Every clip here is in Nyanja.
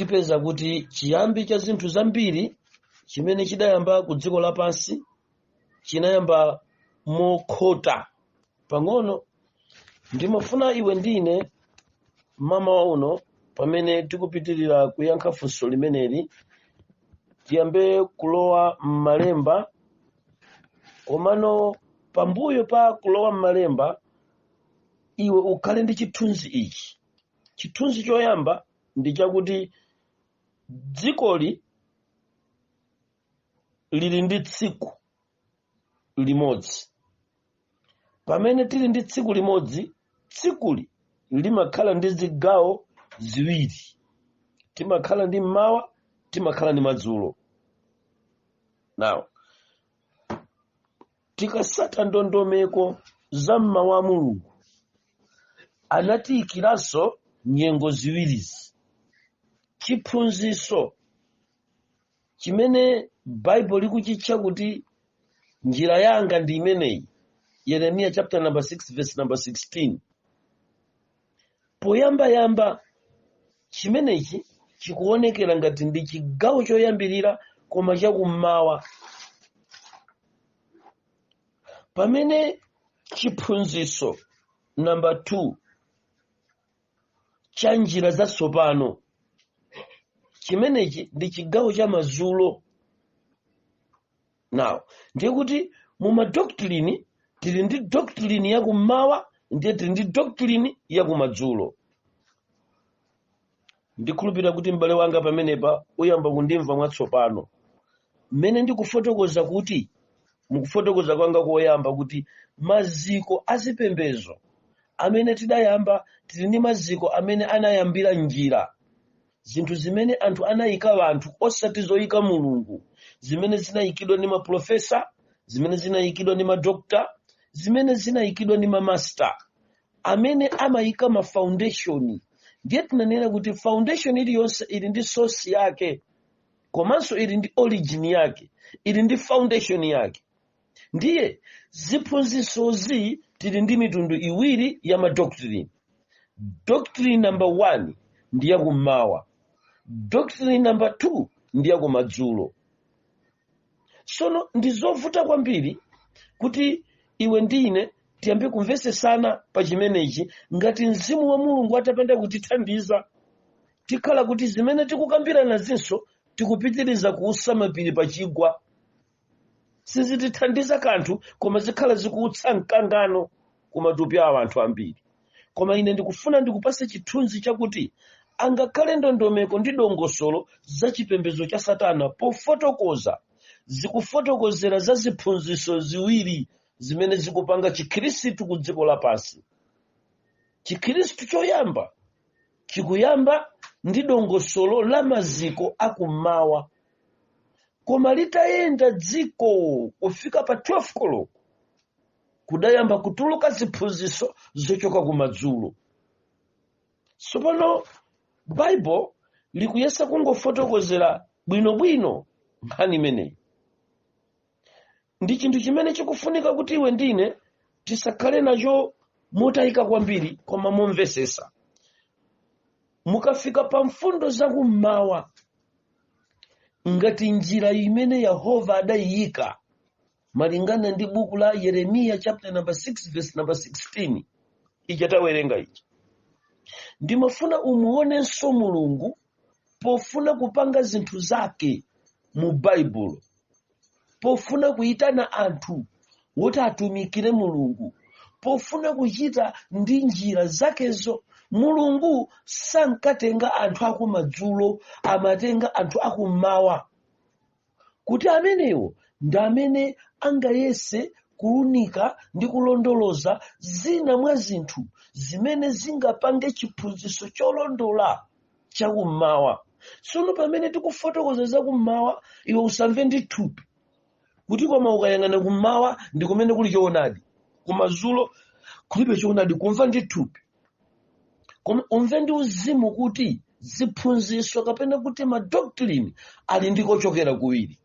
Tipeza kuti chiyambi cha zinthu zambiri chimene chidayamba ku dziko lapansi chinayamba mokhota pang'ono. Ndimafuna iwe ndine mmawa uno, pamene tikupitirira kuyankha funso limeneli, tiyambe kulowa m'malemba. Komano pambuyo pa kulowa m'malemba, iwe ukhale ndi chithunzi ichi. Chithunzi choyamba ndi chakuti dzikoli lili ndi tsiku limodzi. Pamene tili ndi tsiku limodzi, tsikuli limakhala ndi zigawo ziwiri. Timakhala ndi mmawa, timakhala ndi madzulo. Now, tikasata ndondomeko za mmawa a Mulungu, anatiyikiranso nyengo ziwirizi. Chiphunzitso chimene Baibulo likuchitcha kuti njira yanga ndi imeneyi, Yeremiya chapter number 6 verse number 16, poyambayamba chimenechi chikuonekera ngati ndi chigawo choyambirira koma chakummawa, pamene chiphunzitso number 2 cha njira zatsopano, chimenechi ndi chigawo cha madzulo. Now, ndiye kuti mu madoctrine tili ndi doctrine yakummawa, ndiye tili ndi doctrine yakumadzulo. Ndikhulupirira kuti m'bale wanga pamenepa uyamba kundimva mwatsopano mmene ndikufotokoza kuti mukufotokoza kwanga koyamba kuti maziko azipembezo amene tidayamba, tili ndi maziko amene anayambira njira, zinthu zimene anthu anayika, anthu osati zoyika Mulungu, zimene zinayikidwa ndi maprofesa, zimene zinayikidwa ndi madokta, zimene zinayikidwa ndi mamasta amene amayika ma foundation. Ndiye tinanena kuti foundation iliyonse ili ndi source yake, komanso ili ndi origin yake, ili ndi foundation yake. Ndiye ziphunzitsozi tili ndi mitundu iwiri ya madoctrine. Doctrine number 1 ndi yakummawa, doctrine number 2 ndi yakumadzulo. Sono ndi zovuta kwambiri kuti iwe ndi ine tiyambe kumvesesana pa chimenechi ngati mzimu wa Mulungu atapanda kutithandiza. Tikhala kuti zimene tikukambirana zinso tikupitiriza kuutsa mapiri pa chigwa, sizitithandiza kanthu, koma zikhala zikuutsa mkangano kumatupi awo anthu ambiri. Koma ine ndikufuna ndikupase chithunzi chakuti angakhale ndondomeko ndi dongosolo za chipembedzo cha Satana pofotokoza, zikufotokozera za ziphunzitso ziwiri zimene zikupanga Chikhristu ku dziko lapansi. Chikhristu choyamba chikuyamba ndi dongosolo la maziko akummawa, koma litayenda dziko kufika pa 12 koloko kudayamba kutuluka ziphunzitso zochoka kumadzulo. Tsopano Baibo likuyesa kungofotokozera bwinobwino nkhani imeneyi. Ndi chinthu chimene chikufunika kuti iwe ndine tisakhale nacho motayika kwambiri, koma momvesesa. Mukafika pa mfundo zakummawa ngati njira imene Yehova adayiyika malingana ndi buku la Yeremiya chapter number 6 verse number 16 ija tawerenga ija, ndimafuna umuonenso Mulungu pofuna kupanga zinthu zake mu Baibulo, pofuna kuyitana anthu woti atumikire Mulungu, pofuna kuchita ndi njira zakezo. Mulungu sankatenga anthu akumadzulo, amatenga anthu akummawa, kuti amenewo ndi amene angayese kuwunika ndi kulondoloza zina mwa zinthu zimene zingapange chiphunzitso cholondola chakummawa. Tsono pamene tikufotokoza zakummawa, iwe usamve ndi thupi kuti koma ukayang'ana kummawa ndi kumene kuli choonadi, kumadzulo kulibe choonadi. Kumva ndi thupi, koma umve ndi uzimu kuti ziphunzitso kapena kuti madoctrine ali ndi kochokera kuwiri.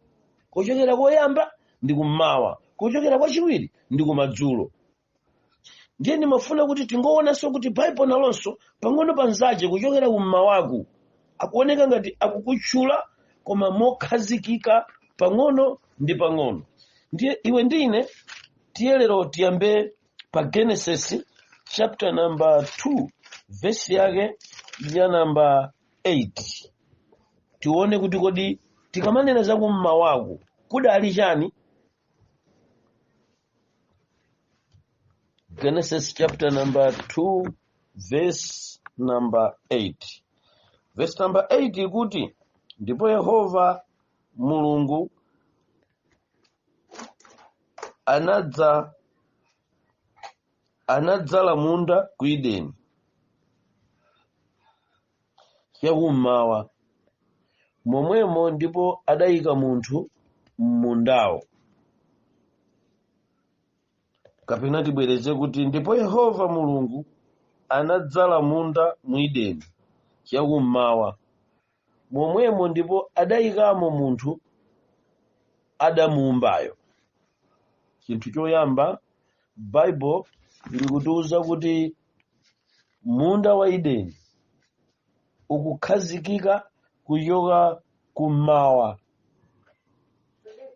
Kochokera koyamba ndi kummawa, kochokera kwachiwiri ndi kumadzulo. Ndiye ndimafuna kuti tingoonanso kuti Baibulo nalonso pang'ono panzache kuchokera kummawaku. Akuoneka ngati akukutchula, koma mokhazikika pang'ono ndi pang'ono. Ndiye iwe ndine tiye lero tiyambe pa Genesis chapter number 2, verse yake ya number 8, tione kuti kodi tikamanena za kummawaku kudali chani. Genesis chapter number 2 verse number 8. Verse number 8 ikuti, ndipo Yehova Mulungu anadzala munda ku Edeni chakummawa momwemo, ndipo adayika munthu m'mundawo. Kapena tibwereze kuti, ndipo Yehova Mulungu anadzala munda mu Edeni chakummawa momwemo, ndipo adayikamo munthu adamuumbayo. Chinthu choyamba, Bible likutiuza kuti munda wa Edeni ukukhazikika kuchoka kummawa,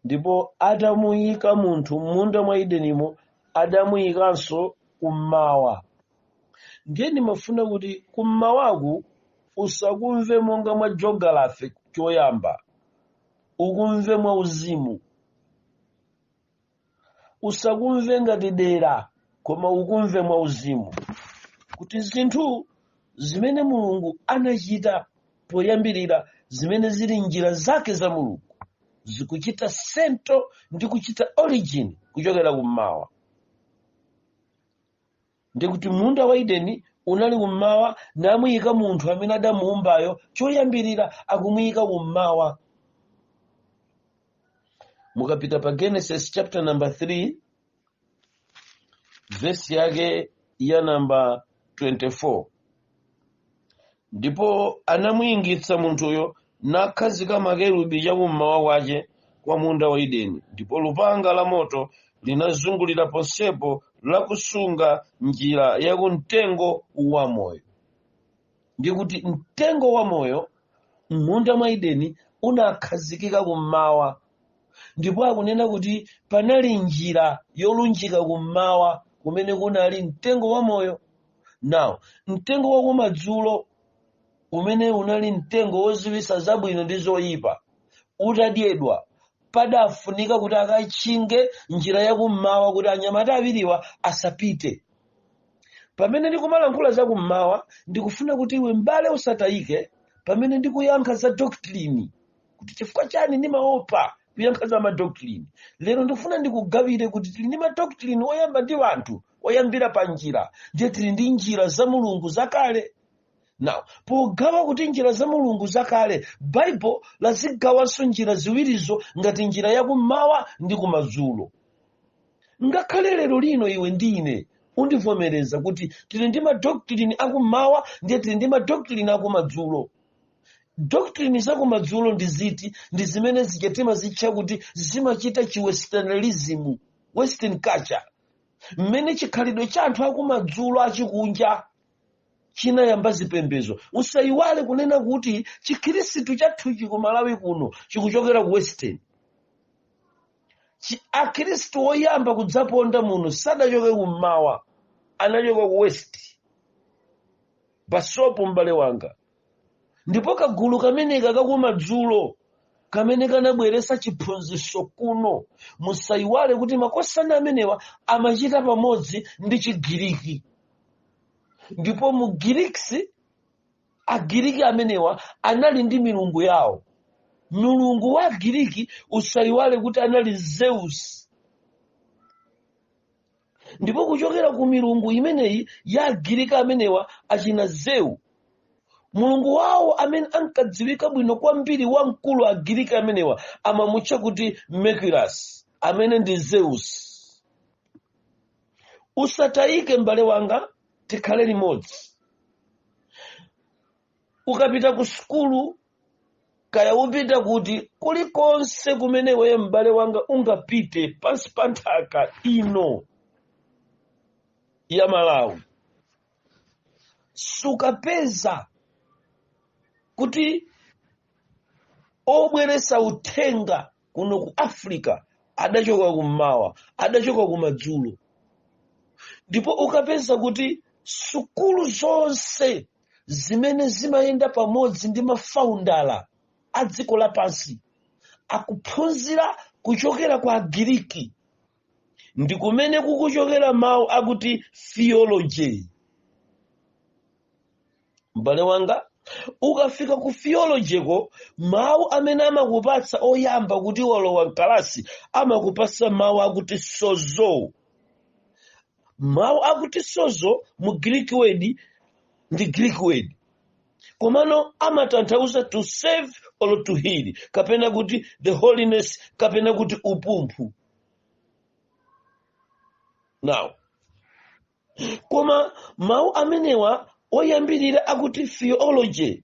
ndipo atamuyika munthu m'munda mwa Edenimo, adamuyikanso kummawa. Ndiye ndimafuna kuti kummawaku usakumve monga mwa geography choyamba, ukumve mwa uzimu. Usakumve ngati dera, koma ukumve mwa uzimu, kuti zinthu zimene Mulungu anachita poyambirira, zimene zili njira zake za Mulungu, zikuchita center ndi kuchita origin kuchokera kummawa. Ndikuti munda wa Edeni unali kummawa, namuyika munthu amene adamuumbayo choyambirira akumuyika kummawa. Mukapita pa Genesis chapter number 3, verse yake ya number 24, ndipo anamuyingitsa munthuyo nakhazika makerubi chakummawa kwache kwa munda wa Edeni, ndipo lupanga la moto linazungulira ponsepo lakusunga njira yakumtengo wa moyo. Ndikuti mtengo wa moyo m'munda mwa Edeni unakhazikika kummawa, ndipo akunena kuti panali njira yolunjika kummawa kumene kunali mtengo wa moyo. Now, mtengo wa kumadzulo umene unali mtengo woziwisa zabwino ndi zoyipa utadyedwa, padafunika kuti akatchinge njira yakummawa kuti anyamata awiriwa asapite. Pamene ndikumalankhula za kummawa, ndikufuna kuti iwe mbale usatayike pamene ndikuyankha za doctrine, kuti chifukwa chani ndimaopa kuyankha za madoctrine. Lero ndikufuna ndikugawire kuti tili ndi madoctrine oyamba ndi anthu oyambira pa njira, ndiye tili ndi njira za Mulungu zakale. Now, pogawa kuti njira za Mulungu zakale, Bible lazigawanso njira ziwirizo ngati njira yakummawa ndi kumadzulo. Ngakhale lero lino iwe ndine undivomereza kuti tili ndi madoctrine akummawa, ndiye tili ndi madoctrine akumadzulo. Doctrine zakumadzulo ndi ziti? Ndi zimene zija timazitcha kuti zimachita chiwesternalism, western culture, mmene chikhalidwe cha anthu akumadzulo achikunja chinayamba zipembedzo. Usayiwale kunena kuti Chikhristu chathuchi ku Malawi kuno chikuchokera ku western. Akhristu oyamba kudzaponda muno sadachoke kummawa, anachoka ku west pasopo, m'bale wanga. Ndipo kagulu kameneka kakumadzulo kamene kanabweresa chiphunzitso kuno, musayiwale kuti makosana amenewa amachita pamodzi ndi Chigiriki, ndipo mu Greeks, Agiriki amenewa anali ndi milungu yawo. Mulungu wa Agiriki, usayiwale kuti anali Zeus. Ndipo kuchokera ku milungu imeneyi ya Agiriki amenewa achina Zeu, mulungu wawo amene ankadziwika bwino kwambiri wamkulu, Agiriki amenewa amamutcha kuti Mercurius, amene ndi Zeus. Usatayike, m'bale wanga, tikhale limodzi. Ukapita ku sukulu, kaya upita kuti, kulikonse kumene weye m'bale wanga ungapite pansi pa nthaka ino ya Malawi, sukapeza kuti Kuti obweresa uthenga kuno ku Africa adachoka kummawa, adachoka kumadzulo. Ndipo ukapeza kuti sukulu zonse zimene zimayenda pamodzi ndi mafounder a dziko lapansi akuphunzira kuchokera kwa Agiriki, ndi kumene kukuchokera mawu akuti theology. M'bale wanga, ukafika ku theology ko, mawu amene amakupatsa oyamba kuti walowa mkalasi, amakupatsa mawu akuti sozo. Mawu akuti sozo mu Greek word, ndi Greek word, komano amatanthauza to save or to heal, kapena kuti the holiness, kapena kuti upumphu. Now, koma mawu amenewa oyambirira akuti theology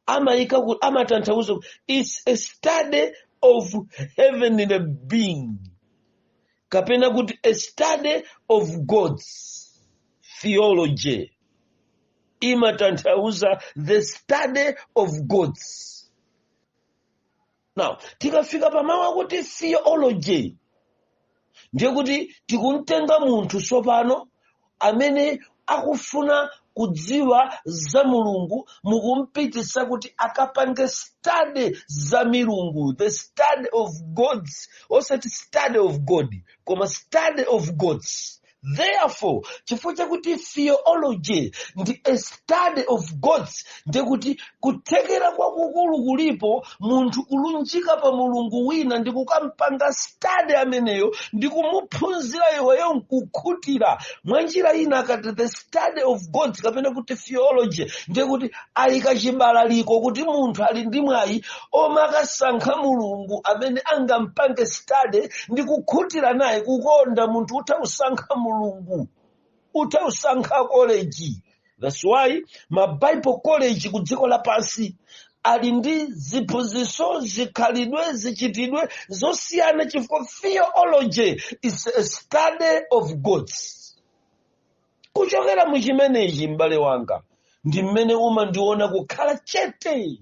amayika amatanthauza it's a study of heavenly being, kapena kuti a study of gods. Theology imatanthauza the study of gods. Now, tikafika pamawu akuti theology, ndiye kuti tikumtenga munthu tsopano amene akufuna kudziwa za Mulungu, mukumpitisa kuti akapange study za milungu, the study of gods, osati study of God, koma study of gods. Therefore, chifukwa chakuti theology ndi a study of gods, ndiye kuti kuthekera kwakukulu kulipo munthu kulunjika pa mulungu wina ndi kukampanga study ameneyo ndi kumuphunzira iweyo nkukhutira. Mwa njira ina, akati the study of gods kapena kuti theology, ndiye kuti ayika chibalaliko kuti munthu ali ndi mwayi omwe akasankha mulungu amene angampange study ndi kukhutira naye, kukonda. Munthu utha kusankha mulungu, utha kusankha college. That's why ma Bible college ku dziko lapansi ali ndi ziphunzitso, zikhalidwe, zichitidwe zosiyana, chifukwa theology is a study of gods. Kuchokera muchimenechi, m'bale wanga, ndi mmene umandiona kukhala chete.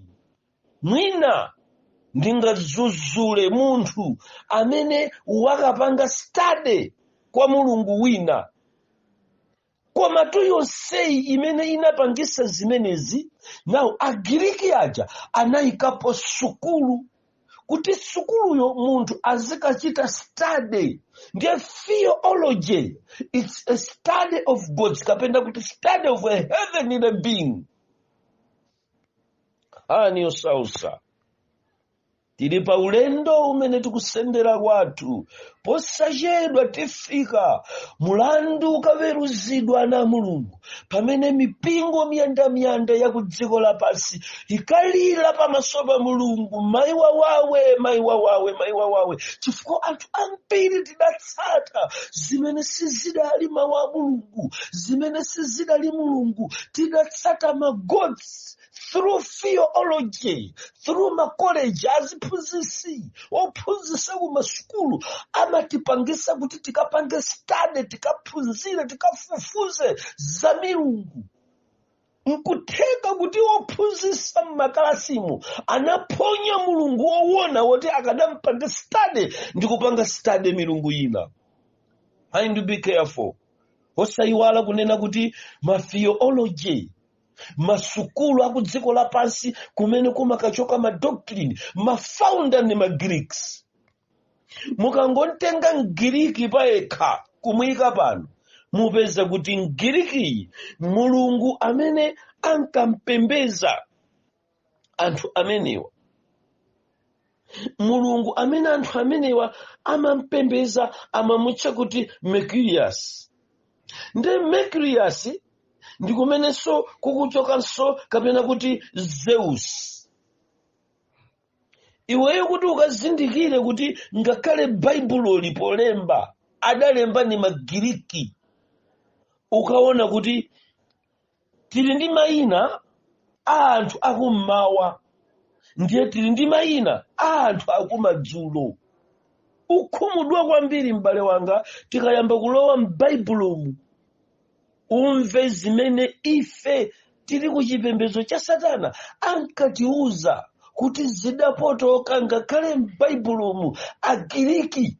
Mwina ndingadzudzule munthu amene wakapanga study kwa mulungu wina, koma tu yonseyi imene inapangisa zimenezi, nawo Agiriki aja anayikapo sukulu kuti sukuluyo munthu azikachita study. Ndiye theology, it's a study of gods, kapena kuti study of a heavenly being. Nkhani yosausa, tili pa ulendo umene tikusendera kwathu. Posachedwa tifika, mulandu ukaweruzidwa na Mulungu, pamene mipingo miyandamiyanda ya ku dziko lapansi ikalira pamaso pa Mulungu, mayi wawawe, mayi wawawe, mayi wawawe, chifukwa anthu ambiri tidatsata zimene sizidali mawu a Mulungu, zimene sizidali Mulungu. Tidatsata ma gods through theology, through makoleji, aziphunzisi ophunzisa ku masukulu amatipangisa kuti tikapange study, tikaphunzire, tikafufuze za milungu. Nkutheka kuti ophunzisa mmakalasimu anaphonya Mulungu wowona woti akadampanga study ndi kupanga study milungu ina. And be careful, osayiwala kunena kuti ma theology, masukulu aku dziko lapansi kumene kumakachoka ma doctrine, ma founder ndi ma Greeks. Mukangotenga Mgiriki payekha kumuyika pano, mupeza kuti Mgirikiyi, mulungu amene ankampembeza anthu amenewa, mulungu amene anthu amenewa amampembeza, amamutcha kuti Mercurius. Ndi Mercurius ndi kumenenso kukuchokanso kapena kuti Zeus. Iweyo kuti ukazindikire kuti ngakhale Baibuloli polemba adalemba ni Magiriki, ukaona kuti tili ndi mayina a anthu akummawa, ndiye tili ndi mayina a anthu akumadzulo. Ukhumudwa kwambiri, m'bale wanga, tikayamba kulowa m'Baibulomu, umve zimene ife Tili ku chipembedzo cha Satana, ankatiuza kuti zidapotoka. Ngakhale m'Baibulomu Agiriki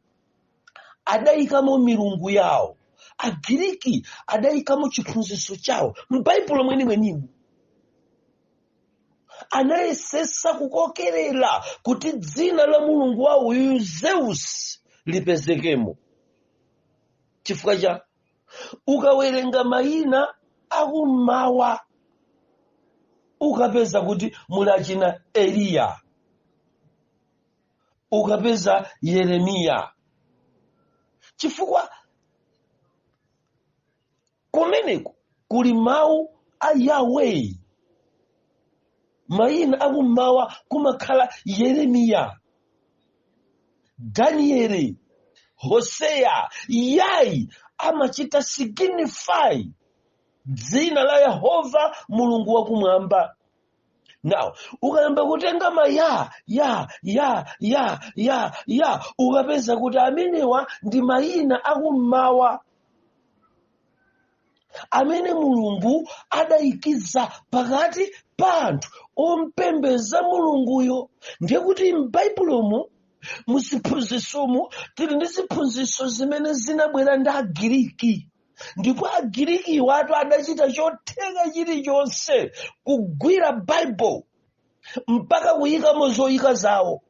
adayikamo milungu yawo, Agiriki adayikamo chiphunzitso chawo m'Baibulo mwenimwenimu. Anayesesa kukokerera kuti dzina la mulungu wawo uyu Zeus lipezekemo, chifukwa cha ukawerenga mayina akummawa, ukapeza kuti muli achina Eliya, ukapeza Yeremiya, chifukwa kumeneko kuli mawu a Yahweh. Mayina akummawa kumakhala Yeremiya, Danieli, Hoseya. Yayi, amachita signify dzina la Yehova Mulungu wakumwamba. Now ukayamba kutenga ma ya ya ya ya ya ya, ukapeza kuti amenewa ndi mayina akummawa amene Mulungu adayikiza pakati pa anthu ompembeza Mulunguyo. Ndiye kuti m'Baibulomu, muziphunzitsomu, tili ndi ziphunzitso zimene zinabwera ndi Agiriki, ndipo Agiriki watu adachita chotheka chilichonse kugwira Bible mpaka kuyikamo zoyika zawo.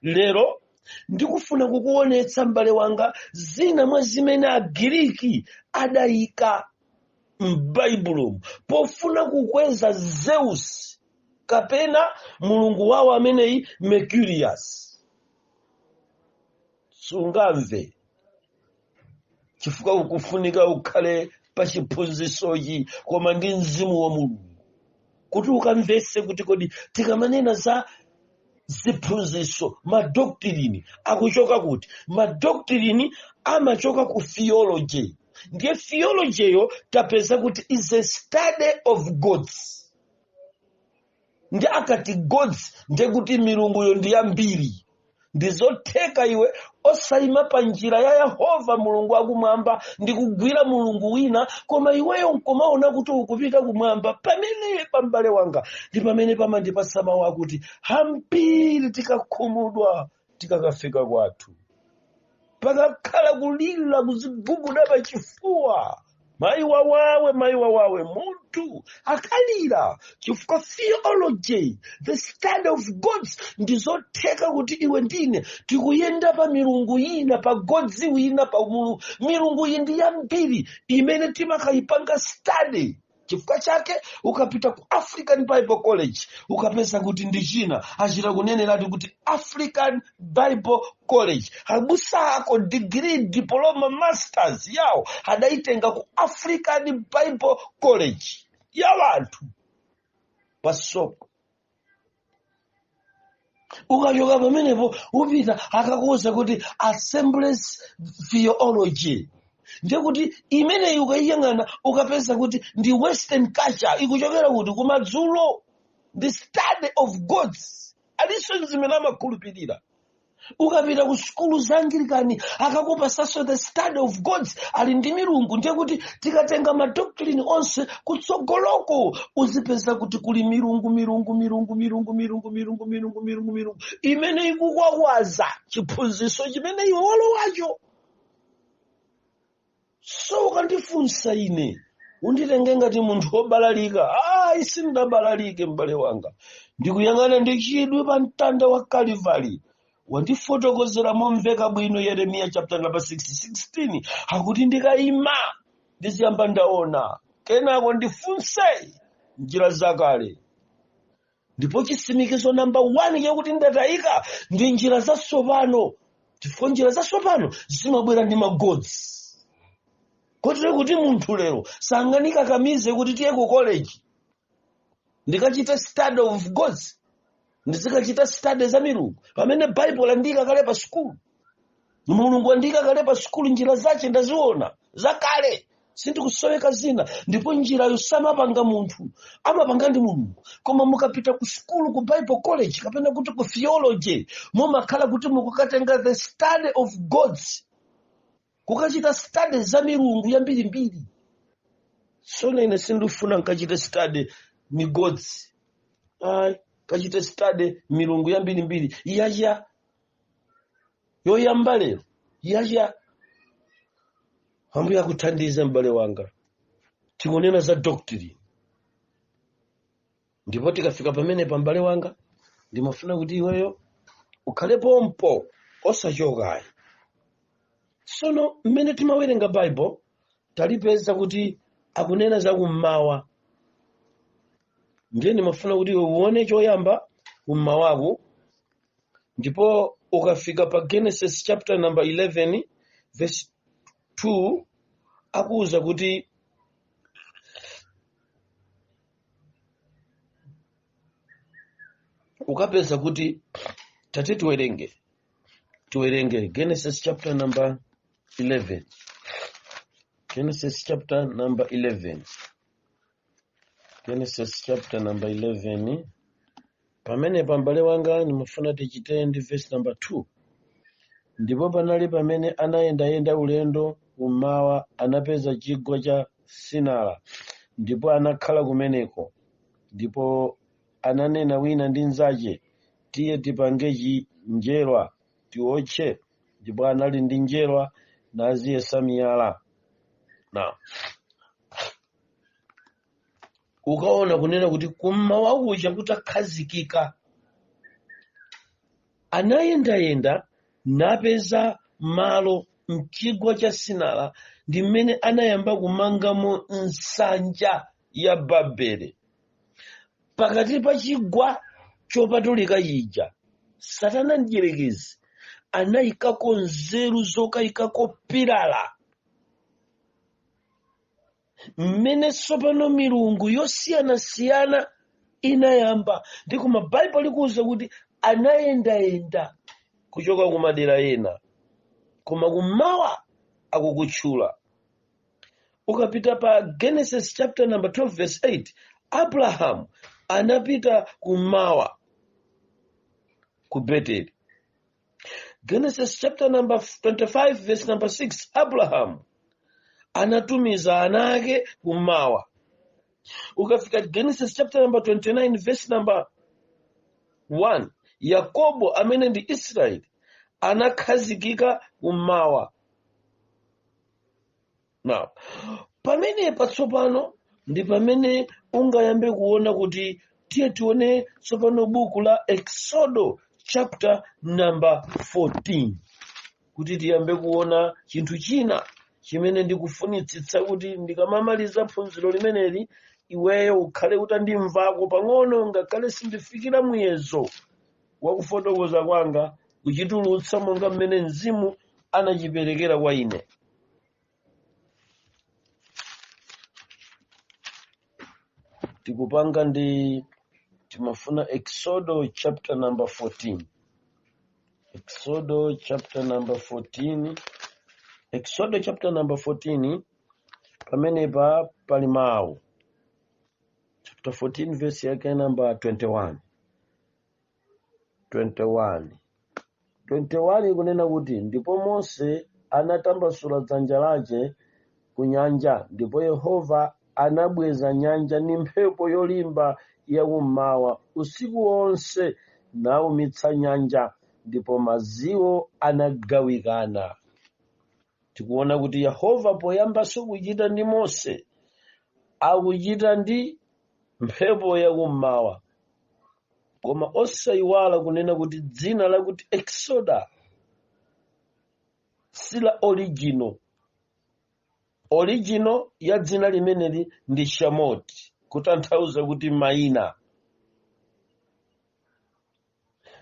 Lero ndikufuna kukuonetsa, m'bale wanga, zina mwa zimene Agiriki adayika m'Baibulomu pofuna kukweza Zeus kapena mulungu wawo ameneyi Mercurius. Sungamve chifukwa ukufunika ukhale pa chiphunzitsochi, koma ndi mzimu wa Mulungu, kuti ukamvetse kuti kodi tikamanena za ziphunzitso, madoctrine akuchoka kuti? Madoctrine amachoka ku theology. Ndiye theologyyo tapeza kuti is a study of gods. Ndi akati gods, ndiye kuti milunguyo ndi yambiri. Ndizotheka iwe osayima pa njira ya Yehova Mulungu wakumwamba ndi kugwira mulungu wina, koma iweyo nkumaona kuti ukupita kumwamba. Pamene pambale wanga ndi pamene pamandipasa mawu akuti ambiri tikakhumudwa, tikakafika kwathu, pakakhala kulira, kuziguguda pachifuwa, mayi wawawe, mayi wawawe. Munthu akalira chifukwa theology, the study of gods, ndizotheka kuti iwe ndine tikuyenda pa milungu ina, pa gods wina, pa milungu iyi ndi yambiri imene timakayipanga study. Chifukwa chake ukapita ku African Bible College, ukapeza kuti ndi china achita kunenerati kuti African Bible College. Abusa ako degree, diploma, masters yawo adaitenga ku African Bible College ya wanthu pasoko. Ukachoka pamenepo upita, akakuwuza kuti Assemblies theology. Ndiye kuti imeneyi ukayiyang'ana, ukapeza kuti ndi western culture, ikuchokera kuti? Kumadzulo. The study of gods, alinso zimene amakhulupirira. Ukapita ku sukulu za Anglikani, akakupasanso the study of gods, ali ndi milungu. Ndiye kuti tikatenga madoctrine onse kutsogoloko, uzipeza kuti kuli milungu, milungu, milungu, milungu, milungu, milungu, milungu, milungu, milungu imene ikukwakwaza chiphunzitso chimene iwe walowacho. So ukandifunsa ine, unditenge ngati munthu wobalalika. Ayi, sindabalalike, m'bale wanga. Ndikuyang'ana ndi chidwi pa mtanda wa Kalivali. Wandifotokozera momveka bwino Yeremiya chapter number 6 16, akuti ndikayima ndiziyamba ndaona, kenako ndifunse njira zakale. Ndipo chisimikizo namba 1 chakuti ndatayika ndi njira zatsopano, chifukwa njira zatsopano zimabwera ndi magods, kotero kuti munthu lero sanganikakamize kuti tiye ku college ndikachita study of gods, ndizikachita study za milungu, pamene Bible andiyika kale pa sukulu, Mulungu andiyika kale pa sukulu. Njira zace ndaziona zakale, sindikusoweka zina. Ndipo njirayo samapanga munthu, amapanga ndi Mulungu. Koma mukapita ku sukulu, ku Bible college kapena kuti ku theology, mumakhala kuti mukukatenga the study of gods, kukachita study za milungu yambirimbiri. So ine sindifuna nkachite study. Migodzi ayi, kachite study milungu yambirimbiri yacha yoyamba lero yacha. Ambuye akuthandize, m'bale wanga. Tikunena za doctrine, ndipo tikafika pamene pa, m'bale wanga, ndimafuna kuti iweyo ukhale pompo, osachokayi. Tsono mmene timawerenga Bible, talipeza kuti akunena za kummawa. Ndiye ndimafuna kuti iwe uone choyamba kummawaku, ndipo ukafika pa Genesis chapter number 11 verse 2, akuwuza kuti ukapeza kuti, tate, tiwerenge Genesis chapter number 11, Genesis chapter number 11, Genesis chapter number 11. Pamene pa, m'bale wanga, ndimafuna tichite ndi verse number 2. Ndipo panali pamene anayendayenda ulendo kummawa, anapeza chigwa cha Sinara, ndipo anakhala kumeneko. Ndipo ananena wina ndi mnzache, "Tiye tipange njerwa, tiotche." Ndipo anali ndi njerwa, naziyesa miyala. Na ukaona kunena kuti kummawa kuja kutakhazikika, anayendayenda napeza malo mchigwa cha Sinara, ndi mmene anayamba kumangamo nsanja ya Babele pakati pa chigwa chopatulika chija. Satana mdierekezi anayikako nzeru zokayikako pilala, mmene tsopano milungu yosiyanasiyana inayamba. Ndi koma Baibulo likuwuza kuti anayendayenda kuchoka kumadera ena, koma kummawa akukutchula. Ukapita pa Genesis chapter number 12 verse 8, Abrahamu anapita kummawa ku Beteli. Genesis chapter number 25 verse number 6, Abrahamu anatumiza ana ake kummawa. Ukafika Genesis chapter number 29 verse number 1, Yakobo amene ndi Israeli anakhazikika kummawa. Now, pamenepa tsopano ndi pamene ungayambe kuona kuti, tiye tione tsopano buku la Exodo chapter number 14, kuti tiyambe kuona chinthu china chimene ndikufunitsitsa kuti ndikamamaliza phunziro limeneli, iweyo ukhale utandimvako pang'ono, ngakhale sindifikira muyezo wakufotokoza kwanga kuchitulutsa monga mmene Mzimu anachiperekera kwa ine. Tikupanga ndi timafuna Exodo chapter number 14, Exodo chapter number 14, Exodo chapter number 14. Pamenepa pali mawu, chapter 14 verse yake number 21, 21, 21 ikunena kuti, "Ndipo Mose anatambasula dzanja lace ku nyanja, ndipo Yehova anabweza nyanja ndi mphepo yolimba yakummawa usiku wonse, naumitsa nyanja, ndipo madziwo anagawikana." Tikuona kuti Yehova poyambanso kuchita ndi Mose, akuchita ndi mphepo yakummawa. Koma osayiwala kunena kuti dzina lakuti Exoda si la original. Original ya dzina limeneli ndi Shamoti, kutanthauza kuti mayina.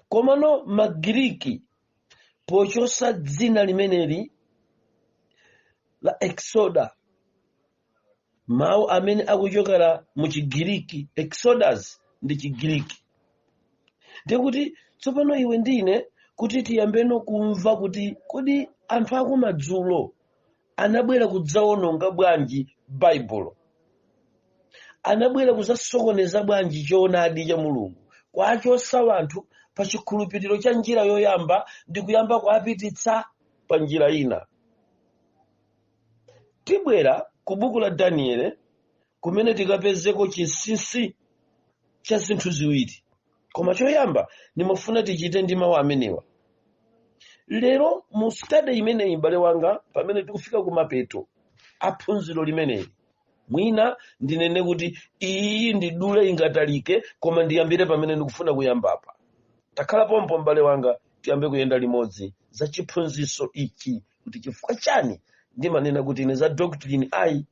Komano Magiriki pochosa dzina limeneli la Exoda, mawu amene akuchokera mu Chigiriki, Exodus ndi Chigiriki. Ndikuti tsopano iwe ndine kuti tiyambeno kumva kuti kodi anthu akumadzulo anabwera kudzawononga bwanji Baibulo, anabwera kudzasokoneza bwanji choonadi cha Mulungu, kwachosa anthu pa chikhulupiriro cha njira yoyamba ndi kuyamba kuapititsa pa njira ina. Tibwera ku buku la Daniele, kumene tikapezeko chinsinsi. Cha zinthu ziwiri, koma choyamba ndimafuna tichite ndi mawu amenewa lero mu study imeneyi. M'bale wanga, pamene tikufika kumapeto aphunziro limeneli, mwina ndinene kuti iyi ndidule, ingatalike, koma ndiyambire pamene ndikufuna kuyambapa. Takhala pompo, m'bale wanga, tiyambe kuyenda limodzi za chiphunzitso ichi, kuti chifukwa chani ndimanena kuti ine za doctrine ayi,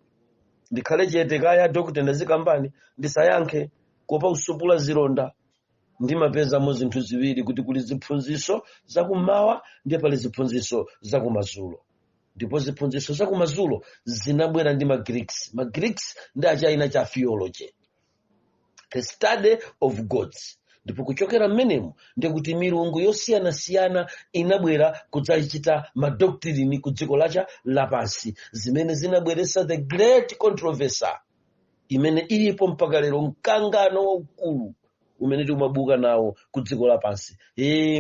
ndikhale chete. Kaya doctrine ndazikambani, ndisayankhe kuopa kusupula zilonda. Ndimapezamo zinthu ziwiri, kuti kuli ziphunzitso zakummawa ndiye pali ziphunzitso zakumadzulo, ndipo ziphunzitso zakumadzulo zinabwera ndi maGreeks. MaGreeks ndi achina cha theology, the study of gods, ndipo kuchokera mmenemo ndikuti milungu yosiyanasiyana inabwera kudzachita madoctrine ku dziko lacha lapansi, zimene zinabweretsa the great controversy imene ilipo mpaka lero, mkangano waukulu umene timabuka nawo ku dziko lapansi.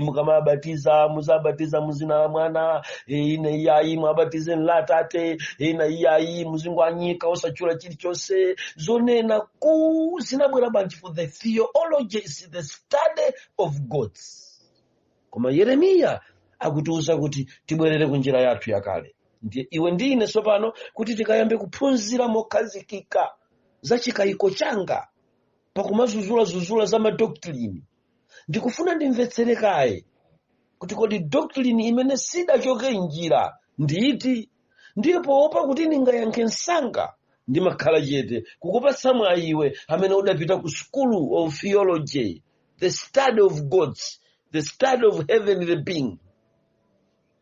Mukamabatiza, muzabatiza muzina la Mwana, ine iyayi, mwabatize la Atate, ina iyayi, muzingwanyika osachula chilichonse. Zonena ku zinabwera bwanji? For the theology is the study of gods. Koma Yeremiya akutiuza kuti tibwerere ku njira yathu yakale. Ndiye iwe ndi ine tsopano kuti tikayambe kuphunzira mokhazikika za chikayiko changa pakumazuzulazuzula za madoctrine, ndikufuna ndimvetsere kaye kuti kodi doctrine imene sidachoke njira nditi. Ndiye poopa kuti ndingayankhe msanga, ndimakhala chete kukupatsa mwayi iwe amene udapita ku school of theology, the study of gods, the study of heavenly being,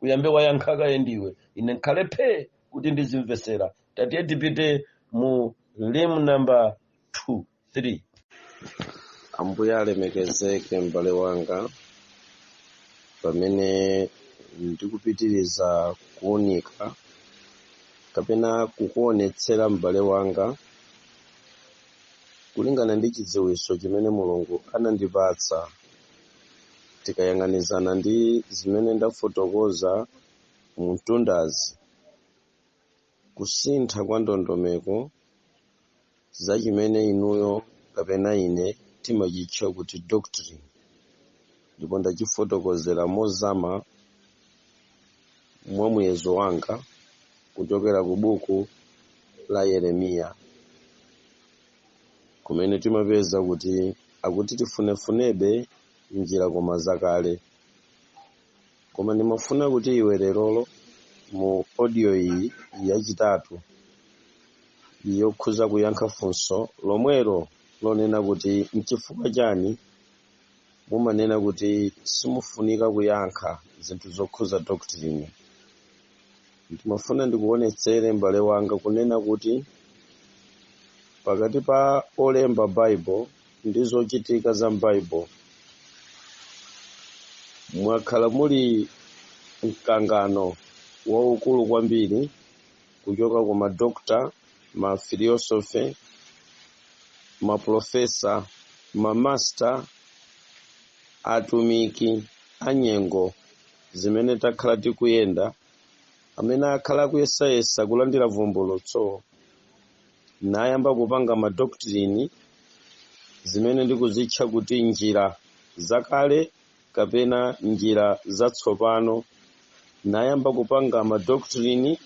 uyambe wayankha kaye ndiwe, ine nkhale phe kuti ndizimvesera. Tatiye tipite mu lim number 2 3. Ambuye alemekezeke. M'bale wanga, pamene ndikupitiriza kuwunika kapena kukuonetsera, m'bale wanga, kulingana ndi chidziwitso chimene Mulungu anandipatsa, tikayang'anizana ndi zimene ndafotokoza mu mtundazi, kusintha kwa ndondomeko za chimene inuyo kapena ine timachitcha kuti doctrine, ndipo ndachifotokozera mozama mwa muyezo wanga kuchokera ku buku la Yeremiya, kumene timapeza kuti akuti tifunefunebe njira koma zakale. Koma ndimafuna kuti iwe lerolo mu audio iyi yachitatu yokhuza kuyankha funso lomwelo lonena kuti nchifukwa chani mumanena kuti simufunika kuyankha zinthu zokhuza doctrine, ndimafuna ndikuonetsere, m'bale wanga, kunena kuti pakati pa olemba Bible ndi zochitika za m'Bible mwakhala muli mkangano waukulu kwambiri, kuchoka ku madokta, mafilosofe, maprofesa, mamasta, atumiki anyengo zimene takhala tikuyenda, amene akhala akuyesayesa kulandira vumbulutso nayamba kupanga madoctrine zimene ndikuzitcha kuti njira zakale kapena njira zatsopano, nayamba kupanga madoctrine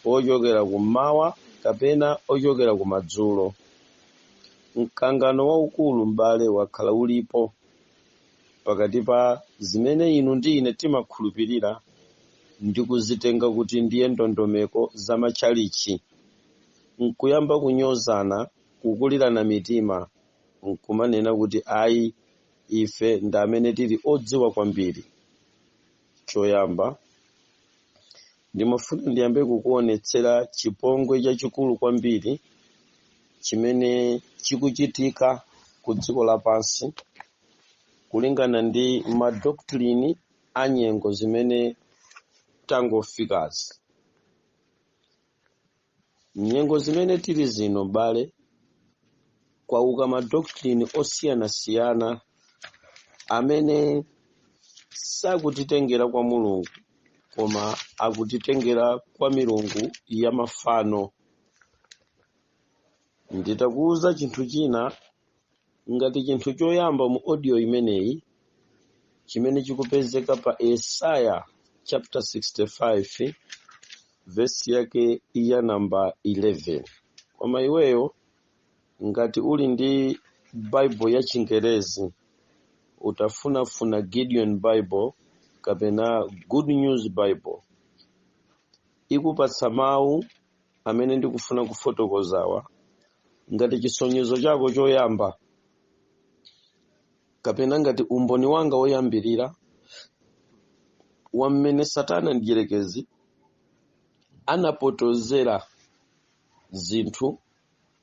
ochokera kummawa kapena ochokera kumadzulo. Mkangano waukulu, m'bale, wakhala ulipo pakati pa zimene inu ndi ine timakhulupirira ndi kuzitenga kuti ndiye ndondomeko za matchalichi, nkuyamba kunyozana, kukulirana mitima, nkumanena kuti ayi, ife ndi amene tili odziwa kwambiri. Choyamba ndimafuna ndiyambe kukuonetsera chipongwe chachikulu kwambiri chimene chikuchitika ku dziko lapansi kulingana ndi madoctrine a nyengo zimene tangofikazi. Nyengo zimene tili zino, bale, kwauka madoctrine osiyanasiyana amene sakutitengera kwa Mulungu koma akutitengera kwa milungu ya mafano. Nditakuuza chinthu china, Ngati chinthu choyamba mu audio imeneyi chimene chikupezeka pa Yesaya chapter 65 vesi yake ya namba 11. Koma iweyo ngati uli ndi Bible ya Chingerezi, utafunafuna Gideon Bible kapena Good News Bible, ikupatsa mawu amene ndikufuna kufotokozawa ngati chisonyezo chako choyamba kapena ngati umboni wanga woyambirira wammene Satana Mdierekezi anapotozera zinthu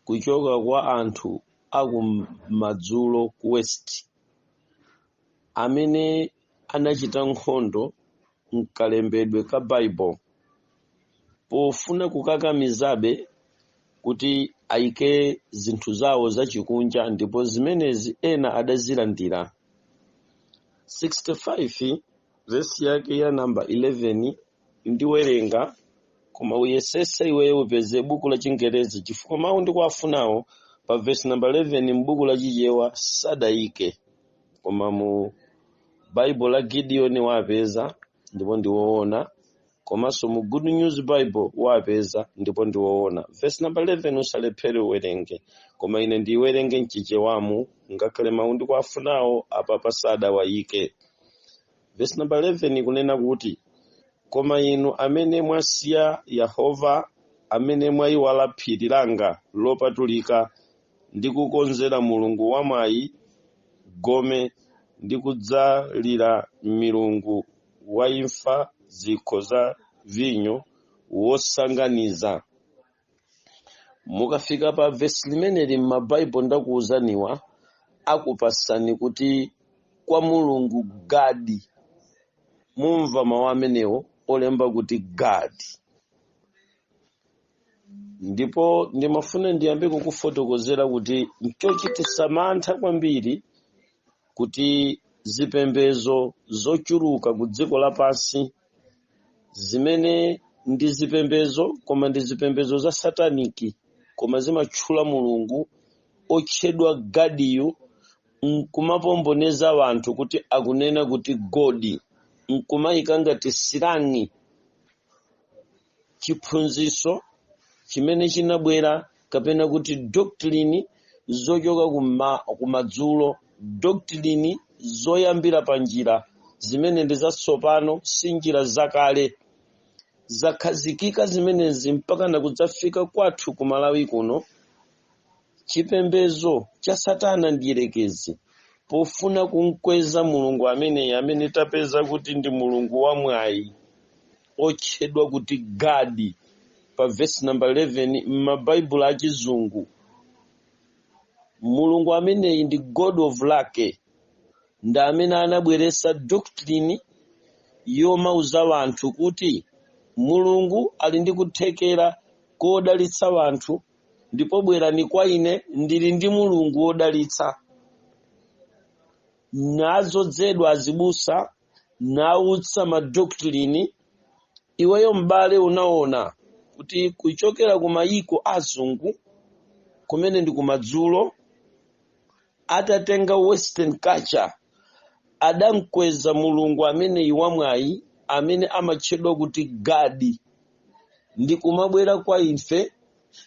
kuchoka kwa anthu akumadzulo, ku West, amene anachita nkhondo mkalembedwe ka Bible pofuna kukakamizabe kuti ayike zinthu zawo zachikunja, ndipo zimenezi ena adazilandira. 65 vesi yake ya namba 11 ndiwerenga, koma uyesese iweyo upeze buku la Chingerezi, chifukwa mawu ndikuwafunawo pa vesi namba 11 m'buku la Chichewa sadayike, koma mu Bible la Gideon wapeza ndipo ndiwoona, komanso mu Good News Bible wapeza ndipo ndiwoona. Vesi namba 11 usalephere, uwerenge, koma ine ndiwerenge mchichewamu ngakhale mawu ndikuwafunawo apa pasadawayike. Vesi namba 11 ikunena kuti, "Koma inu amene mwasiya Yehova, amene mwayiwala phiri langa lopatulika ndi kukonzera mulungu wamwayi gome ndi kudzalira milungu wa imfa zikho za vinyo wosanganiza." Mukafika pa vesi limeneli m'mabaibo ndakuwuzaniwa, akupasani kuti kwa mulungu Gadi. Mumva mawu amenewo olemba kuti Gadi. Ndipo ndimafuna ndiyambe kukufotokozera kuti nchochititsa mantha kwambiri kuti zipembedzo zochuluka ku dziko lapansi zimene ndi zipembedzo, koma ndi zipembedzo za sataniki, koma zimatchula mulungu otchedwa Gadiyu nkumapomboneza wanthu kuti akunena kuti God, nkumayika ngati slang chiphunzitso chimene chinabwera kapena kuti doctrine zochoka kumadzulo, doctrine zoyambira pa njira zimene ndi zatsopano, si njira zakale zakhazikika zimenezi mpaka nakudzafika kwathu ku Malawi kuno. Chipembedzo cha Satana Mdierekezi pofuna kumkweza mulungu ameneyi amene tapeza kuti ndi mulungu wamwayi otchedwa kuti Gadi pa vesi namba 11 m'mabaibulo achizungu, mulungu ameneyi ndi God of Luck, ndi amene anabweretsa doctrine yomauza wanthu kuti mulungu ali ndi kuthekera kodalitsa wanthu, ndipo bwerani kwa ine, ndili ndi mulungu wodalitsa. Nazodzedwa azibusa, nautsa madoctrine. Iweyo m'bale unaona kuti kuchokera ku mayiko azungu kumene ndi kumadzulo, atatenga Western culture, adamkweza mulungu ameneyi wamwayi amene amatchedwa kuti Gadi, ndi kumabwera kwa ife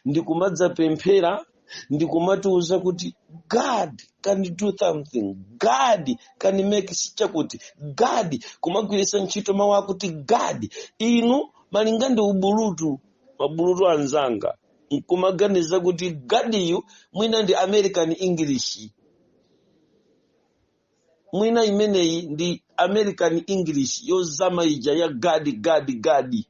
ndi kumadzapemphera ndi kumatiuza kuti God can do something, God can make chakuti, God, kumagwiritsa ntchito mawu akuti God. Inu malinga ndi ubulutu, mabulutu anzanga, nkumaganiza kuti Gadiyu mwina ndi American English, mwina imeneyi ndi American English yozama ija ya God, God, God,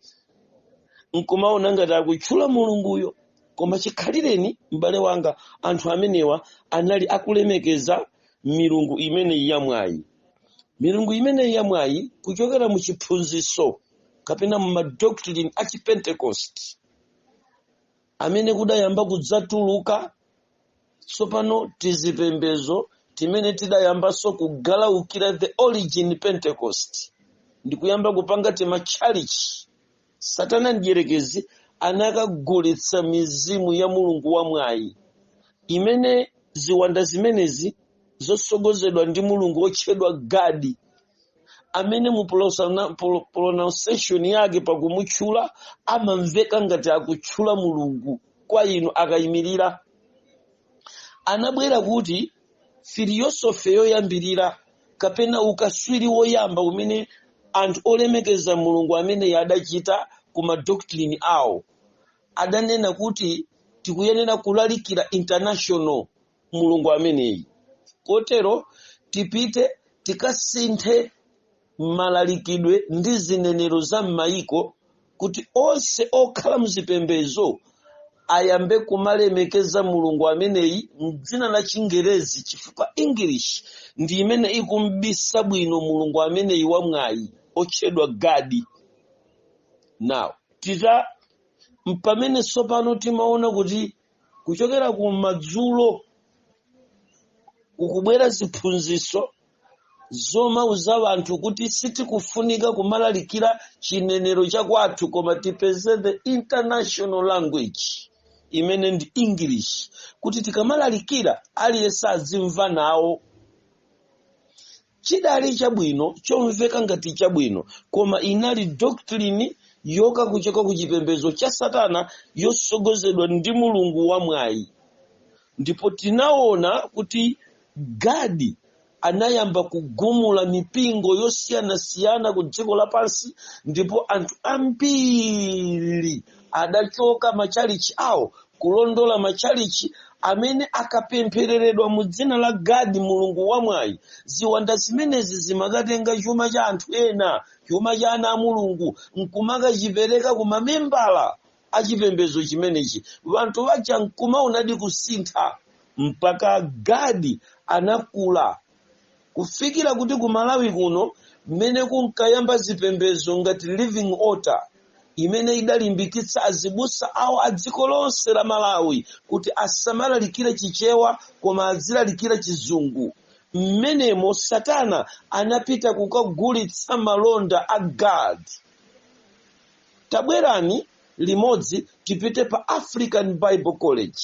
nkumaona ngati akutchula mulunguyo. Koma chikhalireni, m'bale wanga, anthu amenewa anali akulemekeza milungu imeneyi yamwayi. Milungu imeneyi yamwayi kuchokera mu chiphunzitso kapena mu madoctrine a Chipentecost amene kudayamba kudzatuluka tsopano tizipembezo timene tidayambanso kugalaukira the origin Pentecost ndikuyamba kupanga timatchalichi. Satana Mdierekezi anakagulitsa mizimu ya mulungu wamwayi imene Ziwanda zimenezi zosogozedwa ndi mulungu wotchedwa Gadi, amene mu pronunciation yake, pakumutchula, amamveka ngati akutchula Mulungu kwa inu akayimirira. Anabwera kuti philosophy yoyambirira kapena ukaswiri woyamba umene anthu olemekeza Mulungu amene adachita ku madoctrine awo, adanena kuti tikuyenera kulalikira international Mulungu ameneyi, kotero tipite tikasinthe malalikidwe ndi zinenero za m'mayiko kuti onse okhala mzipembedzo ayambe kumalemekeza Mulungu ameneyi mdzina la Chingerezi, chifukwa English ndi imene ikumbisa bwino Mulungu ameneyi wamwayi otchedwa Gadi. Now tita pamene tsopano timaona kuti kuchokera kumadzulo kukubwera ziphunzitso zomauza anthu kuti sitikufunika kumalalikira chinenero chakwathu, koma tipeze the international language imene ndi English, kuti tikamalalikira aliyense azimva nawo. Chidali chabwino, chomveka ngati chabwino, koma inali doctrine yoka kuchoka ku chipembedzo cha Satana yosogozedwa ndi mulungu wamwayi. Ndipo tinaona kuti Gadi anayamba kugumula mipingo yosiyanasiyana ku dziko lapansi, ndipo anthu ambiri adachoka machalichi awo kulondola machalichi amene akapemphereredwa mu dzina la Gadi, mulungu wamwayi. Ziwanda zimenezi zimakatenga chuma cha anthu ena, chuma cha ana a Mulungu, nkumakachipereka ku mamembala achipembedzo chimenechi. Anthu vaja nkumaonadi kusintha, mpaka Gadi anakula kufikira kuti ku Malawi kuno, mmene kunkayamba zipembedzo ngati Living Altar, imene idalimbikitsa azibusa awo a dziko lonse la Malawi kuti asamalalikire Chichewa koma azilalikira Chizungu, mmenemo Satana anapita kukagulitsa malonda a God. Tabwerani limodzi tipite pa African Bible College,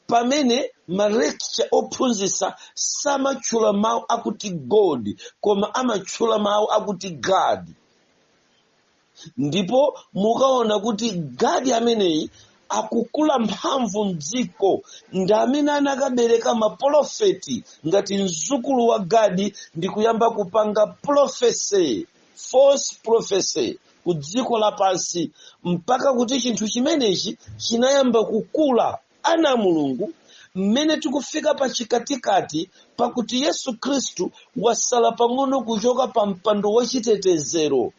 pamene malecturer ophunzitsa samatchula mawu akuti God koma amatchula mawu akuti God. Ndipo mukaona kuti Gadi ameneyi akukula mphamvu mdziko, ndi amene anakabereka maprofeti ngati mzukulu wa Gadi ndi kuyamba kupanga prophecy, false prophecy ku dziko lapansi, mpaka kuti chinthu chimenechi chinayamba kukula. Ana a Mulungu, mmene tikufika pachikatikati pakuti Yesu Khristu wasala pang'ono kuchoka pa mpando wachitetezero,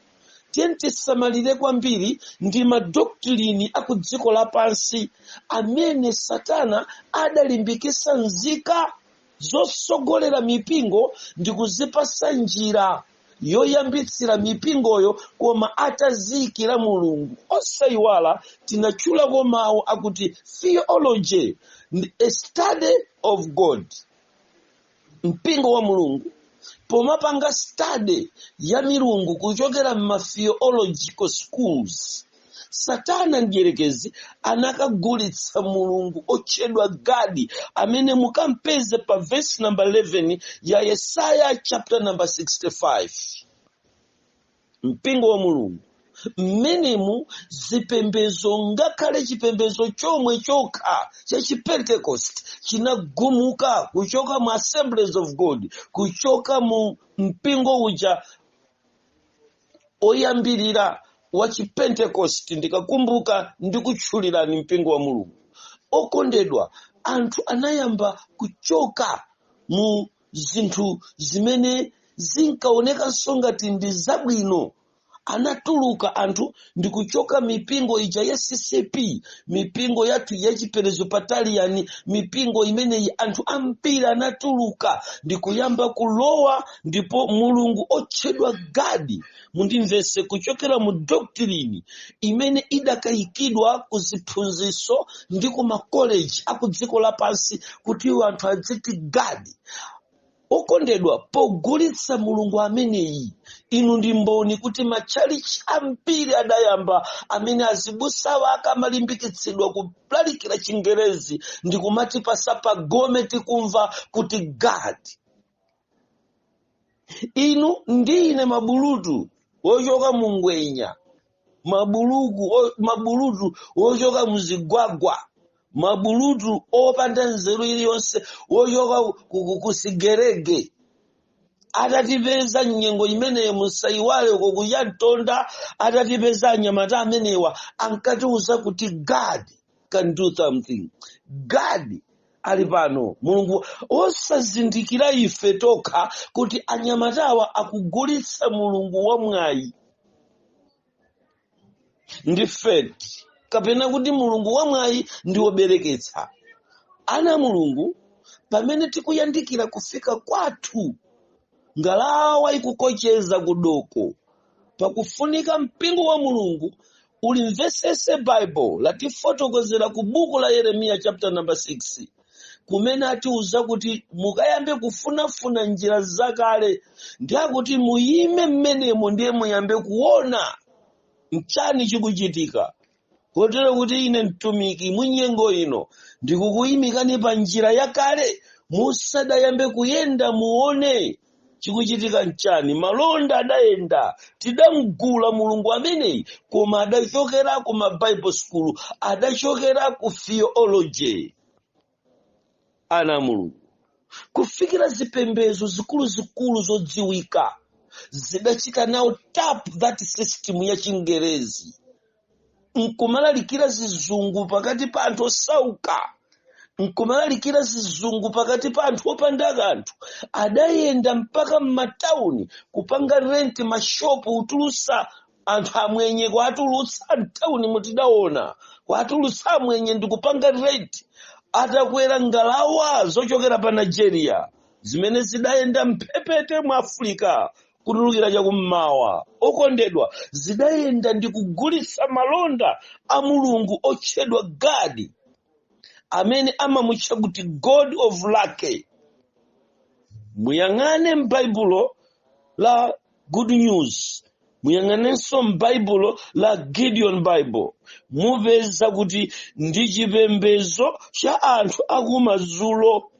tiye tisamalire kwambiri ndi madoctrine aku dziko lapansi amene Satana adalimbikitsa nzika zosogolera mipingo ndi kuzipasa njira yoyambitsira mipingoyo, koma ataziyikira Mulungu. Osayiwala tinatchulako mawu akuti theology ndi a study of God. Mpingo wa Mulungu, pomapanga study ya milungu kuchokera m'ma theological schools, Satana mdierekezi anakagulitsa mulungu otchedwa Gadi, amene mukampeze pa verse number 11 ya Yesaya chapter number 65. Mpingo wa Mulungu, mmenemu zipembezo, ngakhale chipembezo chomwe chokha cha Chipentecost chinagumuka kuchoka mu Assemblies of God, kuchoka mu mpingo uja oyambirira wa Chipentecost. Ndikakumbuka ndikutchulirani. Mpingo wa Mulungu okondedwa, anthu anayamba kuchoka mu zinthu zimene zinkaonekanso ngati ndi zabwino. Anatuluka anthu ndi kuchoka mipingo ija ya CCP, mipingo yathu ya Chipresbyterian, mipingo imeneyi anthu ambiri anatuluka ndi kuyamba kulowa. Ndipo mulungu otchedwa Gadi, mundimvese, kuchokera mu doctrine imene idakayikidwa ku ziphunzitso ndi ku makoleji aku dziko lapansi kuti iwo anthu adziti Gadi. Okondedwa, pogulitsa mulungu ameneyi, inu ndi mboni kuti matchalichi ambiri adayamba amene azibusawo akamalimbikitsidwa kulalikira Chingerezi ndi kumati pasapagome tikumva kuti God. Inu ndi ine, mabulutu wochoka mu ngwenya, mabulutu wochoka muzigwagwa, mabulutu opanda nzeru iliyonse, wochoka ku Sigerege, atatipeza nyengo imeneyo, musayiwale uko kuyantonda, atatipeza anyamata amenewa ankatiuza kuti God can do something, God ali pano, Mulungu. Osazindikira ife tokha kuti anyamatawa akugulitsa mulungu wa mwayi ndi fate, kapena kuti mulungu wa mwayi ndi wobereketsa. Ana Mulungu, pamene tikuyandikira kufika kwathu, ngalawa ikukocheza kudoko, pakufunika mpingo wa Mulungu ulimvesese Bible latifotokozera ku buku la Yeremiya chapter number 6, kumene atiuza kuti mukayambe kufunafuna njira zakale, ndiye muyime mmenemo, ndiye muyambe kuona nchani chikuchitika. Kotero kuti ine mtumiki munyengo ino ndikukuyimikani pa njira yakale, musadayambe kuyenda muone chikuchitika nchani. Malonda adayenda, tidamgula mulungu ameneyi, koma adachokera ku ma Bible school, adachokera ku theology. Ana Mulungu, kufikira zipembedzo zikuluzikulu zodziwika zidachita nawo tap that system ya Chingerezi nkumalalikira zizungu pakati pa anthu osauka, nkumalalikira zizungu pakati pa anthu opanda kanthu. Adayenda mpaka m'matawuni kupanga rent mashopu, kutulusa anthu amwenye, kuatulutsa mtawuni mutidaona kuatulutsa amwenye ndi kupanga rent, atakwera ngalawa zochokera pa Nigeria zimene zidayenda mphepete mwa Afrika kutulukira chakummawa. Okondedwa, zidayenda ndi kugulitsa malonda a mulungu otchedwa God, amene amamutcha kuti God of Luck. Muyang'ane m'Baibulo la Good News, muyang'anenso m'Baibulo la Gideon Bible, mupeza kuti ndi chipembedzo cha anthu akumadzulo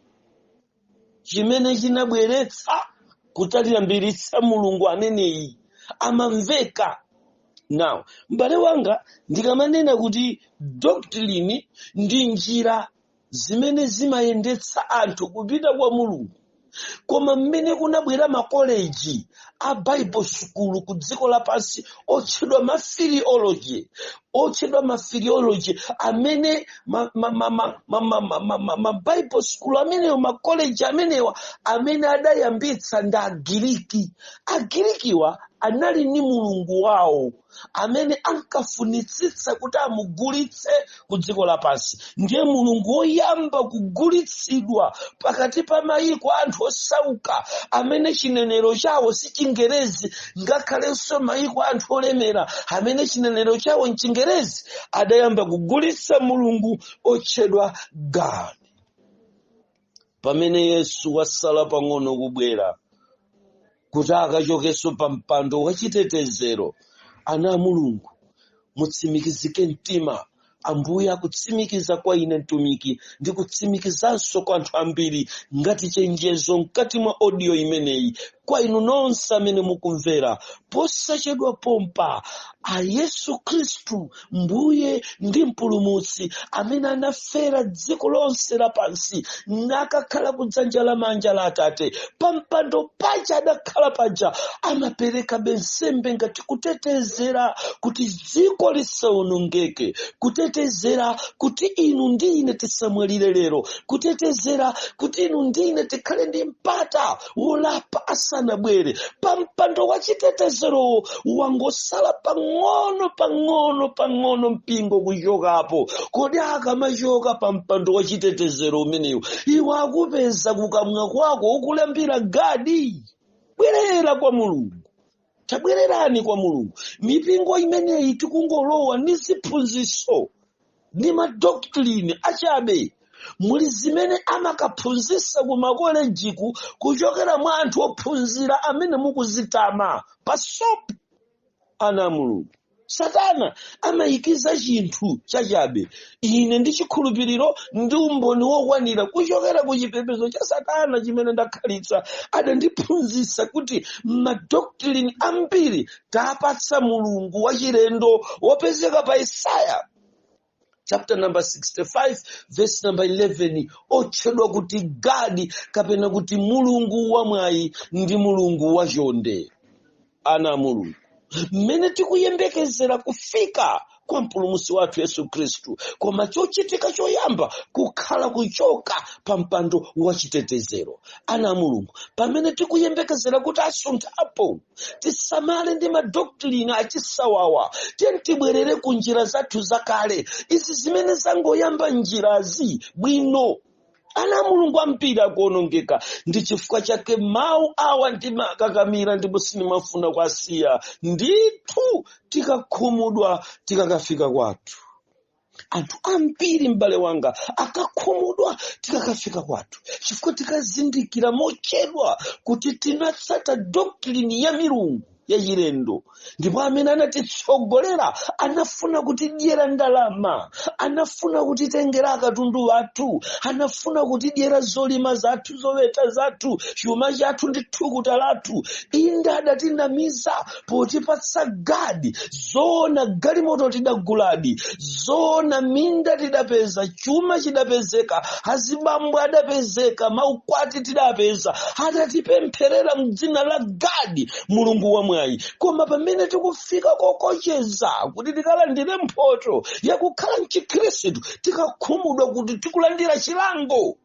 chimene chinabweretsa kutaliyambiritsa mulungu ameneyi amamveka. Now, m'bale wanga, ndikamanena kuti doctrine ndi njira zimene zimayendetsa anthu kupita kwa Mulungu, koma mmene kunabwera makoleji a Bible school ku dziko lapansi otchedwa mafiliology, otchedwa mafiliology, amene ma Bible school amenewa, makoleji amenewa amene adayambitsa ndi Agiriki. Agirikiwa anali ndi mulungu wawo amene ankafunitsitsa kuti amugulitse ku dziko lapansi. Ndiye mulungu woyamba kugulitsidwa pakati pa mayiko anthu osauka amene chinenero chawo si Chingerezi, ngakhalenso mayiko anthu olemera amene chinenero chawo mchingerezi, adayamba kugulitsa mulungu otchedwa God. Pamene Yesu wasala pang'ono kubwera kuti akachokenso pa mpando wachitetezero, ana a Mulungu, mutsimikizike mtima. Ambuye akutsimikiza kwa ine mtumiki ndi kutsimikizanso kwa anthu ambiri ngati chenjezo mkati mwa audio imeneyi kwa inu nonse amene mukumvera. Posachedwa pompa, a Yesu Khristu Mbuye ndi Mpulumutsi amene anafera dziko lonse lapansi nakakhala kudzanja lamanja la Atate, pa mpando paja adakhala paja, amaperekabe nsembe ngati kutetezera kuti dziko lisawonongeke, kutetezera kuti inu ndi ine tisamwalire lero, kutetezera kuti inu ndi ine tikhale ndi mpata wolapa asanabwere. Pa mpando wa chitetezerowo wangosala pang'ono pang'ono pang'ono mpingo kuchokapo. Kodi akamachoka pa mpando wa chitetezero umenewu, iwe akupeza kukamwa kwako ukulambira God? Bwerera kwa Mulungu, tabwererani kwa Mulungu. Mipingo imeneyi tikungolowa ndi ziphunzitso ndi madoctrine achabe. Muli zimene amakaphunzitsa ku makolejiku kuchokera mwa anthu ophunzira amene mukuzitama pa soap. Ana a Mulungu, Satana amayikiza chinthu chachabe. Ine ndi chikhulupiriro ndi umboni wokwanira kuchokera ku chipembedzo cha Satana chimene ndakhalitsa, adandiphunzitsa kuti madoctrine ambiri tapatsa mulungu wachilendo wopezeka pa Isaya chapter number 65 verse number 11, otchedwa kuti Gadi kapena kuti mulungu wamwayi ndi mulungu wachonde. Ana a Mulungu, mmene tikuyembekezera kufika kwa Mpulumutsi wathu Yesu Khristu, koma chochitika choyamba kukhala kuchoka pa mpando wachitetezero. Ana a Mulungu, pamene tikuyembekezera kuti asunthapo, tisamale ndi madoctrine achisawawa. Tiye tibwerere ku njira zathu zakale, izi zimene zangoyamba njirazi bwino. Ana a Mulungu ambiri akuonongeka. Ndi chifukwa chake mawu awa ndimakakamira ndipo sindimafuna kuasiya. Ndithu tikakhumudwa tikakafika kwathu, anthu ambiri, m'bale wanga, akakhumudwa tikakafika kwathu, chifukwa tikazindikira mochedwa kuti tinatsata doctrine ya milungu yachilendo, ndipo amene anatitsogolera anafuna kutidyera ndalama, anafuna kutitengera akatundu athu, anafuna kutidyera zolima zathu, zoweta zathu, chuma chathu ndi thukuta lathu. Inde, adatinamiza potipatsa Gadi. Zoona, galimoto tidaguladi. Zoona, minda tidapeza, chuma chidapezeka, azibambo adapezeka, maukwati tidapeza, adatipempherera mdzina la Gadi, mulungu wamwayi. Koma pamene tikufika kokocheza kuti tikalandire mphoto yakukhala mchikhristu, tikakhumudwa kuti tikulandira chilango.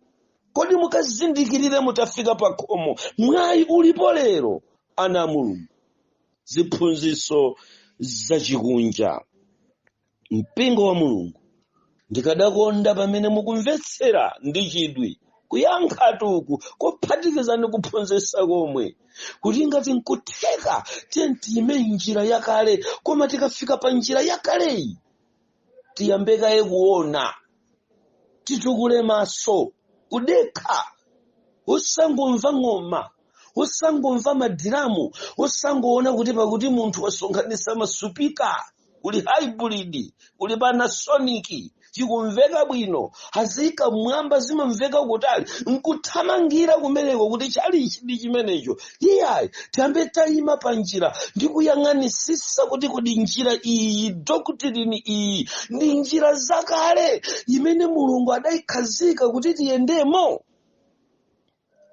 Kodi mukazindikirire mutafika pa khomo? Mwayi ulipo lero, ana a Mulungu. Ziphunzitso zachikunja, mpingo wa Mulungu, ndikadakonda pamene mukumvetsera ndi chidwi kuyankhatuku kuphatikizani kuphunzitsa komwe, kuti ngati nkutheka, tiye tiyime njira yakale. Koma tikafika pa njira yakaleyi, tiyambe kaye kuona, titukule maso, kudekha, usangomva ng'oma, usangomva madiramu, usangoona kuti pakuti munthu wasonkhanitsa masupika, kuli hybrid, kuli Panasonic, chikumveka bwino, azika mwamba, zimamveka kutali, nkuthamangira kumeneko kuti chalichi ndi chimenecho. Iyayi, tiyambe tayima pa njira ndi kuyang'anisisa kuti kodi njira iyi, doctrine iyi, ndi njira zakale imene Mulungu adayikhazika kuti tiyendemo?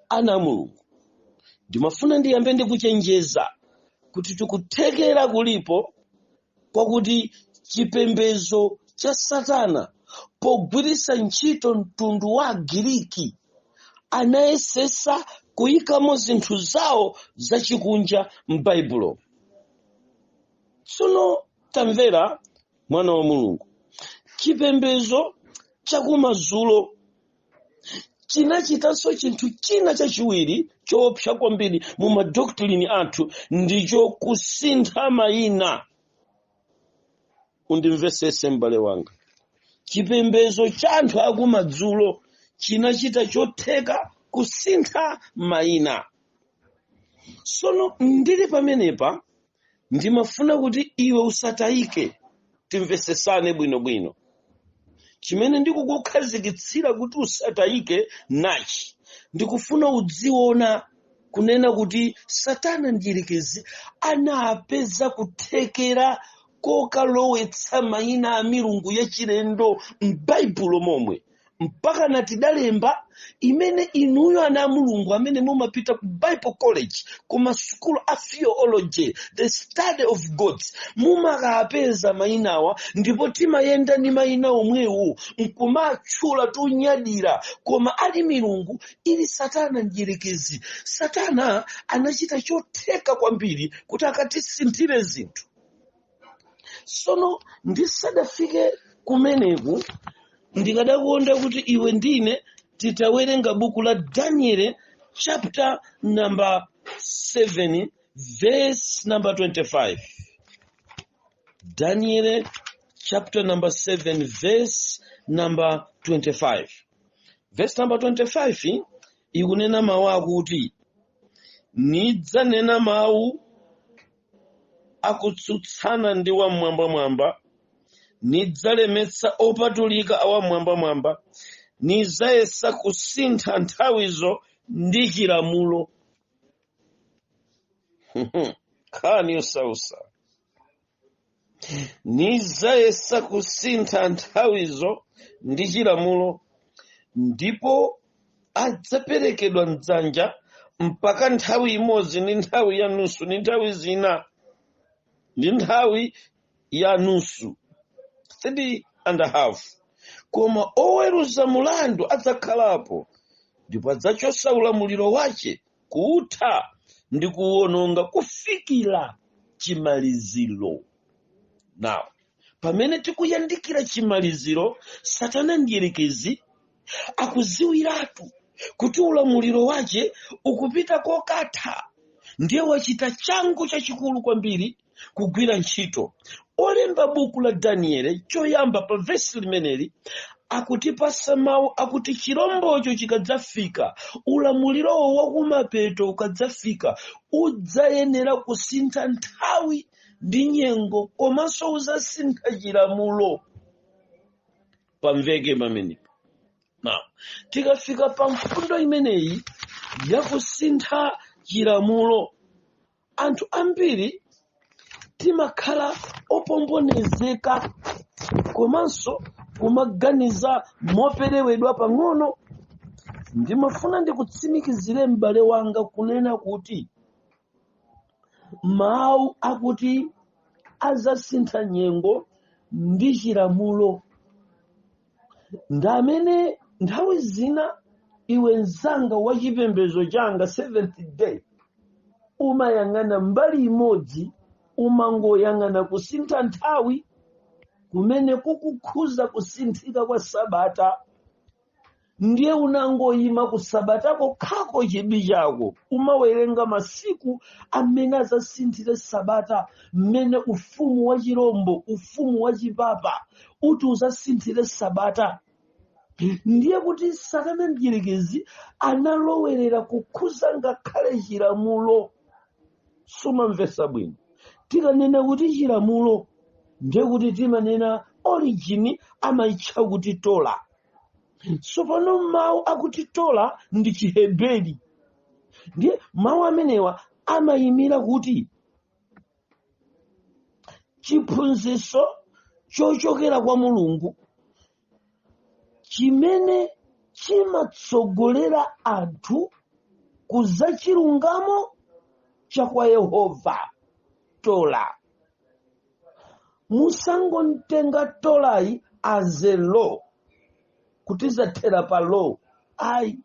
Ana a Mulungu, ndimafuna ndiyambe ndikuchenjeza kuti tikuthekera kulipo kwakuti chipembedzo cha Satana, pogwiritsa ntchito mtundu wa Agiriki, anayesesa kuyikamo zinthu zawo zachikunja m'Baibulo. Tsono tamvera, mwana wa Mulungu, chipembedzo chakumadzulo chinachitanso chinthu china chachiwiri choopsa kwambiri mu madoctrine athu, ndicho kusintha mayina. Undimvesese, m'bale wanga, chipembedzo cha anthu akumadzulo chinachita chotheka kusintha mayina. Sono ndili pamenepa, ndimafuna kuti iwe usatayike, timvesesane bwinobwino. Chimene ndikukukhazikitsira kuti usatayike nachi: ndikufuna udziona kunena kuti Satana mdierekezi anapeza kuthekera kokalowetsa mayina a milungu yachilendo m'Baibulo momwe, mpaka natidalemba imene inuyo, ana a Mulungu amene mumapita ku Bible college, ku masukulu a theology, the study of gods, mumakapeza mayinawa, ndipo timayenda ndi mayina omwewo nkumatchula tunyadira, koma ali milungu ili Satana mdierekezi. Satana anachita chotheka kwambiri kuti akatisinthire zinthu. Sono ndisadafike kumeneku, ndikadakonda kuti iwe ndine titawerenga buku la Daniel chapter number 7 verse number 25. Daniel chapter number 7 verse number 25. Verse number 25 ikunena mawu akuti, "Nidzanena mawu akutsutsana ndi Wamwambamwamba, nidzalemetsa opatulika a Wamwambamwamba, nidzayesa kusintha nthawizo ndi chilamulo." Nkhani yosausa. Nidzayesa kusintha nthawizo ndi chilamulo, ndipo adzaperekedwa mdzanja mpaka nthawi imodzi ndi nthawi ya nusu ndi nthawi zina ndi nthawi ya nusu, 3.5. Koma oweruza mulandu adzakhalapo, ndipo adzachosa ulamuliro wace kuutha ndi kuwononga kufikira chimaliziro. Now, pamene tikuyandikira chimaliziro, Satana mdierekezi akuziwiratu kuti ulamuliro wace ukupita kokatha, ndiye wachita changu chachikulu kwambiri kugwira ntchito. Olemba buku la Daniele, choyamba pa vesi limeneli akutipasa mawu akuti chirombocho chikadzafika, ulamulirowo wakumapeto ukadzafika, udzayenera kusintha nthawi ndi nyengo, komanso udzasintha chilamulo. Pamveke pamenepo. Now, tikafika pa mfundo imeneyi yakusintha chilamulo, anthu ambiri timakhala opombonezeka komanso kumaganiza moperewedwa pang'ono. Ndimafuna ndikutsimikizire, m'bale wanga, kunena kuti mawu akuti azasintha nyengo ndi chilamulo ndi amene nthawi zina iwe mzanga wa chipembedzo changa Seventh Day umayang'ana mbali imodzi, umangoyang'ana kusintha nthawi kumene kukukhuza kusinthika kwa sabata, ndiye unangoyima ku sabatako khako. Chidwi chako umawerenga masiku amene azasinthire sabata, mmene ufumu wa chirombo, ufumu wa chipapa uti uzasinthire sabata. Ndiye kuti Satana mdierekezi analowerera kukhuza ngakhale chilamulo. Sumamvesa bwino. Tikanena kuti chilamulo, ndiye kuti timanena origin amayitcha kuti Torah. Tsopano mawu akuti Torah ndi Chiheberi, ndiye mawu amenewa amayimira kuti chiphunzitso chochokera kwa Mulungu chimene chimatsogolera anthu ku zachilungamo cha kwa Yehova, Torah. Musangontenga Torah yi as a law, kuti zathera pa law, ayi.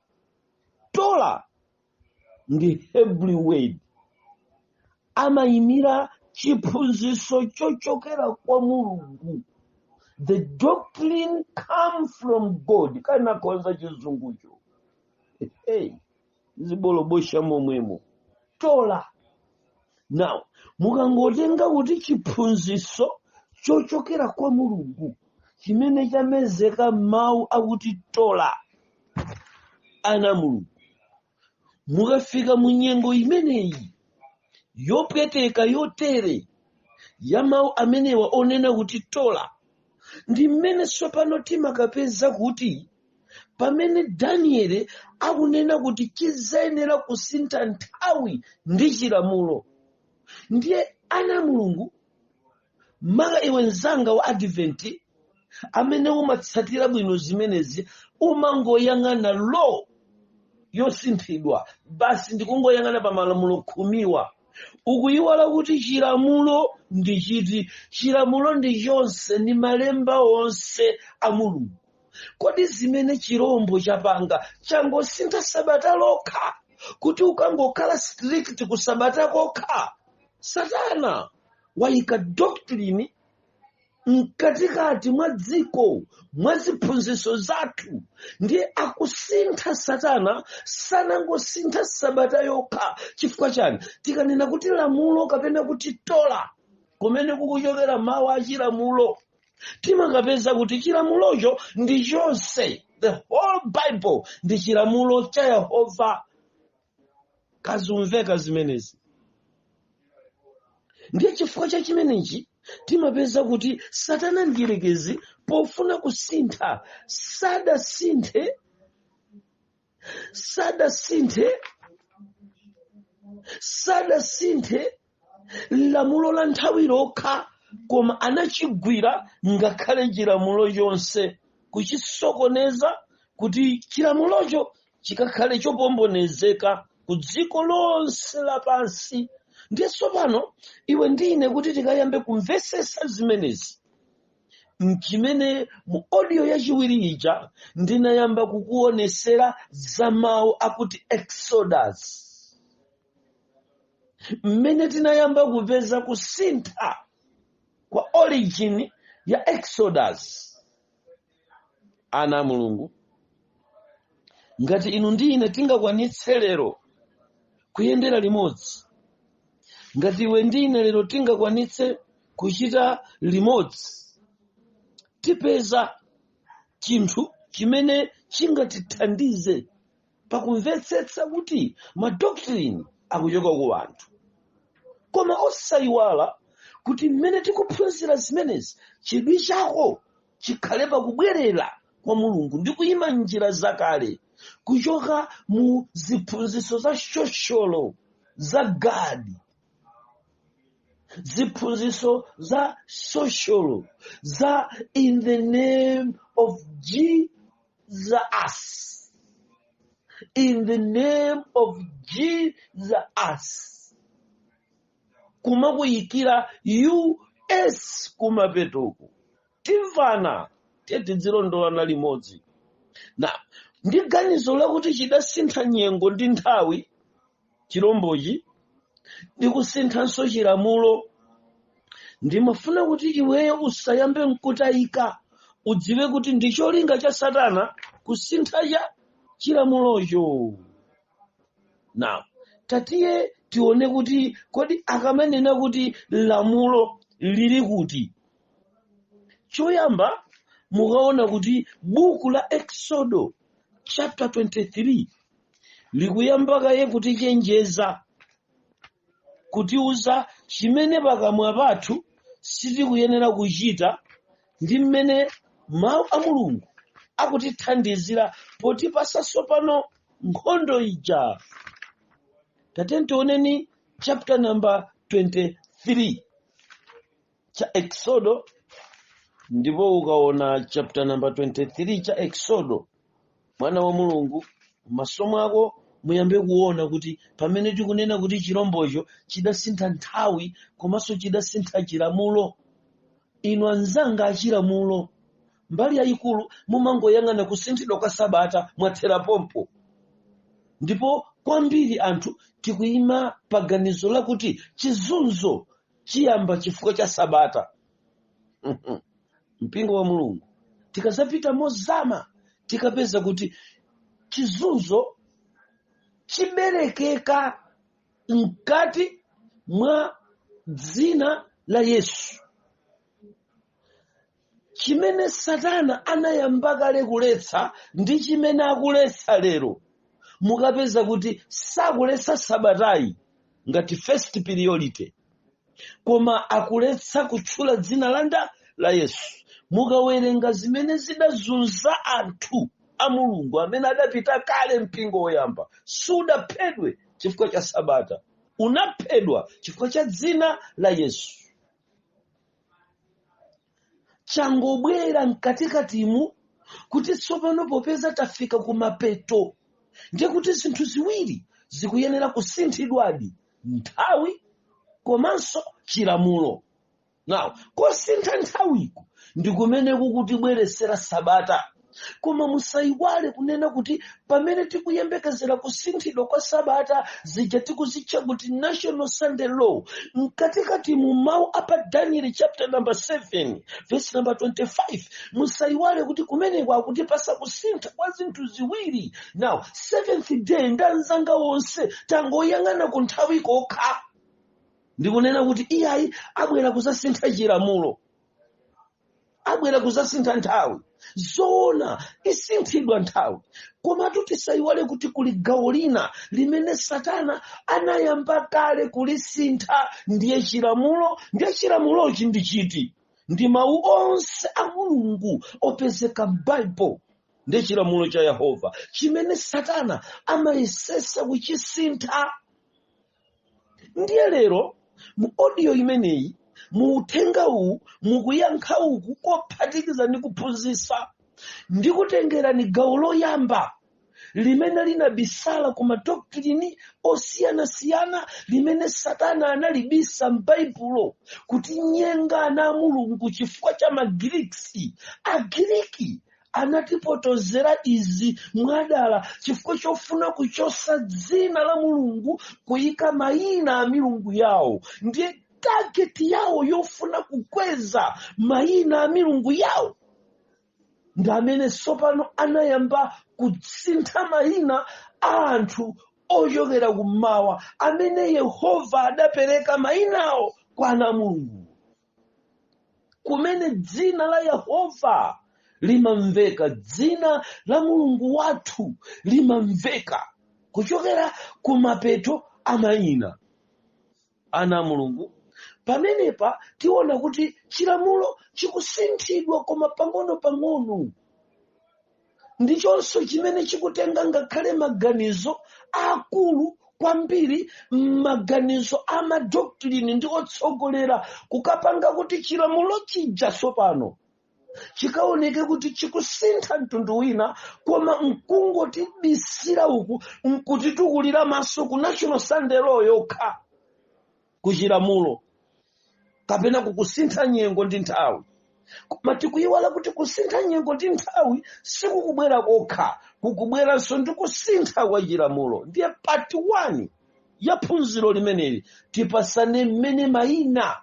Torah ndi Hebrew word, amayimira chiphunzitso chochokera kwa Mulungu. The doctrine come from God. Kanakonza chizungucho, hey, zibolobosha momwemo Torah. Now, mukangotenga kuti chiphunzitso chochokera kwa Mulungu chimene chamezeka mawu akuti Torah, ana Mulungu, mukafika mu nyengo imeneyi yopweteka yotere ya mawu amenewa onena kuti Torah, ndi mmene tsopano timakapeza kuti pamene Danieli akunena kuti chizayenera kusintha nthawi ndi chilamulo, ndiye ana Mulungu, maka iwe mzanga wa Advent amene umatsatira bwino zimenezi, umangoyang'ana law yosinthidwa basi, ndikungoyang'ana pa malamulo khumiwa, ukuyiwala kuti chilamulo ndi chiti. Chilamulo ndi chonse, ndi malemba onse a Mulungu. Kodi zimene chirombo chapanga changosintha sabata lokha, kuti ukangokhala strict ku sabata kokha? Satana wayika doctrine mkatikati mwa dziko, mwa ziphunzitso zathu, ndiye akusintha. Satana sanangosintha sabata yokha. Chifukwa chani? Tikanena kuti lamulo kapena kuti Torah, kumene kukuchokera mawu achilamulo, timakapeza kuti chilamulocho ndi chonse. The whole Bible ndi chilamulo cha Yehova. Kazumveka zimenezi? Ndiye chifukwa cha chimenechi timapeza kuti Satana mdierekezi pofuna kusintha sadasinthe lamulo la nthawi lokha, koma anachigwira ngakhale chilamulo chonse, kuchisokoneza kuti chilamulocho chikakhale chopombonezeka ku dziko lonse lapansi. Ndiye tsopano iwe ndine kuti tikayambe kumvesesa zimenezi, mchimene mu audio yachiwiri ija ndinayamba kukuonesera za mawu akuti Exodus, mmene tinayamba kupeza kusintha kwa origin ya Exodus. Ana a Mulungu, ngati inu ndi ine tingakwanitse lero kuyendera limodzi, ngati iwe ndi ine lero tingakwanitse kuchita limodzi, tipeza chinthu chimene chingatithandize pakumvetsetsa kuti madoctrine akuchoka ku anthu. Koma osayiwala kuti mmene tikuphunzira zimenezi, chidwi chako chikhale pakubwerera kwa Mulungu ndi kuyima njira zakale, kuchoka mu ziphunzitso za shosholo za Gadi, ziphunzitso za social za "in the name of Jesus", "in the name of Jesus", kumakuyikira us kumapetuku. Timvana? Tiye tidzilondolana limodzi. Na ndi ganizo lakuti chidasintha nyengo ndi nthawi chirombochi ndi kusinthanso chilamulo, ndimafuna kuti iweyo usayambe nkutayika, udziwe kuti ndi cholinga cha Satana kusintha cha chilamulocho. Na tatiye tione kuti kodi akamanena kuti lamulo lili kuti? Choyamba mukaona kuti buku la Exodo chapter 23 likuyamba kaye kutichenjeza, kutiuza chimene pakamwa pathu sitikuyenera kuchita ndi mmene mawu a Mulungu akutithandizira potipasa pano nkhondo ija. Tate tioneni chapter number 23 cha Exodo. Ndipo ukaona chapter number 23 cha Exodo, mwana wa Mulungu, m'maso mwako muyambe kuona kuti pamene tikunena kuti chirombocho chidasintha nthawi komanso chidasintha chilamulo. Inu anzanga achilamulo, mbali yayikulu mumangoyang'ana kusinthidwa kwa sabata, mwathera pompo. Ndipo kwambiri anthu tikuyima pa ganizo lakuti chizunzo chiyamba chifukwa cha sabata. Mpingo wa Mulungu, tikazapita mozama tikapeza kuti chizunzo chiberekeka mkati mwa dzina la Yesu, chimene Satana anayamba kale kuletsa ndi chimene akuletsa lero. Mukapeza kuti sakuletsa sabatayi ngati first priority, koma akuletsa kutchula dzina landa la Yesu. Mukawerenga zimene zidazunza anthu a Mulungu amene adapita kale, mpingo woyamba sudaphedwe chifukwa cha sabata, unaphedwa chifukwa cha dzina la Yesu. Changobwera mkatikatimu kuti tsopano popeza tafika kumapeto, ndiye kuti zinthu ziwiri zikuyenera kusinthidwadi, nthawi komanso chilamulo. Now, kosintha nthawiko ndi kumene kukutibweresera sabata. Koma musayiwale kunena kuti pamene tikuyembekezera kusinthidwa kwa sabata, zija tikuzitcha kuti National Sunday Law, mkatikati mu mawu apa Daniel chapter number 7 verse number 25, musayiwale kuti kumeneko akutipasa kusintha kwa zinthu ziwiri. Now, seventh day ndi anzanga wonse tangoyang'ana ku nthawi kokha, ndikunena kuti iyayi, abwera kuzasintha chilamulo. Abwera kuzasintha nthawi. Zoona, isinthidwa nthawi, komatu tisayiwale kuti kuli gawo lina limene Satana anayamba kale kulisintha, ndiye chilamulo. Ndiye chilamulochi ndi chiti? Ndi mawu onse a Mulungu opezeka m'Baibulo. Ndiye chilamulo cha Yehova chimene Satana amayesesa kuchisintha. Ndiye lero mu audio imeneyi, mu uthenga uwu, mukuyankha uku kophatikiza ndi kuphunzitsa, ndikutengerani gawo loyamba limene linabisala ku madoctrine osiyanasiyana, limene Satana analibisa m'Baibulo kuti nyenga ana a Mulungu chifukwa cha Magiriki. Agiriki anatipotozera izi mwadala chifukwa chofuna kuchosa dzina la Mulungu, kuyika mayina a milungu yawo. Ndiye target yawo yofuna kukweza mayina a milungu yawo ndi amene tsopano anayamba kusintha mayina a anthu ochokera kummawa amene Yehova adapereka mayinawo kwa ana Mulungu, kumene dzina la Yehova limamveka, dzina la Mulungu wathu limamveka kuchokera kumapeto a mayina ana Mulungu. Pamenepa tiona kuti chilamulo chikusinthidwa, koma pang'ono-pang'ono. Ndichonso chimene chikutenga ngakhale maganizo akulu kwambiri, maganizo a madoctrine ndi otsogolera, kukapanga kuti chilamulo chija tsopano chikaoneke kuti chikusintha mtundu wina, koma nkungotibisira uku, nkutitukulira maso ku National Sunday Law yokha, kuchilamulo kapena kukusintha nyengo ndi nthawi. Koma tikuyiwala kuti kusintha nyengo ndi nthawi sikukubwera kokha, kukubweranso ndi kusintha kwa chilamulo. Ndiye part 1 ya phunziro limeneli tipasane mmene mayina,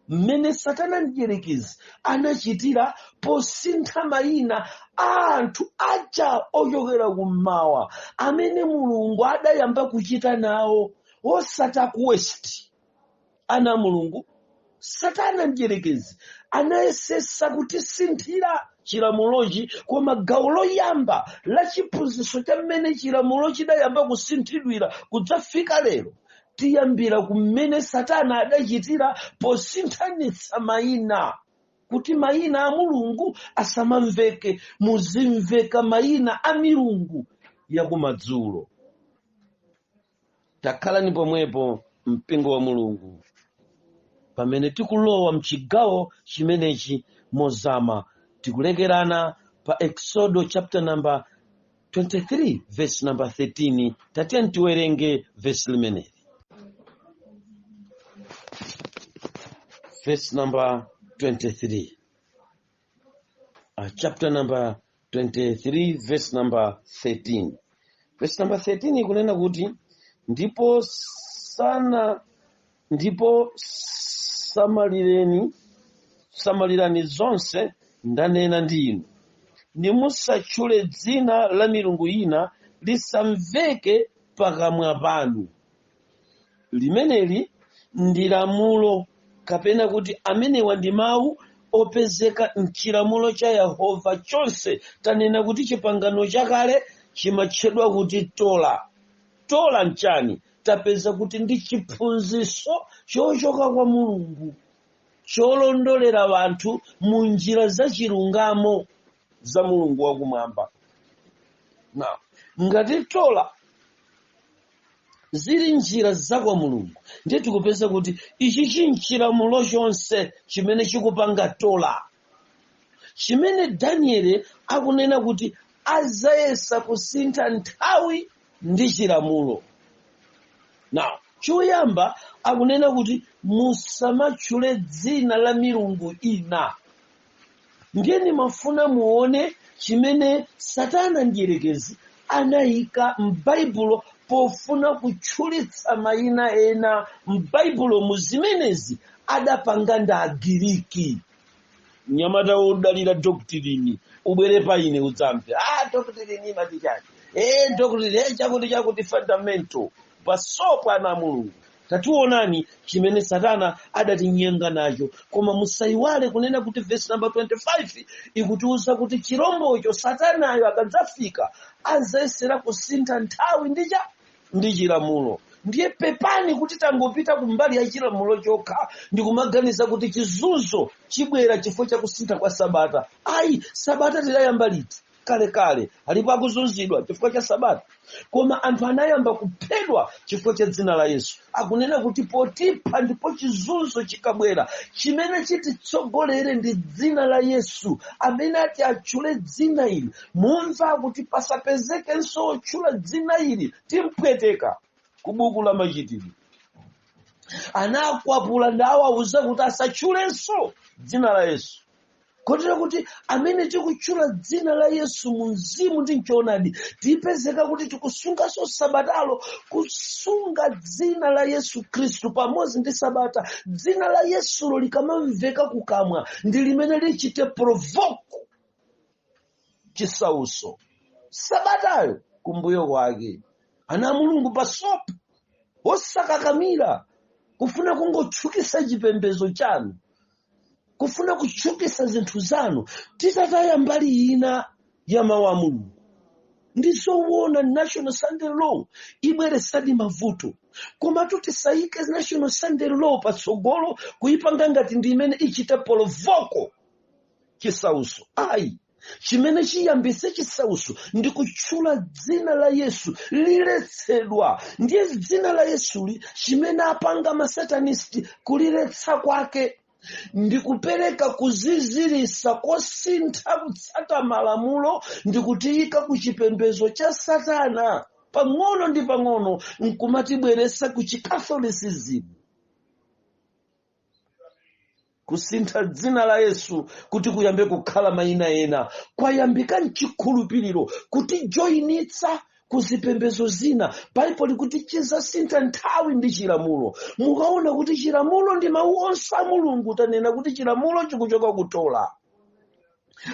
mmene Satana mdierekezi anachitira posintha mayina a anthu aja ochokera kummawa amene Mulungu adayamba kuchita nawo, osati ku West. Ana Mulungu, Satana mdierekezi anayesesa kutisinthira chilamulochi, koma gawo loyamba la chiphunzitso cha mmene chilamulo chidayamba kusinthidwira kudzafika lero, tiyambira kumene Satana adachitira posinthanitsa mayina, kuti mayina a Mulungu asamamveke, muzimveka mayina a milungu yakumadzulo. Takhalani pomwepo, mpingo wa Mulungu, pamene tikulowa mchigawo chimenechi mozama. Tikulekerana pa Exodo chapter number 23 verse number 13. Tatiye tiwerenge verse limeneli, verse number 23, chapter number 23 verse number 13. Verse number 13 ikunena kuti, ndipo sana ndipo samalirani zonse ndanena ndi inu, nimusatchule dzina la milungu ina, lisamveke pakamwa panu. Limeneli ndi lamulo, kapena kuti amenewa ndi mawu opezeka mchilamulo cha Yehova chonse. Tanena kuti chipangano chakale chimatchedwa kuti Tola. Tola nchani? Tapeza kuti ndi chiphunzitso chochoka kwa Mulungu cholondolera wanthu mu njira za chilungamo za Mulungu wakumwamba. Na ngati Tola zili njira za kwa Mulungu, ndiye tikupeza kuti ichi chinchilamulo chonse chimene chikupanga Tola, chimene Danieli akunena kuti azayesa kusintha nthawi ndi chilamulo. Now, choyamba akunena kuti musamatchule dzina la milungu ina. Ndiye ndimafuna muone chimene Satana mdierekezi anayika m'Baibulo pofuna kutchulitsa mayina ena m'Baibulo. Mu zimenezi adapanga ndi Agiriki. Mnyamata wodalira doctrine, ubwere pa ine udzamve, doctrine imati chani? Doctrine, chakuti chakuti fundamental pasopo. Ana Mulungu, Tationani chimene Satana adatinyenga nacho. Koma musayiwale kunena kuti verse number 25 ikutiuza kuti chirombocho, Satanayo, akadzafika azayesera kusintha nthawi ndi chilamulo. Ndiye pepani kuti tangopita kumbali ya chilamulo chokha ndikumaganiza kuti chizunzo chibwera chifukwa cha kusintha kwa sabata. Ayi, sabata tidayamba liti? Kalekale. Alipo akuzunzidwa chifukwa cha sabata? Koma anthu anayamba kuphedwa chifukwa cha dzina la Yesu. Akunena kuti potipha ndipo chizunzo chikabwera, chimene chititsogolere ndi dzina la Yesu. Amene ati atchule dzina ili, mumva kuti pasapezekenso otchula dzina ili, timpweteka. Ku buku la Machitidwe anakwapula ndi awauza kuti asatchulenso dzina la Yesu, kotero kuti amene tikutchula dzina la Yesu mu mzimu ndi mchoonadi tipezeka kuti tikusunganso sabatalo. Kusunga dzina la Yesu Khristu pamodzi ndi sabata, dzina la Yesulo likamamveka kukamwa ndi limene lichite provoke chisauso, sabatayo kumbuyo kwake. Ana a Mulungu, pasopo osakakamira kufuna kungotchukisa chipembedzo chanu, kufuna kutchukisa zinthu zanu, titataya mbali ina ya mawu a Mulungu. Ndizoona, National Sunday Law ibweresadi mavuto, komatu tisayike National Sunday Law patsogolo kuyipanga ngati ndi imene ichite provoke chisauso. Ayi, chimene chiyambise chisauso ndi kutchula dzina la Yesu liletsedwa. Ndiye dzina la Yesuli, chimene apanga masatanisti kuliletsa kwake ndi kupereka kuzizirisa kosintha kutsata malamulo ndi kutiyika ku chipembedzo cha Satana pang'ono ndi pang'ono, nkumatibweresa ku Chicatholicism, kusintha dzina la Yesu kuti kuyambe kukhala mayina ena. Kwayambika mchikhulupiriro kutijoyinitsa ku zipembedzo zina. Baibulo likuti chizasintha nthawi ndi chilamulo. Mukaona kuti chilamulo ndi mawu onse a Mulungu, tanena kuti chilamulo chikuchoka kutola,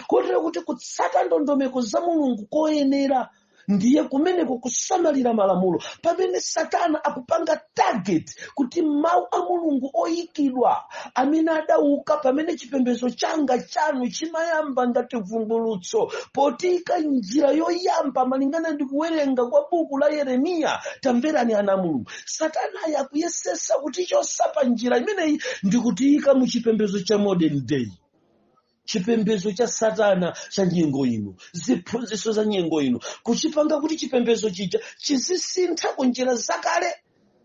kotero kuti kutsata ndondomeko za Mulungu koyenera ndiye kumeneko kusamalira malamulo. Pamene Satana akupanga target kuti mawu a Mulungu oyikidwa amene adauka pamene chipembedzo changa chanu chimayamba ngati vumbulutso, potiyika njira yoyamba malingana ndi kuwerenga kwa buku la Yeremiya. Tamverani, ana a Mulungu, Satana akuyesesa kutichosa pa njira imeneyi ndi kutiyika mu chipembedzo cha modern day, chipembedzo cha Satana cha nyengo ino, ziphunzitso za nyengo ino, kuchipanga kuti chipembedzo chija chizisintha ku njira zakale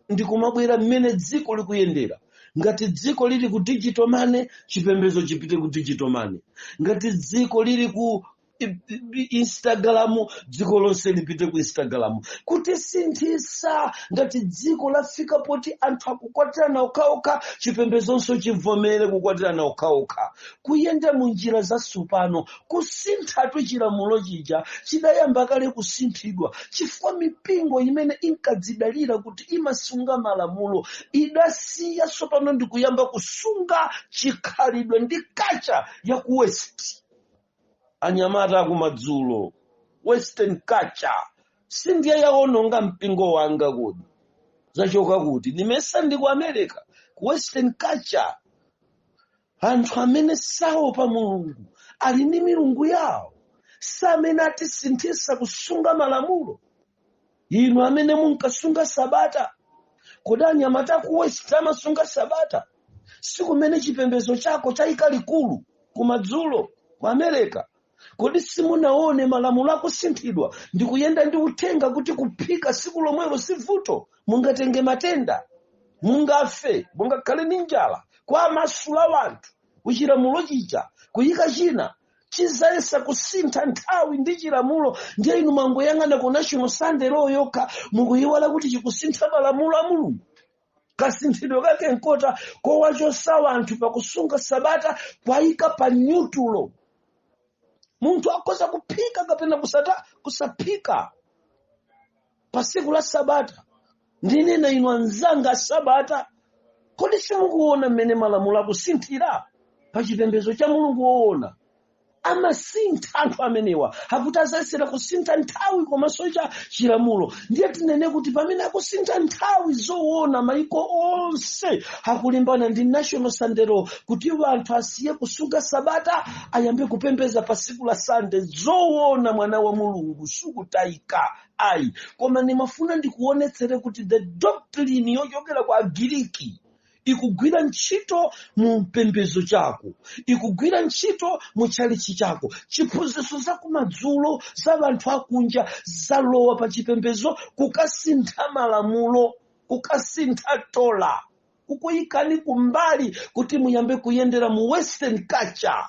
ndi kumabwera mmene dziko likuyendera. Ngati dziko lili ku digital money, chipembedzo chipite ku digital money. Ngati dziko lili ku Instagram, dziko lonse lipite ku Instagram, kutisinthisa. Ngati dziko lafika poti anthu akukwatirana okhaokha, chipembedzonso chivomere kukwatirana okhaokha, kuyenda mu njira zatsopano, kusinthatu chilamulo chija chidayamba kale kusinthidwa, chifukwa mipingo imene inkadzidalira kuti imasunga malamulo idasiya tsopano ndi kuyamba kusunga chikhalidwe ndi culture ya ku West. Anyamata akumadzulo, Western culture sindiye yaononga mpingo wanga? Kodi zachoka kuti? Ndimesa ndi ku America, ku Western culture. Anthu amene saopa Mulungu ali ndi milungu yawo, samene atisinthisa kusunga malamulo. Inu amene munkasunga sabata, kodi anyamata ku West amasunga sabata? Sikumene chipembedzo chako chayika likulu kumadzulo ku America? Kodi simunaone malamulo akusinthidwa ndi kuyenda ndi uthenga kuti kuphika siku lomwelo si vuto, mungatenge matenda, mungafe, mungakhale ndi njala, kwa masula wanthu kuchilamulo chija kuyika china chizayesa kusintha nthawi ndi chilamulo? Ndiye inu mwangoyang'ana ku National Sunday Law yokha, mukuyiwala kuti chikusintha malamulo a Mulungu. Kasinthidwe kake nkota kowachosa wanthu pakusunga sabata, kwayika pa neutral. Munthu akhoza kuphika kapena kusaphika pa tsiku la sabata. Ndinena inu anzanga sabata, kodi simukuona mmene malamulo akusinthira pa chipembedzo cha Mulungu woona? Amasintha anthu amenewa, akuti azayesera kusintha nthawi komanso cha chilamulo. Ndiye tinene kuti pamene akusintha nthawi, zoona maiko onse akulimbana ndi National Sunday Law kuti anthu asiye kusunga sabata, ayambe kupembeza pa tsiku la Sunday. Zoona, mwana wa Mulungu, sukutayika ayi, koma ndimafuna ndikuonetsere kuti the doctrine yochokera kwa Agiriki ikugwira ntchito mu mpembedzo chako, ikugwira ntchito mu tchalichi chako. Chiphunzitso za kumadzulo za anthu akunja zalowa pa chipembedzo, kukasintha malamulo, kukasintha Torah, kukuyikani kumbali kuti muyambe kuyendera mu Western culture.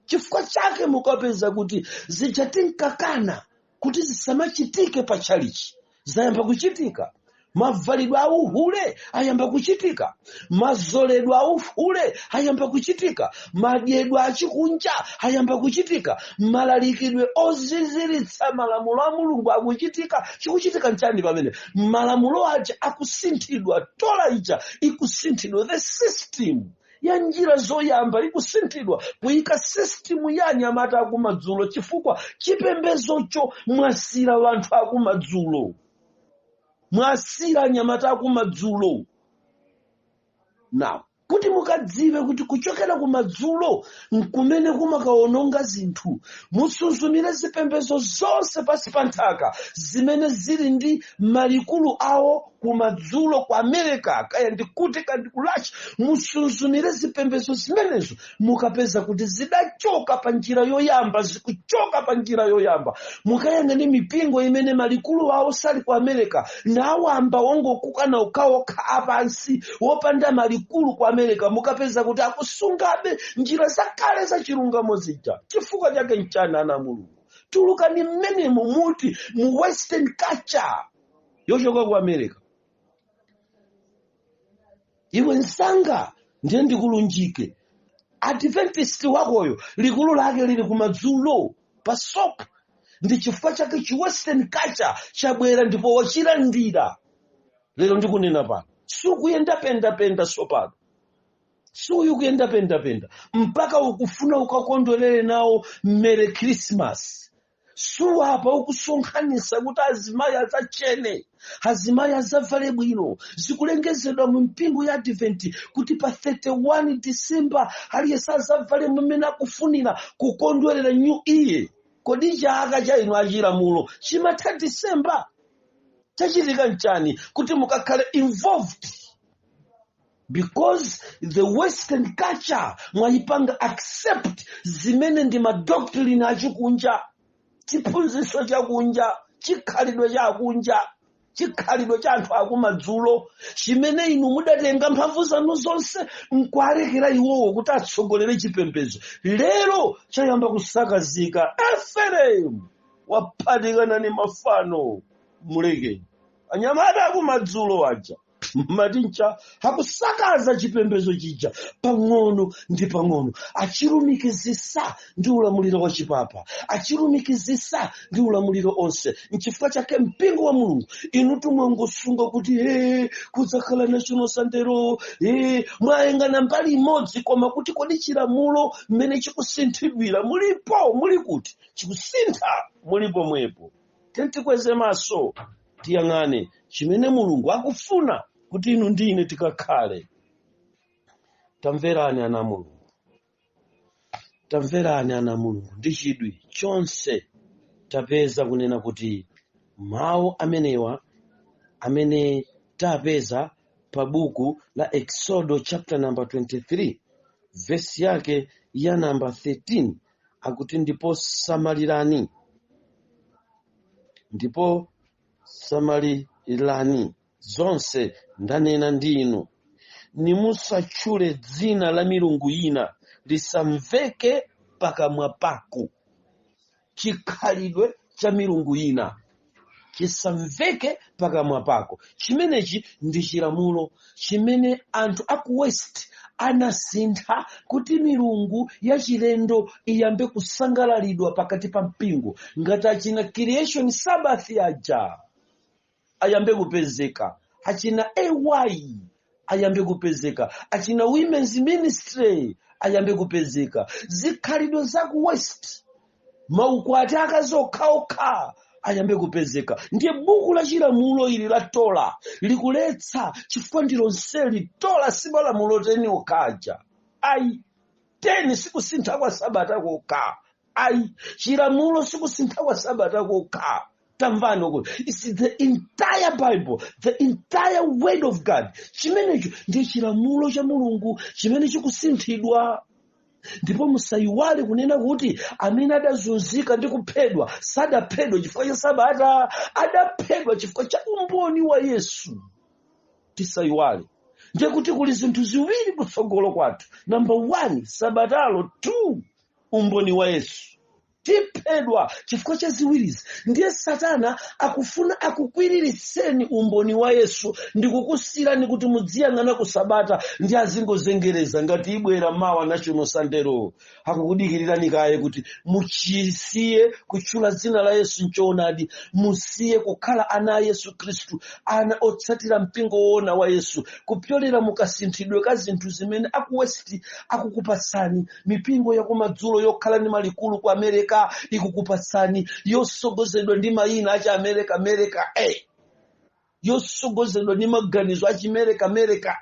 Chifukwa chake mukapeza kuti zija tinkakana kuti zisamachitike pa tchalichi zayamba kuchitika. Mavalidwe auhule ayamba kuchitika, mazoledwe auhule ayamba kuchitika, madyedwe achikunja ayamba kuchitika, malalikidwe oziziritsa malamulo a Mulungu akuchitika. Chikuchitika nchani pamene malamulo aja akusinthidwa? Torah ija ikusinthidwa, the system ya njira zoyamba ikusinthidwa kuyika system ya anyamata akumadzulo, chifukwa chipembezocho mwasira wanthu akumadzulo, mwasira anyamata akumadzulo. Now, kuti mukadziwe kuti kuchokera kumadzulo nkumene kumakaononga zinthu, musuzumire zipembedzo zonse pasi pa nthaka zimene zili ndi malikulu awo kumadzulo, ku America kaya ndikuti kandi ku Russia. Musuzumire zipembedzo zimenezo, mukapeza kuti zidachoka pa njira yoyamba, zikuchoka pa njira yoyamba. Mukayang'ane mipingo imene malikulu awo sali ku America, nawamba wongokukana okhaokha apansi wopanda malikulu ku America, mukapeza kuti akusungabe njira zakale za chilungamo zija. Chifukwa chake nchani, ana Mulungu? Tulukani mmenemo muti mu Western culture yochoka ku America. Iwe msanga, ndiye ndikulunjike Adventist wakoyo, likulu lake lili kumadzulo pa sop. Ndi chifukwa chake chi Western culture chabwera ndipo wachilandira. Lero ndikunena pano, sukuyenda pendapenda sopano, suyu kuyenda pendapenda mpaka ukufuna ukakondwerere nawo Merry Christmas. Suwapa ukusonkhanitsa kuti azimayi adzachene, azimayi adzavale bwino. Zikulengezedwa mu mpingo ya Advent kuti pa 31 December aliyense adzavale mmene akufunira kukondwerera New Year. Kodi chaka cha inu achilamulo chimatha December? Chachitika nchani kuti mukakhale involved? Because the Western culture mwayipanga accept, zimene ndi madoctrine achikunja, chiphunzitso chakunja, chikhalidwe chakunja, chikhalidwe cha anthu akumadzulo, chimene inu mudatenga mphamvu zanu zonse nkualekera iwowo kuti atsogolere chipembedzo. Lero chayamba kusakazika. Efereimu waphatikana ni mafano. Mulekeni anyamata akumadzulo aja matincha akusakaza chipembedzo chija pang'ono ndi pang'ono, achilumikizisa ndi ulamuliro wa chipapa, achilumikizisa ndi ulamuliro onse. Nchifukwa chake mpingo wa Mulungu, inu tumwangosunga kuti he kudzakhala National Sunday Law, he mwayang'ana mbali imodzi, koma kuti kodi chilamulo mmene chikusinthidwira mulipo? Muli kuti chikusintha? Mulipo mwepo. Tentikweze maso, tiyang'ane chimene Mulungu akufuna kuti inu ndi ine tikakhale. Tamverani, ana Mulungu, tamverani, ana Mulungu, ndi chidwi chonse. Tapeza kunena kuti mawu amenewa amene tapeza pa buku la Exodo chapter number 23, vesi yake ya number 13, akuti, "Ndipo samalirani, ndipo samalirani zonse ndanena ndi inu, nimusatchule dzina la milungu ina, lisamveke pakamwa pako." Chikhalidwe cha milungu ina chisamveke pakamwa pako. Chimenechi ndi chilamulo chimene anthu aku West anasintha kuti milungu yachilendo iyambe kusangalalidwa pakati pa mpingo, ngati achina Creation Sabbath aja ayambe kupezeka, achina ay Ayambe kupezeka achina women's ministry, ayambe kupezeka zikhalidwe za ku West, maukwati akazi okhaokha ayambe kupezeka. Ndiye buku la chilamulo ili la Torah likuletsa, chifukwa ndi lonseli. Torah si malamulo 10 okhaja ayi. 10 sikusintha kwa sabata kokha ayi. Chilamulo sikusintha kwa sabata kokha. Tamvani kuti it's the entire Bible, the entire word of God. Chimenecho ndiye chilamulo cha Mulungu chimene chikusinthidwa. Ndipo musayiwale kunena kuti amene adazunzika ndi kuphedwa sadaphedwa chifukwa cha sabata, adaphedwa chifukwa cha umboni wa Yesu. Tisayiwale. Ndiye kuti kuli zinthu ziwiri kutsogolo kwathu: number one, sabatalo; two, umboni wa Yesu. Tiphedwa chifukwa cha ziwirizi. Ndiye Satana akufuna akukwiririseni umboni wa Yesu ndi kukusiyirani kuti mudziyang'ana ku sabata ndi azingozengereza ngati ibwera mawa National Sunday Law. Akukudikirirani kaye kuti muchisiye kutchula dzina la Yesu nchoonadi, musiye kukhala ana a Yesu Khristu, ana otsatira mpingo woona wa Yesu, kupyolera mukasinthidwe ka zinthu zimene aku West akukupatsani. Mipingo yakumadzulo yokhala ndi malikulu ku America ikukupatsani, yosogozedwa ndi mayina achi America America, yosogozedwa ndi maganizo achimereka America,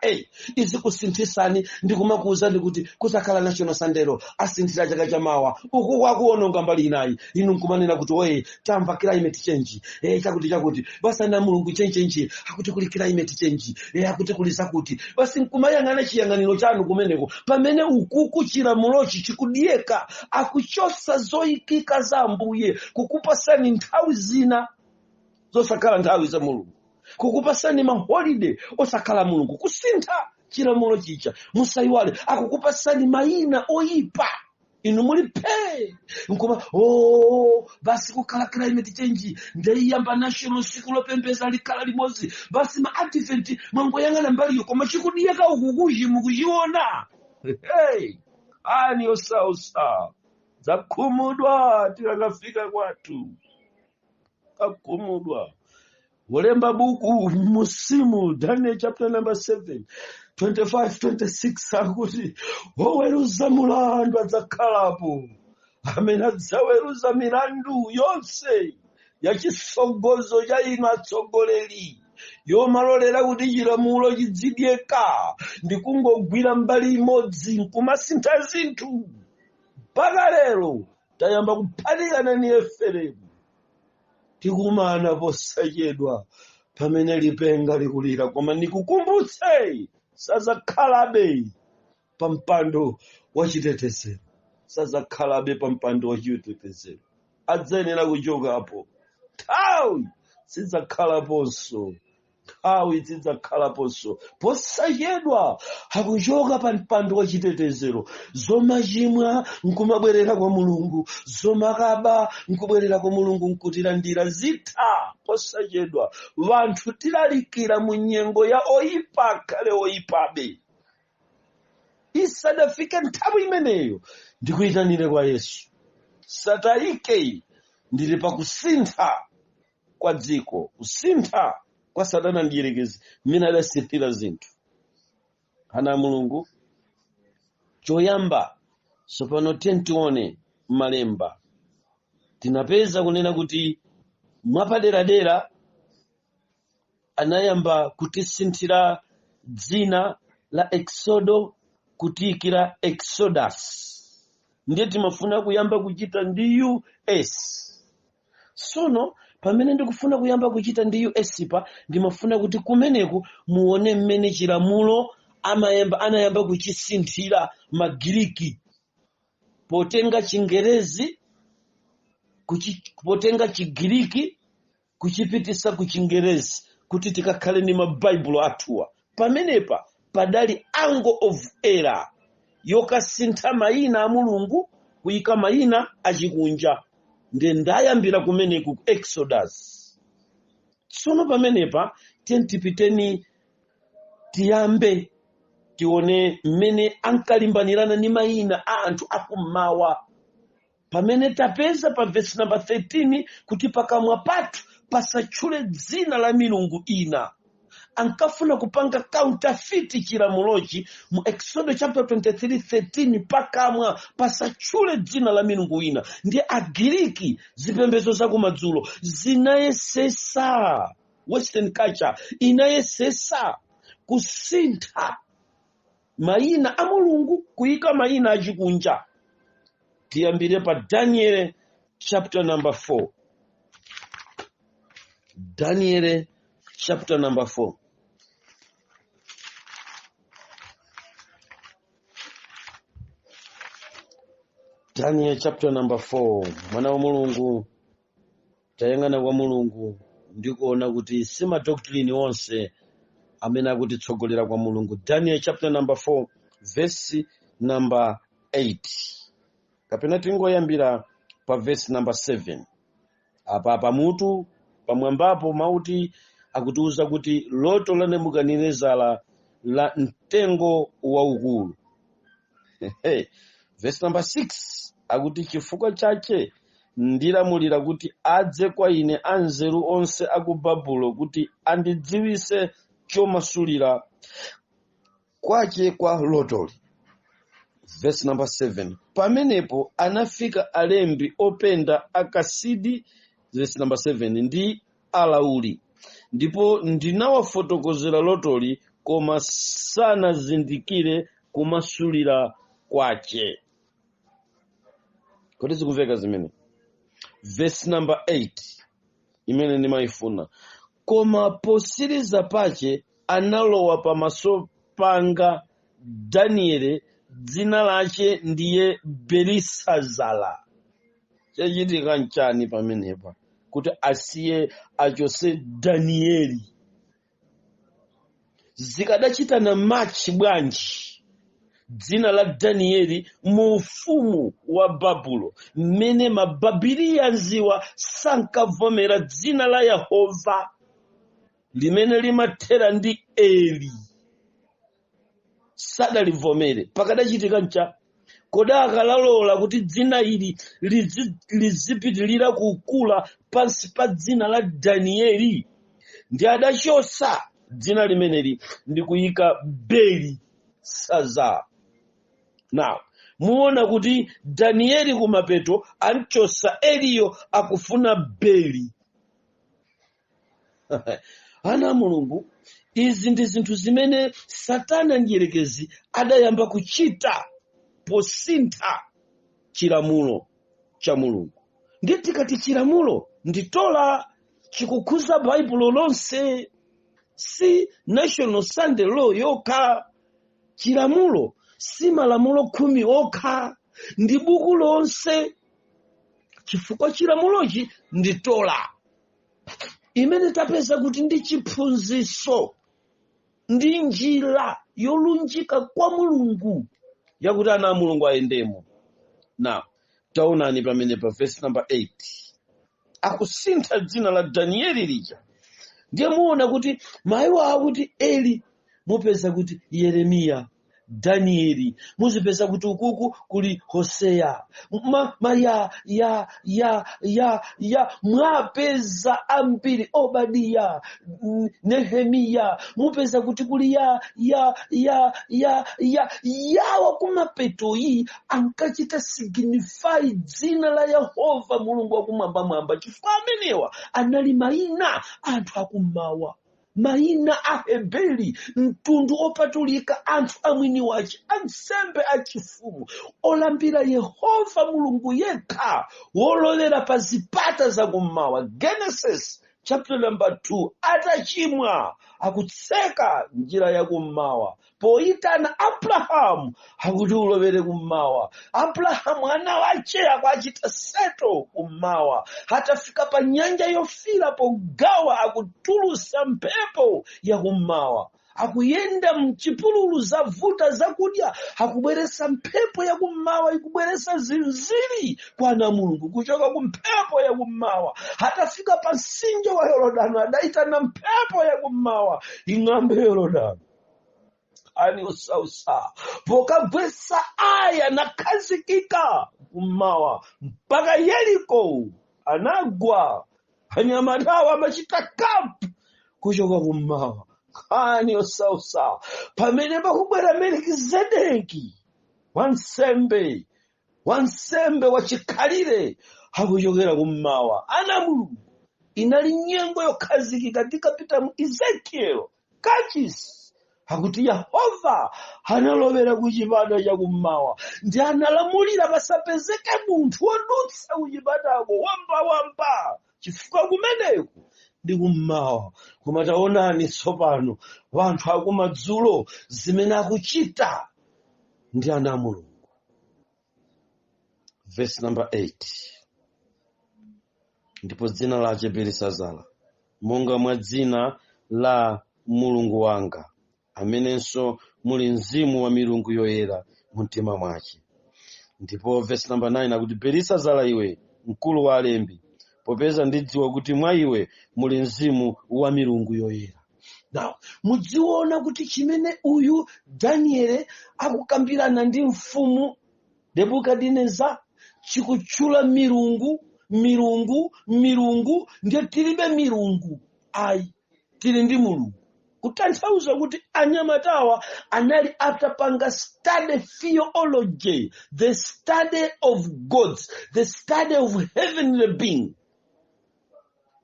izikusinthisani ndi kumakuwuzani kuti kusakhala National Sunday Law, asinthira chaka chamawa. Uku kwakuononga mbali inayi, inu nkumanena kuti oye, tamva climate change, chakuti chakuti. Basi, ana Mulungu, change akuti kuli climate change, akuti kuli zakuti. Basi, nkumayang'ana chiyang'aniro chanu kumeneko, pamene ukuku chilamulochi chikudiyeka. Akuchosa zoyikika za Ambuye, kukupasani nthawi zina zosakhala nthawi za Mulungu, kukupasani ma holiday osakhala Mulungu, kusintha chilamulo chicha. Musayiwale, akukupasani mayina oyipa, inu muli phee nkoma oh, basi kukhala climate change, ndeyiyamba national siku lopembeza likhala limodzi. Basi, ma Advent mwangoyang'ana mbaliyo, koma chikudiyeka ukukuchi mukuchiona. Hey, ani osausa zakhumudwa tikakafika kwathu, kakhumudwa. Wolemba buku musimu, Daniel chapter number 7, 25, 26, akuti woweruza mulandu adzakhalapo, amene adzaweruza milandu yonse yachisogozo cha inu atsogoleri yomalolera kuti chilamulo chidzidyeka ndi kungogwira mbali imodzi nkumasintha zinthu. Mpaka lero tayamba kuphatikana ni Efereimu. Tikumana posachedwa pamene lipenga likulira. Koma ndikukumbutse, sazakhalabe pa mpando wachitetezero, sazakhalabe pa mpando wachitetezero, adzayenera kuchokapo. Nthawi sidzakhalaponso, nthawi sidzakhalaponso. Posachedwa akuchoka pa mpando wachitetezero. Zomachimwa nkumabwerera kwa Mulungu, zomakaba nkubwerera kwa Mulungu nkutilandira, zitha posachedwa. Vanthu tilalikira mu nyengo ya oyipa akhale oyipabe. Isadafike nthawi imeneyo, ndikuyitanire kwa Yesu. Satayike, ndili pakusintha kwa dziko, kusintha kwa Satana ndiyerekezi mmene adasinthira zinthu. Ana a Mulungu, choyamba tsopano tione malemba. Tinapeza kunena kuti mwapaderadera anayamba kutisinthira dzina la Exodo kutiyikira Exodus. Ndiye timafuna kuyamba kuchita ndi us. Sono pamene ndikufuna kuyamba kuchita ndi us pa, ndimafuna kuti kumeneku muone mmene chilamulo amayamba anayamba kuchisinthira Magiriki potenga Chingerezi, potenga Chigiriki kuchipitisa ku Chingerezi kuti tikakhale ndi mabaibulo athuwa. Pamenepa padali angle of error yokasintha mayina a Mulungu kuyika mayina achikunja. Ndiye ndayambira kumeneku ku Exodus. Tsono pamenepa tiye tipiteni, tiyambe tione mmene ankalimbanirana ndi mayina a anthu akummawa, pamene tapeza pa verse number 13 kuti pakamwa pathu pasatchule dzina la milungu ina. Ankafuna kupanga counterfeit chilamulochi mu Exodo chapter 23 13, pakamwa pasatchule dzina la milungu ina. Ndi Agiriki, zipembedzo zakumadzulo zinayesesa, Western culture inayesesa kusintha mayina a Mulungu, kuyika mayina achikunja. Tiyambire pa Daniel chapter number 4. Daniel chapter number 4. Daniel chapter number 4. Mwana wa Mulungu, tayang'ana kwa Mulungu ndikuona kuti si madoctrine onse amene akutitsogolera kwa Mulungu. Daniel chapter number 4 verse number 8, kapena tingoyambira pa verse number 7. Apa pamutu pamwambapo mauti akutiuza kuti loto la Nebukadinezara la mtengo waukulu. Hey, verse number 6 akuti, chifukwa chache ndilamulira kuti adze kwa ine anzeru onse aku Babulo kuti andidziwise chomasulira kwache kwa lotoli. Verse number 7, pamenepo anafika alembi openda akasidi, verse number 7, ndi alauli, ndipo ndinawafotokozera lotoli, koma sanazindikire kumasulira kwache. Kodi zikumveka zimene? Verse number 8 imene ndimayifuna, koma posiriza pache analowa pamaso panga Daniele, dzina lache ndiye Belisazara. Chachitika nchani pamenepa kuti asiye achose Danieli? Zikadachitana machi bwanji dzina la Danieli mu ufumu wa Babulo, mmene mababiliyanziwa sankavomera dzina la Yehova limene limathera ndi Eli, sadalivomere? Pakadachitika ncha? Kodi akalalola kuti dzina ili lizipitilira kukula pansi pa dzina la Danieli? Ndi adachosa dzina limeneli ndi kuyika Belisazara. Now muona kuti Danieli kumapeto anchosa Eliyo, akufuna Beli. Ana Mulungu, izi ndi zinthu zimene Satana Mdierekezi adayamba kuchita posintha chilamulo cha Mulungu. Ndi tikati chilamulo ndi Torah, chikukhuza Baibulo lonse, si National Sunday Law yokha. Chilamulo si malamulo 10 okha, ndi buku lonse, chifukwa chilamulochi ndi Torah imene tapeza kuti ndi chiphunzitso, ndi njira yolunjika kwa Mulungu yakuti ana a Mulungu ayendemo. Now taonani pamene pa verse number 8 akusintha dzina la Danieli lija. Ndiye muona kuti mayiwo akuti Eli, mupeza kuti Yeremiya, Danieli, muzipeza kuti ukuku kuli Hoseya, ma ya ya ya ya ya, mwapeza ambiri, Obadiya, Nehemiya, mupeza kuti kuli ya ya ya ya ya yawa. Kumapetoyi ankachita signify dzina la Yehova Mulungu wakumwambamwamba, chifukwa amenewa anali mayina anthu akummawa, mayina a Heberi, mtundu opatulika, anthu amwini wace, ansembe achifumu, olambira Yehova Mulungu yekha, wololera pa zipata zakummawa. Genesis chapter number 2, atachimwa akutseka njira yakummawa poyitana Abrahamu akuti ulowere kummawa. Abrahamu ana wache akuachita settle kummawa. Atafika pa Nyanja Yofira, pogawa akutulusa mphepo yakummawa. Akuyenda mchipululu, zavuta zakudya, akubweresa mphepo yakummawa, ikubweresa zinziri kwa ana Mulungu kuchoka ku mphepo yakummawa. Atafika pa mtsinje wa Yorodano, adayitana mphepo yakummawa ing'ambe Yorodano ani usausa, pokagwesa aya nakhazikika kummawa mpaka Yeriko anagwa. Anyamatawa amachita camp kuchoka kummawa. Nkhani yosausa pamene pakubwera Melikizedeki, wansembe, wansembe wachikhalire, akuchokera kummawa. Ana Mulungu, inali nyengo yokhazikika. Tikapita mu Ezekiel kachisi, akuti Yehova analowera ku chipata chakummawa ndi analamulira pasapezeke munthu wodutsa kuchipatako wambawamba, chifukwa kumeneku ndi kummawa. Koma taonani tsopano wanthu akumadzulo zimene akuchita ndi ana a Mulungu. Verse number 8: Ndipo dzina lace Belisazara, monga mwa dzina la mulungu wanga, amenenso muli mzimu wa milungu yoyera mu mtima mwace. Ndipo verse number 9 akuti: Belisazara iwe, mkulu wa alembi, popeza ndidziwa kuti mwa iwe muli mzimu wa milungu yoyera. Now mudziona kuti chimene uyu Daniele akukambirana ndi mfumu Nebukadineza chikutchula milungu, milungu, milungu. Ndiye tilibe milungu ayi, tili ndi Mulungu. Kutanthauza kuti anyamatawa anali atapanga study theology, the study of gods, the study of heavenly being.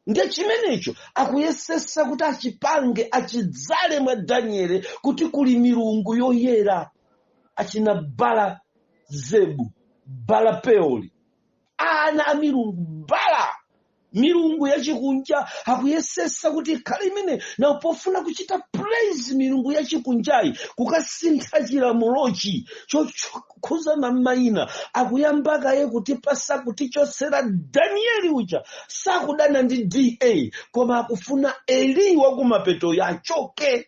Ndiye chimenecho akuyesesa kuti achipange, achidzale mwa Daniele kuti kuli milungu yoyera, achina Bala Zebu, Bala Peoli, ana a milungu Bala, milungu yachikunja. Akuyesesa kuti ikhale imene nawo pofuna kuchita praise milungu yachikunjayi, kukasintha chilamulochi chokhuzana mayina. Akuyamba kaye kutipasa, kutichotsera Danieli uja. Sakudana ndi da, koma akufuna Eli wakumapeto yachoke.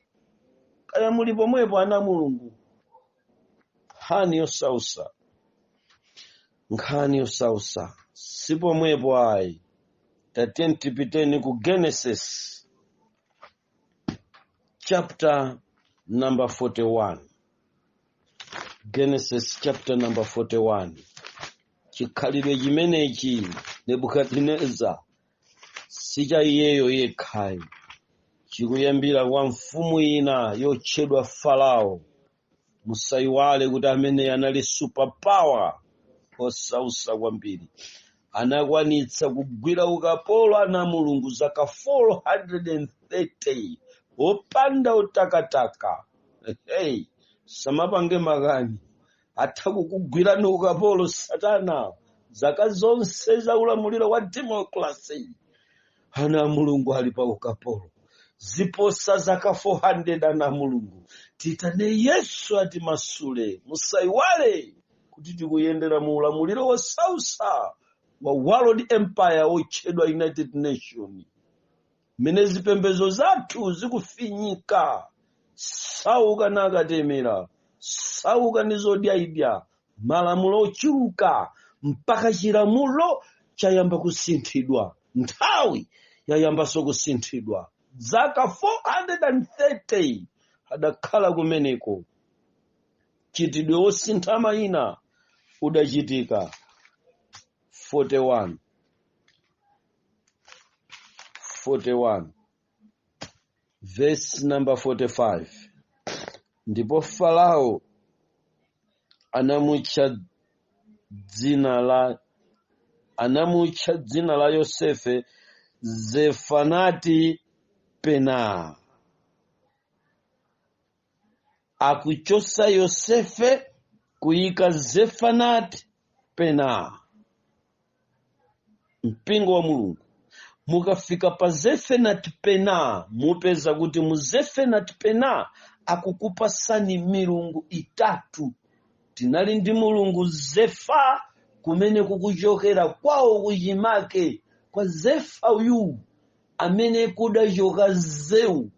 Kaya muli pomwepo, ana Mulungu? Nkhani yosausa, nkhani yosausa. Sipomwepo ayi, tatiyeni tipiteni ku Genesis chapter number 41. Genesis chapter number 41. Chikhalidwe chimenechi Nebukadineza si cha iyeyo yekhayi, chikuyambira kwa mfumu ina yotchedwa Farao. Musayiwale kuti amene anali superpower osausa kwambiri, anakwanitsa kugwira ukapolo ana Mulungu zaka 430 wopanda utakataka. Hey, samapange makani, atha kukugwirani ukapolo satana zaka zonse za ulamuliro wa democracy. Ana a Mulungu ali pa ukapolo ziposa zaka 400. Ana a Mulungu, titane Yesu atimasule. Musayiwale kuti tikuyendera mu ulamuliro wosausa wa world empire wotchedwa United Nation, mmene zipembedzo zathu zikufinyika. Sauka nakatemera, sauka ndi zodyaidya, malamulo ochuluka, mpaka chilamulo chayamba kusinthidwa, nthawi yayambanso kusinthidwa. Zaka 430 adakhala kumeneko. Chitidwe wosintha mayina udachitika. 41, 41 verse number 45: Ndipo Farao anamutcha dzina la Yosefe Zefanati Pena. Akuchosa Yosefe kuyika Zefanati Pena. Mpingo wa Mulungu, mukafika pa Zefenati Pena, mupeza kuti mu Zefenati Pena akukupasani milungu itatu. Tinali ndi mulungu Zefa, kumene kukuchokera kwawo kuchimake kwa Zefa uyu amene kudachoka Zeu.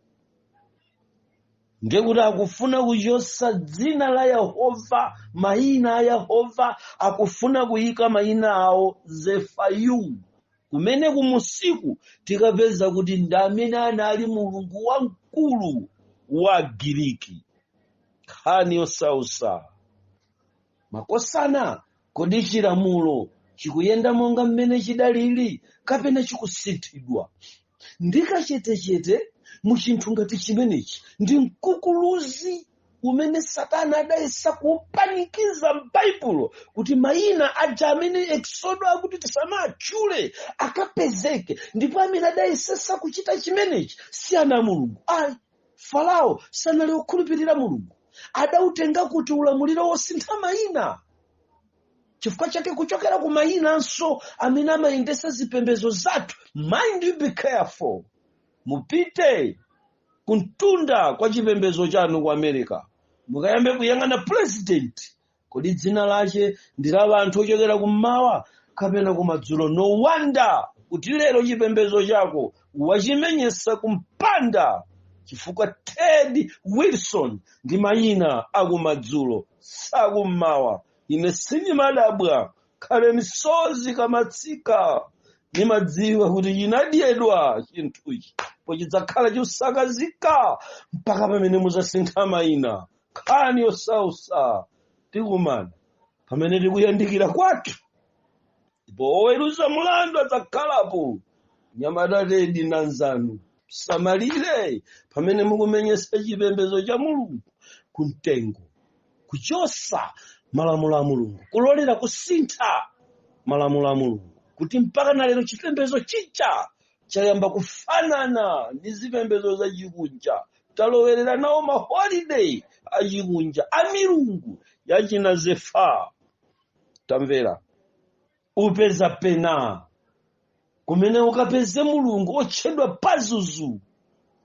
Ndekuti akufuna kuchosa dzina la Yehova, mayina a Yehova, akufuna kuyika mayina awo Zefayu, kumene kumusiku tikapeza kuti ndi amene anali mulungu wamkulu wa Giriki. Nkhani yosausa, makosana. Kodi chilamulo chikuyenda monga mmene chidalili kapena chikusinthidwa? Ndikachetechete Mu chinthu ngati chimenechi ndi mkukuluzi umene Satana adayesa kupanikiza m'Baibulo kuti mayina aja amene Exodo akuti tisamatchule akapezeke. Ndipo amene adayesesa kuchita chimenechi si ana a Mulungu ayi. Farao sanali okhulupirira Mulungu. Adautenga kuti ulamuliro wosintha mayina? Chifukwa chake kuchokera ku mayinanso amene amayendesa zipembedzo zathu, mind you, be careful. Mupite kuntunda kwa chipembedzo chanu ku America, mukayambe kuyang'ana president, kodi dzina lache ndi la anthu ochokera kummawa kapena kumadzulo? No wonder kuti lero chipembedzo chako wachimenyesa kumpanda, chifukwa Ted Wilson ndi mayina akumadzulo, sakummawa. Ine sindimadabwa khale misozi kamatsika, nimadziwa kuti chinadyedwa chinthuchi pochidzakhala chosakazika mpaka pamene muzasintha mayina. Nkhani yosausa, tikumana pamene tikuyandikira kwathu ndipo oweruza mulandu adzakhalapo. Nyamata Tedi nanzanu, samalire pamene mukumenyesa chipembedzo cha Mulungu kumtengo, kuchosa malamulo a Mulungu, kulolera kusintha malamulo a Mulungu, kuti mpaka na lero chipembedzo chicha chayamba kufanana ndi zipembedzo zachikunja. Talowerera nawo maholiday achikunja a milungu yachina Zefa. Tamvera, upeza pena kumene ukapeze mulungu otchedwa Pazuzu.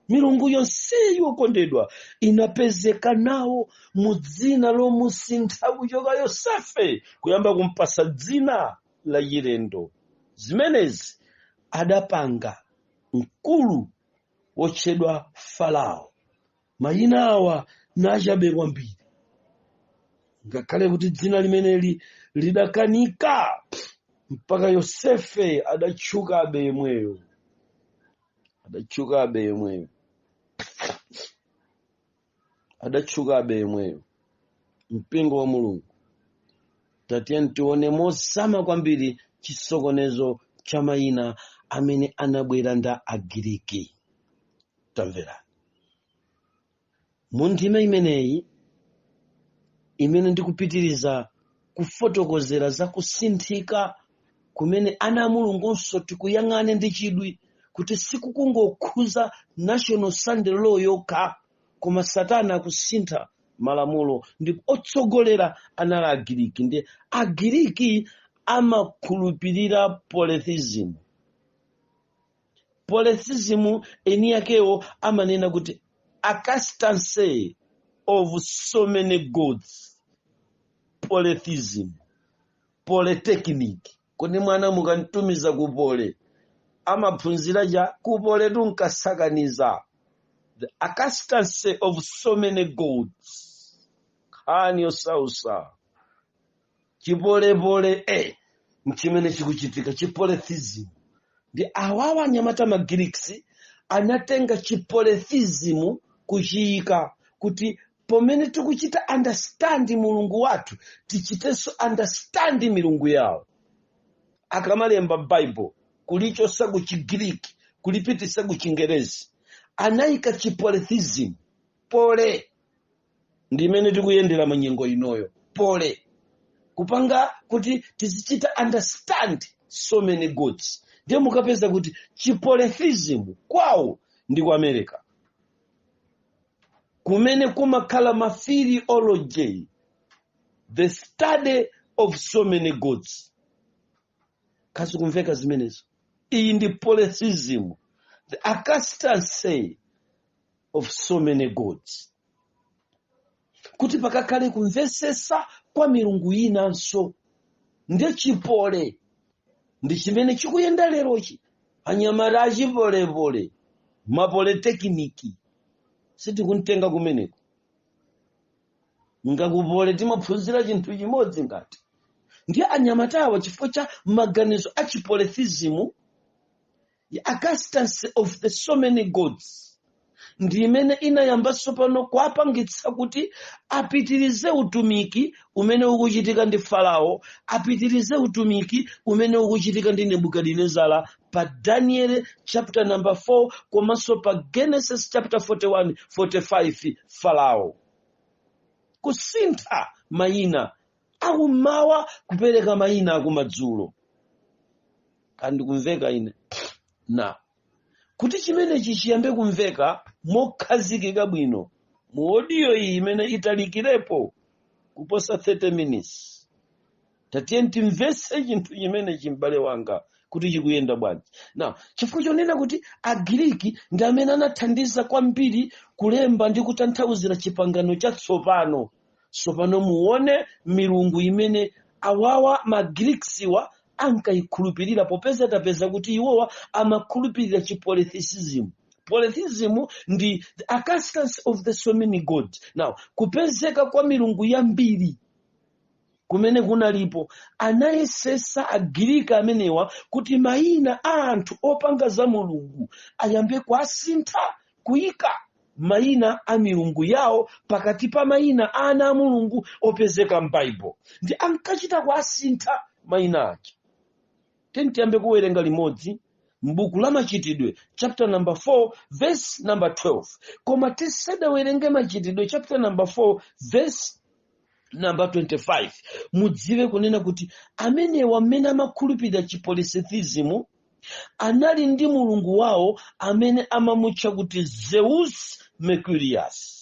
Milungu yonseyi, okondedwa, inapezeka nawo mu dzina lomusintha kuchoka Yosefe kuyamba kumpasa dzina la chilendo. Zimenezi adapanga mkulu wotchedwa Farao. Mayina awa nachabe kwambiri, ngakhale kuti dzina limeneli lidakanika mpaka Yosefe adatchukabe yemweyo, adatchukabe yemweyo, adatchukabe yemweyo. Mpingo wa Mulungu, tatiye tione mosama kwambiri chisokonezo cha mayina amene anabwera nda Agiriki. Tamverani, mu ndima imeneyi imene ndikupitiriza kufotokozera za kusinthika kumene ana a Mulungunso tikuyang'ane ndi chidwi kuti sikukungokhuza National Sunday Law yokha, koma Satana akusintha malamulo ndipo otsogolera anali Agiriki. Ndi Agiriki amakhulupirira polytheism. Polytheism eni yakewo amanena kuti acceptance of so many gods, polytheism, polytechnic. Kodi mwana mukantumiza ku poly amaphunzira cha ku poly? Tunkasakaniza the acceptance of so many gods. Nkhani yosausa, chipolepole nchimene chikuchitika, chipolytheism. Ndi awawa anyamata ma Greeks anatenga chipolytheism kuchiyika kuti pamene tikuchita understand Mulungu wathu, tichitenso understand milungu yawo. Akamalemba Bible kulichosa ku Chigiriki kulipitisa ku Chingerezi, anayika chipolytheism. Poly ndi imene tikuyendera manyengo inoyo, poly kupanga kuti tizichita understand so many gods. Ndiye mukapeza kuti chipolytheism kwawo ndi ku America, kumene kumakhala ma theology, the study of so many gods. Kasi kumveka zimenezo? Iyi ndi polytheism, the acceptance of so many gods, kuti pakakhale kumvesesa kwa milungu inanso. Ndiye chipoly ndi chimene chikuyenda lerochi. Anyamata achipolepole, mapolytechnic, sitikuntenga kumeneko. Ngakupole timaphunzira chinthu chimodzi ngati ndiye anyamatawa, chifukwa cha maganizo a chipolytheism, the acceptance of the so many gods. ndi imene inayambanso pano kuapangitsa kuti apitirize utumiki umene ukuchitika ndi Farao, apitirize utumiki umene ukuchitika ndi Nebukadinezara pa Daniel chapter number 4 komanso pa Genesis chapter 41 45. Farao kusintha mayina akummawa kupereka mayina akumadzulo. Kandi kumveka ine na kuti chimenechi chiyambe kumveka mokhazikika bwino mu audio iyi imene italikirepo kuposa 30 minutes, tatiye timvetse chinthu chimenechi, m'bale wanga, kuti chikuyenda bwanji. Na chifukwa chonena kuti Agiriki ndi amene anathandiza kwambiri kulemba ndi kutanthauzira Chipangano Chatsopano. Tsopano muone milungu imene awawa Magiriksiwa ankayikhulupirira, popeza tapeza kuti iwowa amakhulupirira chipolytheism. Polytheism ndi the existence of the so many gods. Now, kupezeka kwa milungu yambiri kumene kunalipo, anayesesa Agiriki amenewa kuti mayina a anthu opanga za Mulungu ayambe kuasintha, kuyika mayina a milungu yawo pakati pa mayina a ana a Mulungu opezeka m'Baibo. Ndi ankachita kuasintha mayina ake. Tiyambe kuwerenga limodzi m'buku la Machitidwe chapter number 4 verse number 12. Koma tisadawerenge Machitidwe chapter number 4 verse number 25, mudziwe kunena kuti amenewa mmene amakhulupirira chipolytheism anali ndi mulungu wawo amene amamutcha kuti Zeus Mercurius.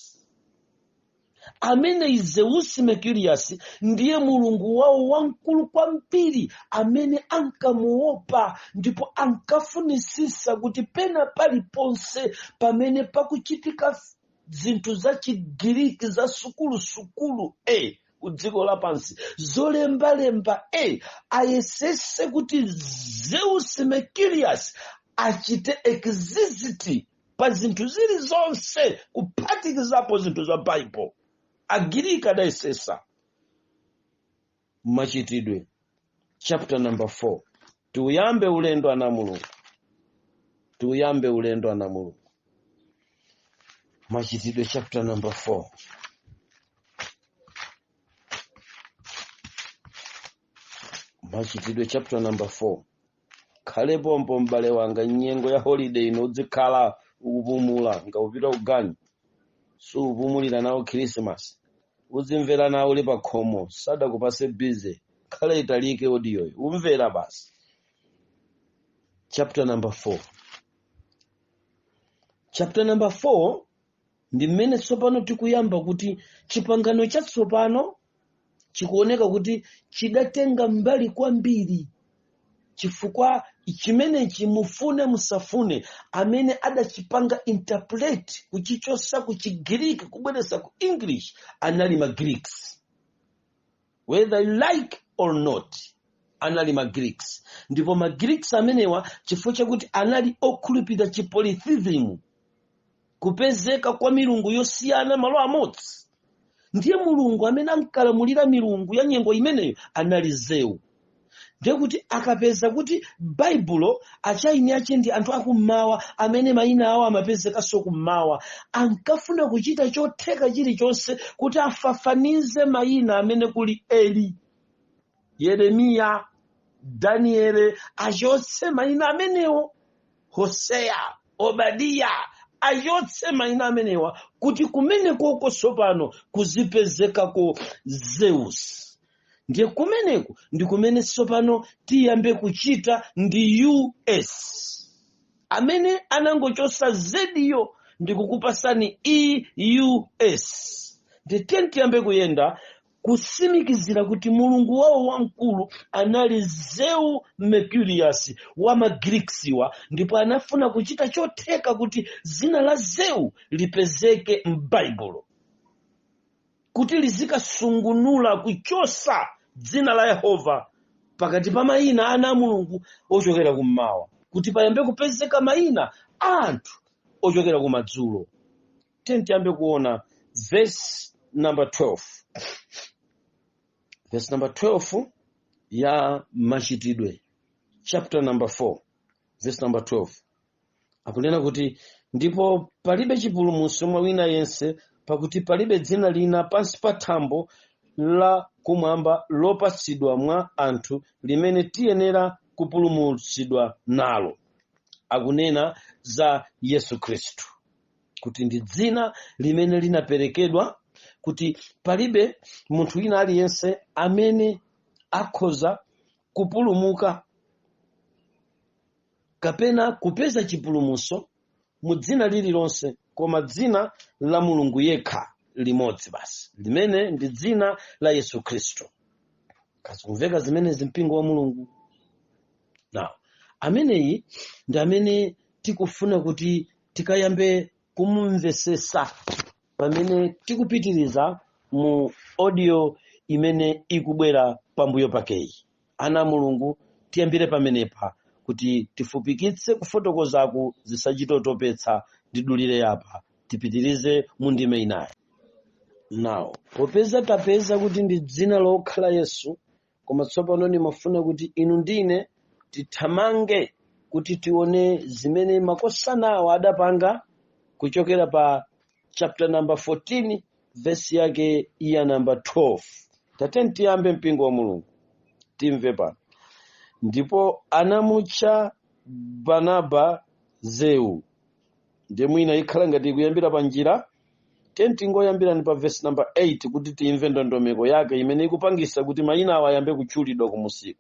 Amene Zeus Mercurius ndiye mulungu wawo wamkulu kwambiri amene ankamuopa, ndipo ankafunisisa kuti pena paliponse pamene pakuchitika zinthu za Chigiriki, za sukulusukulu ku dziko lapansi, zolembalemba, ayesese kuti Zeus Mercurius achite exist pa zinthu zilizonse, kuphatikizapo zinthu za Bible. Agiriki adayesesa. Machitidwe chapter number 4, tiuyambe ulendo, ana Mulungu, tiuyambe ulendo, ana Mulungu. Machitidwe chapter number 4, Machitidwe chapter number 4. Khale pompo, m'bale wanga. Nyengo ya holiday ino udzikhala ukupumula. Ngaupita kuganyu, suupumulira nawo Christmas, uzimvera nawo uli pa khomo, sadakupase busy. Khale italike audioyo, umvera basi. Chapter number 4, chapter number 4 ndi mmene tsopano tikuyamba kuti Chipangano Chatsopano chikuoneka kuti chidatenga mbali kwambiri, chifukwa chimenechi, mufune musafune, amene adachipanga interpret kuchichosa ku Chigiriki kubweresa ku English anali ma Greeks. Whether you like or not, anali ma Greeks. Ndipo ma Greeks amenewa, chifukwa chakuti anali okhulupirira chipolytheism, kupezeka kwa milungu yosiyana malo amodzi, ndiye mulungu amene ankalamulira milungu ya nyengo imeneyo anali Zeu. Ndiye kuti akapeza kuti Baibulo achaini ache ndi anthu akummawa amene mayina awo amapezekanso kummawa, ankafuna kuchita chotheka chilichonse kuti afafanize mayina amene kuli Eli, Yeremiya, Daniele, achotse mayina amenewo, Hoseya, Obadiya, achotse mayina amenewa kuti kumenekoko tsopano kuzipezekako Zeus. Ndiye kumeneku ndi kumene tsopano tiyambe kuchita ndi us amene anangochosa zediyo ndikukupasani eus. Ndiye tiyambe kuyenda kusimikizira kuti mulungu wawo wamkulu anali Zeu Mercurius wa Magiriksiwa, ndipo anafuna kuchita chotheka kuti zina la Zeu lipezeke m'Baibulo kuti lizikasungunula kuchosa dzina la Yehova pakati pa mayina ana a Mulungu ochokera kummawa, kuti payambe kupezeka mayina a anthu ochokera kumadzulo. Tiyambe kuona verse number 12, verse number 12 ya Machitidwe chapter number 4 verse number 12. Akunena kuti Ndipo palibe chipulumutso mwa wina yense, pakuti palibe dzina lina pansi pa thambo la kumwamba lopatsidwa mwa anthu limene tiyenera kupulumutsidwa nalo. Akunena za Yesu Khristu kuti ndi dzina limene linaperekedwa, kuti palibe munthu wina aliyense amene akhoza kupulumuka kapena kupeza chipulumutso mu dzina lililonse koma dzina la Mulungu yekha limodzi basi, limene ndi dzina la Yesu Khristu. Kazikumveka zimenezi, mpingo wa Mulungu? Now, ameneyi ndi amene tikufuna kuti tikayambe kumumvesesa pamene tikupitiriza mu audio imene ikubwera pambuyo pakeyi. Ana a Mulungu, tiyambire pamenepa kuti tifupikitse kufotokozaku, zisachitotopetsa. Ndidulire apa, tipitirize mu ndime inayi. Now, popeza tapeza kuti ndi dzina lokha la Yesu, koma tsopano ndimafuna kuti inu ndine tithamange kuti tione zimene makosanawo adapanga kuchokera pa chapter number 14, verse yake iya number 12. Tateni tiyambe, mpingo wa Mulungu, timve pano. Ndipo anamutcha Barnaba Zeu. Ndiye mwina ikhala ngati ikuyambira pa njira. Tiyeni tingoyambirani pa verse number 8 kuti timve ndondomeko yake imene ikupangisa kuti mayina awo ayambe kutchulidwa kumusiku.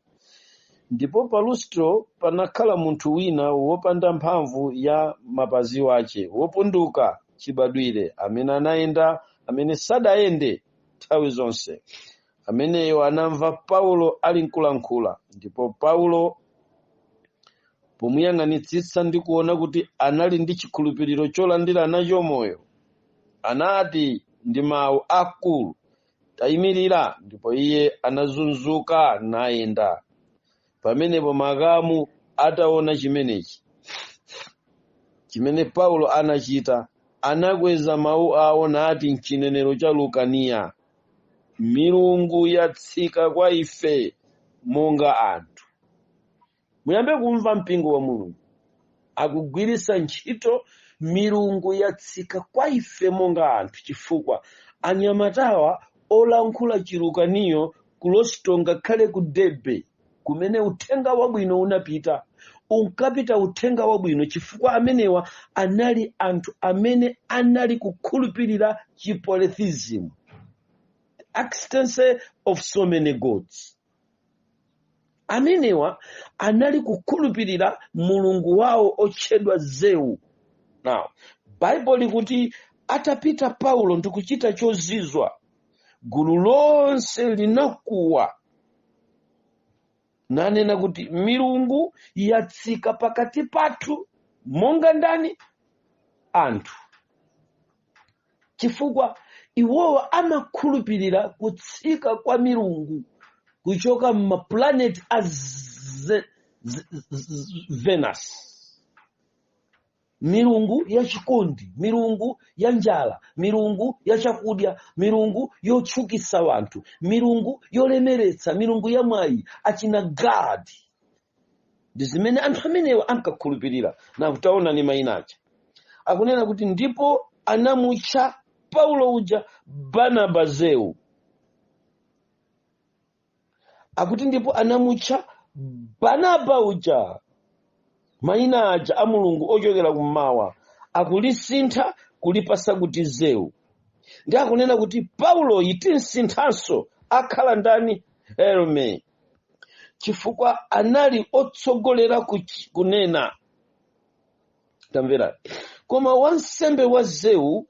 Ndipo pa Lustro panakhala munthu wina wopanda mphamvu ya mapazi wace, wopunduka chibadwire, amene anayenda, amene sadayende nthawi zonse. Ameneyo anamva Paulo ali nkulankhula, ndipo Paulo pomuyang'anitsitsa ndi kuona kuti anali ndi chikhulupiriro cholandira nacho moyo, anati ndi mawu akulu, "Tayimirira." Ndipo iye anazunzuka nayenda. Pamenepo makamu ataona chimenechi chimene Paulo anachita, anakweza mawu awo nati mchinenero cha Lukaniya, "Milungu yatsika kwa ife monga anthu." Muyambe kumva, mpingo wa Mulungu, akugwiritsa ntchito "milungu yatsika kwa ife monga anthu", chifukwa anyamatawa olankhula Chilukaniyo ku Lustro, ngakhale ku Derbe kumene uthenga wabwino unapita, unkapita uthenga wabwino chifukwa amenewa anali anthu amene anali kukhulupirira chipolytheism, existence of so many gods. Amenewa anali kukhulupirira mulungu wawo otchedwa Zeu. Now, Baibulo likuti atapita Paulo ndikuchita chozizwa, gulu lonse linakuwa nanena kuti milungu yatsika pakati pathu monga ndani? Anthu. Chifukwa iwowa amakhulupirira kutsika kwa milungu kuchoka m'maplanet a Venus, milungu ya chikondi, milungu ya njala, milungu ya chakudya, milungu yotchukitsa wanthu, milungu yolemeretsa, milungu ya mwayi, achina God. Ndi zimene anthu amenewa ankakhulupirira. Na kutaona ni mayina aja akunena kuti ndipo anamutcha Paulo uja Barnaba Zeu. Akuti ndipo anamutcha Barnaba uja mayina aja a mulungu ochokera kummawa, akulisintha kulipasa kuti Zeu. Ndi akunena kuti Paulo yitimsinthanso, akhala ndani? Herme, chifukwa anali otsogolera kunena. Tamvera, koma wansembe wa Zeu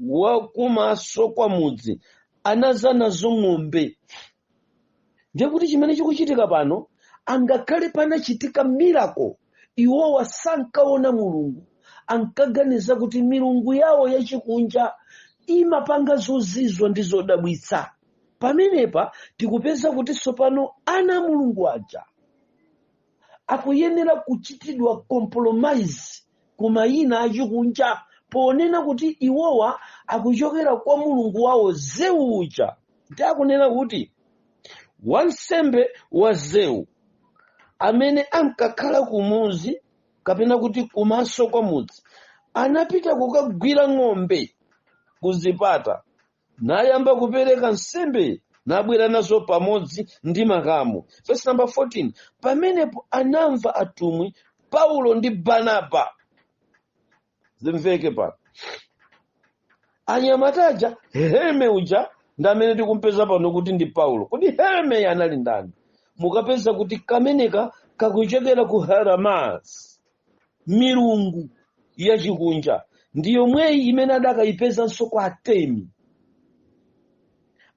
wakumaso kwa mudzi anaza nazo ng'ombe. Ndiye kuti chimene chikuchitika pano, angakhale panachitika miracle, iwowa sankaona Mulungu, ankaganiza kuti milungu yawo yachikunja imapanga zozizwa ndi zodabwitsa. Pamenepa tikupeza kuti tsopano ana a Mulungu aja akuyenera kuchitidwa compromise ku mayina achikunja ponena kuti iwowa akuchokera kwa mulungu wawo Zeu uja. Ndi akunena kuti wansembe wa Zeu amene ankakhala kumuzi kapena kuti kumaso kwa mudzi Anapita kukagwira ng'ombe kuzipata, nayamba kupereka nsembe, nabwera nazo pamodzi ndi makamu. Verse number 14: pamenepo anamva atumwi Paulo ndi Barnaba. Zimveke pano, anyamataja. Herme uja ndi amene tikumpeza pano kuti ndi Paulo. Kodi Herme anali ndani? Mukapeza kuti kameneka kakuchokera ku Haramas, milungu yachikunja, ndi yomweyi imene adakayipezanso kwa Atemi.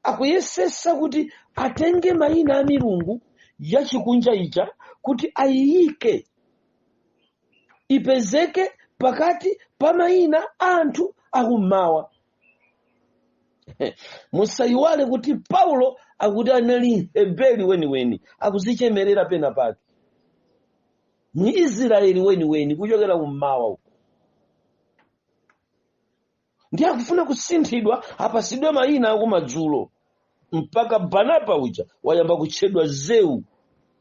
Akuyesesa kuti atenge mayina a milungu yachikunja ija kuti ayiyike ipezeke pakati pa mayina a anthu akummawa. Musayiwale kuti Paulo akuti anali Heberi weniweni, akuzichemerera pena pake, Muisraeli weniweni kuchokera kummawa uko, ndiye akufuna kusinthidwa, apasidwe mayina akumadzulo. Mpaka Barnaba uja wayamba kutchedwa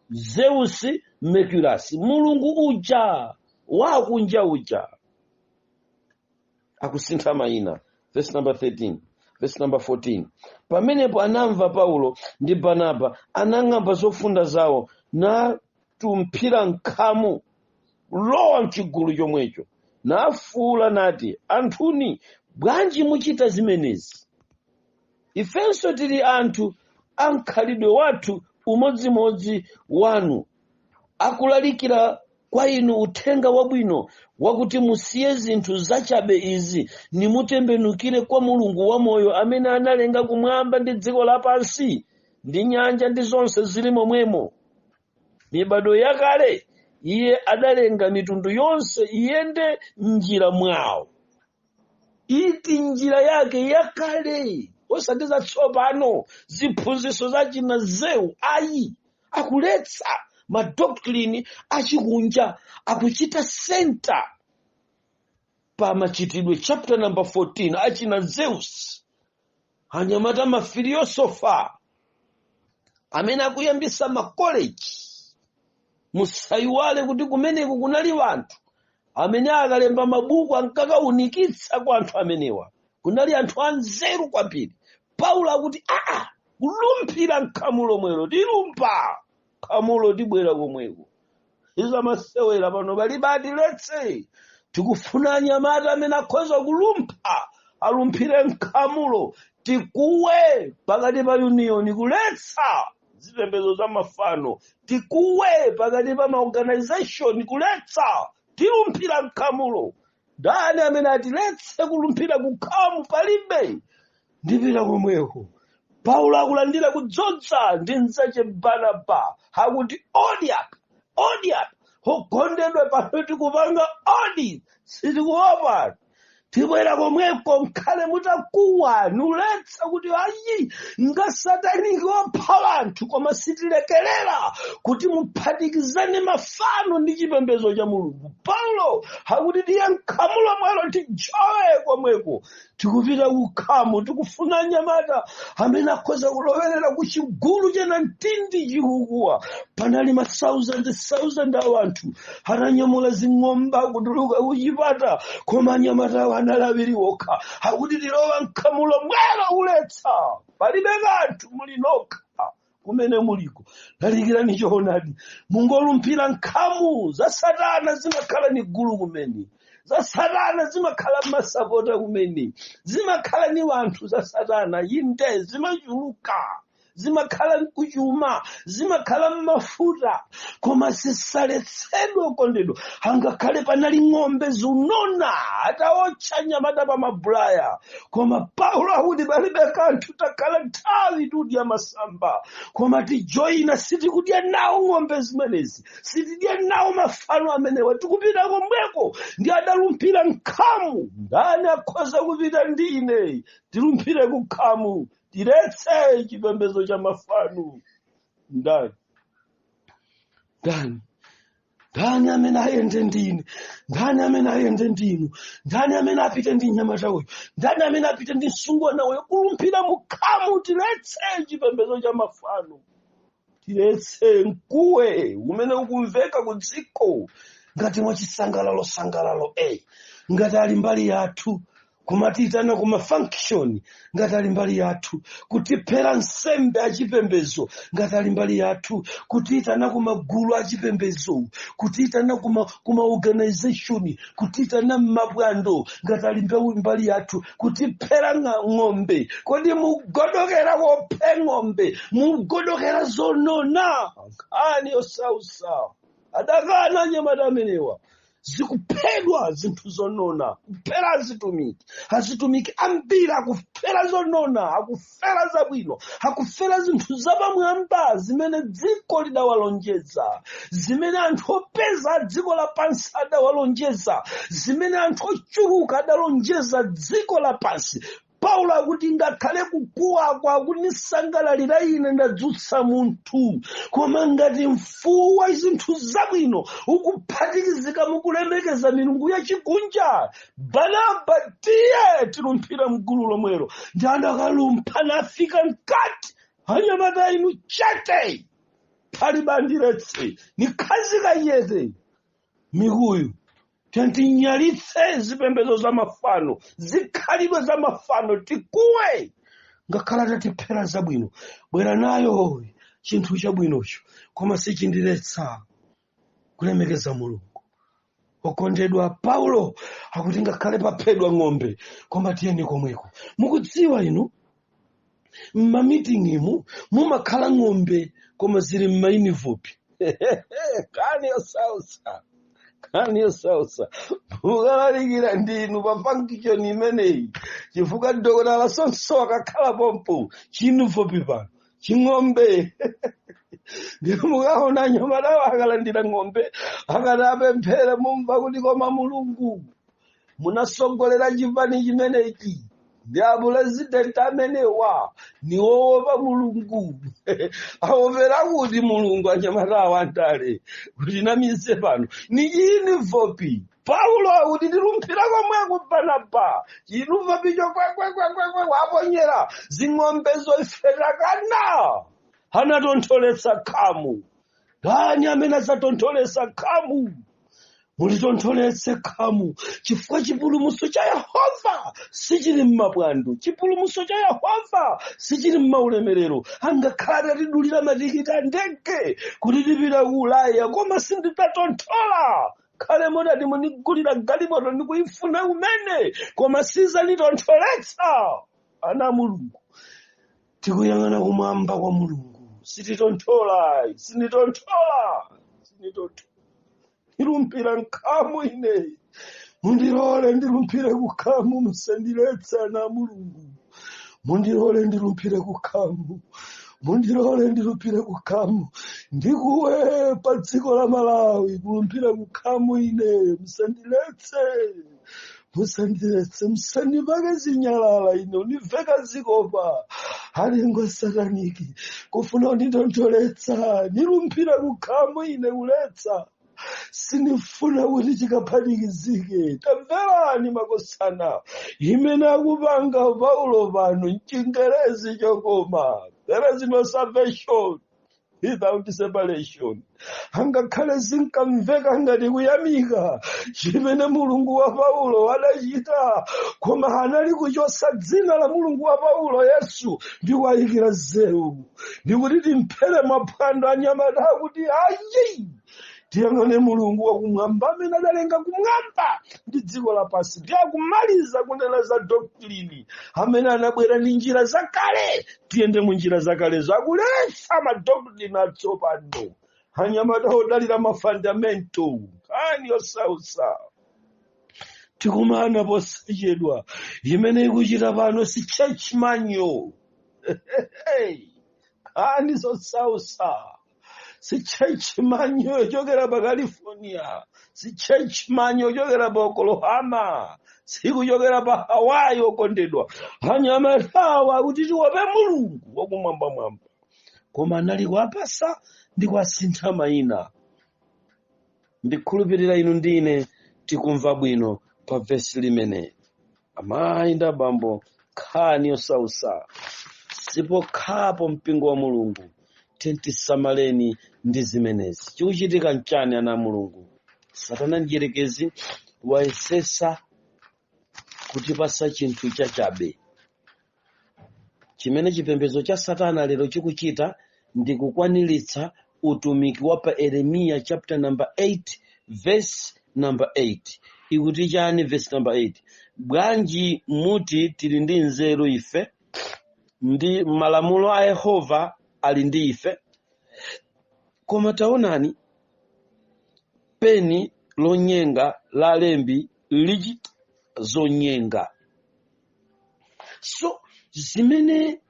Zeus Mercurius, mulungu uja wakunja uja. Akusintha mayina. Verse number 13, verse number 14: pamenepo anamva Paulo ndi Barnaba, anang'amba zofunda zawo, natumphira nkhamu, lowa mchigulu chomwecho, nafuula nati, "Anthuni, bwanji muchita zimenezi? Ifenso tili anthu a mkhalidwe wathu umodzimodzi wanu, akulalikira kwa inu uthenga wabwino wakuti musiye zinthu zachabe izi, nimutembenukire kwa Mulungu wamoyo, amene analenga kumwamba ndi dziko lapansi ndi nyanja ndi zonse zili momwemo. Mibado yakale iye adalenga mitundu yonse iyende m'njira mwawo." Iti njira yake yakale, osati zatsopano, ziphunzitso zachina Zeu ayi. Akuletsa ma doctrine achikunja, akuchita center pa Machitidwe chapter number 14, achina Zeus, anyamata ma philosopher amene akuyambisa makoleji. Musayiwale kuti kumeneku kunali anthu amene akalemba mabuku ankakaunikitsa kwa anthu amenewa. Kunali anthu anzeru kwambiri. Paulo akuti aa, kulumphira nkhamu lomwelo, tilumpha khamulo, tibwera komweko, izamasewera pano palibe atiletse. Tikufuna anyamata amene akhoza kulumpha, alumphire nkhamulo, tikuwe pakati pa union kuletsa zipembedzo za mafano, tikuwe pakati pa ma organization kuletsa. Tilumphira nkhamulo. Ndani amene atiletse kulumphira kukhamu? Palibe, ndipita komweko. Paulo akulandira kudzodza ndi mnzache Barnaba, akuti odi apa, odi apa, okondedwe, pano tikupanga odi, sitikuopa, tibwera komweko. Mkhale mutakuwa nuletsa kuti ayi, nga satanic opha anthu, koma sitilekerera kuti muphatikizane mafano ndi chipembedzo cha Mulungu. Paulo akuti tiye nkhamulo mwelo, tijowe komweko, tikupita kukhamu. Tikufuna anyamata amene akhoza kulowerera ku chigulu chena mtindi chikukuwa. Panali ma thousand thousand a anthu atanyamula zing'omba kutuluka kuchipata, koma anyamatawo anali awiri okha. Akuti tilowa nkhamulo mwelo uletsa, palibe kanthu, muli nokha kumene muliko, lalikirani choonadi, mungolumphira nkhamu. Za satana zimakhala ni gulu kumene, za satana zimakhala mmasapota kumene, zimakhala ni wanthu za satana, inde, zimachuluka, zimakhala mkuchuma, zimakhala mmafuta, koma zisaletsedwe. Okondedwa, angakhale panali ng'ombe zunona ataotcha nyamata pa mabulaya, koma Paulo akuti palibe kanthu, takhala nthawi tikudya masamba, koma tijoyina, sitikudya nawo ng'ombe zimenezi, sitidya nawo mafano amenewa, tikupita komweko. Ndi adalumphira nkhamu. Ndani akhoza kupita ndine, tilumphire kukhamu, tiletse chipembedzo cha mafano? Ndani, ndani, ndani amene ayende ndine? Ndani amene ayende ndinu? Ndani amene apite ndi mnyamata uyu? Ndani amene apite ndi msungwana uyu kulumphira mukhamu, tiletse chipembedzo cha mafano, tiletse mkuwe umene ukumveka ku dziko ngati mwachisangalalo sangalalo? Ngati ali mbali yathu, kumatiyitana kuma function ngati ali mbali yathu, kutiphera nsembe achipembedzo ngati ali mbali yathu, kutiyitana kumagulu achipembedzo, kutiyitana kuma organization, kutiyitana mmabwando ngati ali mbali yathu, kutiphera ng'ombe. Kodi mugodokera kophe ng'ombe, mugodokera zonona? Nkhani yosausa. Adakana anyamata amenewa. Zikuphedwa zinthu zonona, kuphera azitumiki. Azitumiki ambiri akuphera zonona, akufera zabwino, akufera zinthu zapamwamba zimene dziko lidawalonjeza, zimene anthu opeza a dziko lapansi adawalonjeza, zimene anthu ochuluka adalonjeza dziko lapansi. Paulo akuti ngakhale kukuwako akunisangalalira ine ndadzutsa munthu, koma ngati mfuwu wa zinthu zabwino ukuphatikizika mukulemekeza milungu yachikunja, Barnaba, tiye tilumphira mgulu lomwelo. Ndi anakalumpha nafika mkati. Anyamata inu, chete, palibe andiretse, nikhazika chete mikuyu. Tinyalitse zipembedzo za mafano, zikhalidwe za mafano, tikuwe ngakhala tatiphera zabwino. Bwera nayo chinthu chabwinocho, koma sichindiretsa kulemekeza Mulungu. Okondedwa, Paulo akuti ngakhale paphedwa ng'ombe, koma tiyeni komweko. Mukudziwa inu, mmamitingimu mumakhala ng'ombe, koma zili mmaenvelope. Kani yosausa, nkhani yosausa. Mukalalikira ndinu pa function imeneyi, chifukwa dokotala sonso akakhala pompo, chienvelope pano ching'ombe. Ndipo mukaona anyamatawo akalandira ng'ombe, akati apemphere, mumva kuti koma Mulungu munasongolera chipani chimenechi ndi apurezidenti amenewa ni woopa Mulungu. Aopera kuti Mulungu? Anyamatawo andale kuti namize pano ni chienvelope. Paulo akuti tilumphira komweko. Barnaba, chienvelope cho kwekwekwekwe waponyera zing'ombezo, ife takana. Anatontholetsa khamu. Ndani amene adzatontholetsa khamu? Mulitontholetse khamu, chifukwa chipulumutso cha Yehova sichili mmapwando, chipulumutso cha Yehova sichili mmaulemerero. Angakhale atidulira matikiti a ndege kuti tipita ku Ulaya, koma sindidatonthola. Khale mudati mundigulira galimoto ndikuyifuna kumene, koma sizanitontholetsa. Ana Mulungu, tikuyang'ana kumwamba kwa Mulungu. Sititonthola, sinditonthola, sinditonthola. Ndilumphira nkhamu ine, mundilole ndilumphire kukhamu, musandiletse. Ana Mulungu, mundilole ndilumphire kukhamu, mundilole ndilumphire kukhamu, ndikuwe pa dziko la Malawi kulumphira kukhamu ine. Musandiletse, musandiletse, musandipake zinyalala ine univeka zikopa alingo satanic kufuna kunditontholetsa. Nilumphira kukhamu ine kuletsa, sinifuna kuti chikaphatikizike. Tamverani makosana, imene akupanga Paulo pano mchingerezi chokoma, there is no salvation without separation. Angakhale zinkamveka ngati kuyamika chimene Mulungu wa Paulo adachita, koma anali kuchosa dzina la Mulungu wa Paulo, Yesu, ndi kuwayikira Zewu, ndikuti timphere maphwando. Anyamata akuti ayi, tiyang'ane Mulungu wakumwamba amene adalenga kumwamba ndi dziko lapansi. Ndi akumaliza kunena za doctrine amene anabwera ndi njira zakale, tiyende mu njira zakale, zakuletsa madoctrine atsopano. Anyamata odalira mafundamental, nkhani yosausa. Tikumana posachedwa. Imene ikuchita pano si church manual. Nkhani zosausa. Si church manual yochokera pa California, si church manual yochokera pa Oklahoma, sikuchokera pa Hawaii. Okondedwa, anyamatawa kuti tiope Mulungu wakumwambamwamba, koma anali kuwapasa ndi kuwasintha mayina. Ndikhulupirira inu ndine tikumva bwino pa vesi limene. Amayi ndi abambo, nkhani yosausa. Sipokhapo, mpingo wa Mulungu, tisamaleni ndi zimenezi. Chikuchitika nchani, ana a Mulungu? Satana mdierekezi wayesesa Kutipasa chinthu chachabe chimene chipembedzo cha Satana lero chikuchita ndi kukwaniritsa utumiki wa pa Yeremiya chapter number 8 verse number 8. Ikuti chani verse number 8? Bwanji muti, "Tili ndi nzeru ife, ndi malamulo a Yehova ali ndi ife"? Koma taonani, peni lonyenga la lembi lichita zonyenga. So zimene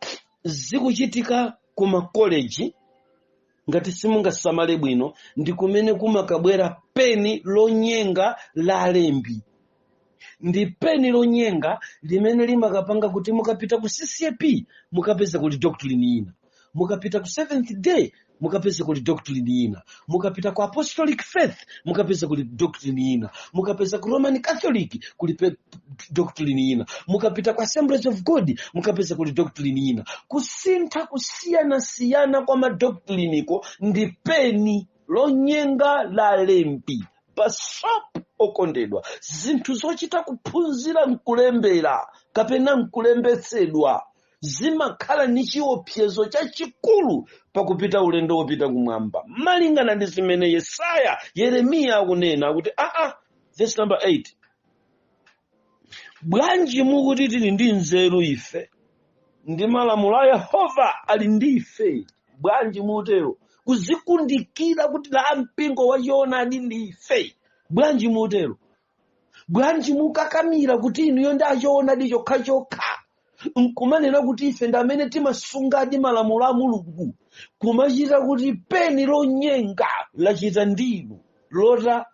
zikuchitika ku makoleji, ngati simungasamale bwino, ndi kumene kumakabwera peni lonyenga la lembi. Ndi peni lonyenga limene limakapanga kuti mukapita ku CCAP mukapeza kuli doctrine ina, mukapita ku Seventh Day mukapeza kuli doctrine ina, mukapita ku Apostolic Faith mukapeza kuli doctrine ina, mukapeza ku Roman Catholic kuli doctrine ina, mukapita ku Assemblies of God mukapeza kuli doctrine ina. Kusintha, kusiyanasiyana kwa madoctrineko ndi peni lonyenga la lembi pasop. Okondedwa, zinthu zochita kuphunzira nkulembera kapena nkulembetsedwa zimakhala ni chiopsezo chachikulu pakupita ulendo wopita kumwamba, malingana ndi zimene Yesaya, Yeremiya akunena kuti aa, verse number 8, bwanji mukuti, "Tili ndi nzeru ife, ndi malamulo a Yehova ali ndi ife"? Bwanji mutero kuzikundikira kuti la mpingo wachoonadi ndi ife? Bwanji mutero? Bwanji mukakamira kuti inuyo ndi achoonadi chokhachokha, nkumanena kuti ife ndi amene timasungadi malamulo a Mulungu, kumachita kuti peni lonyenga lachita ndinu lota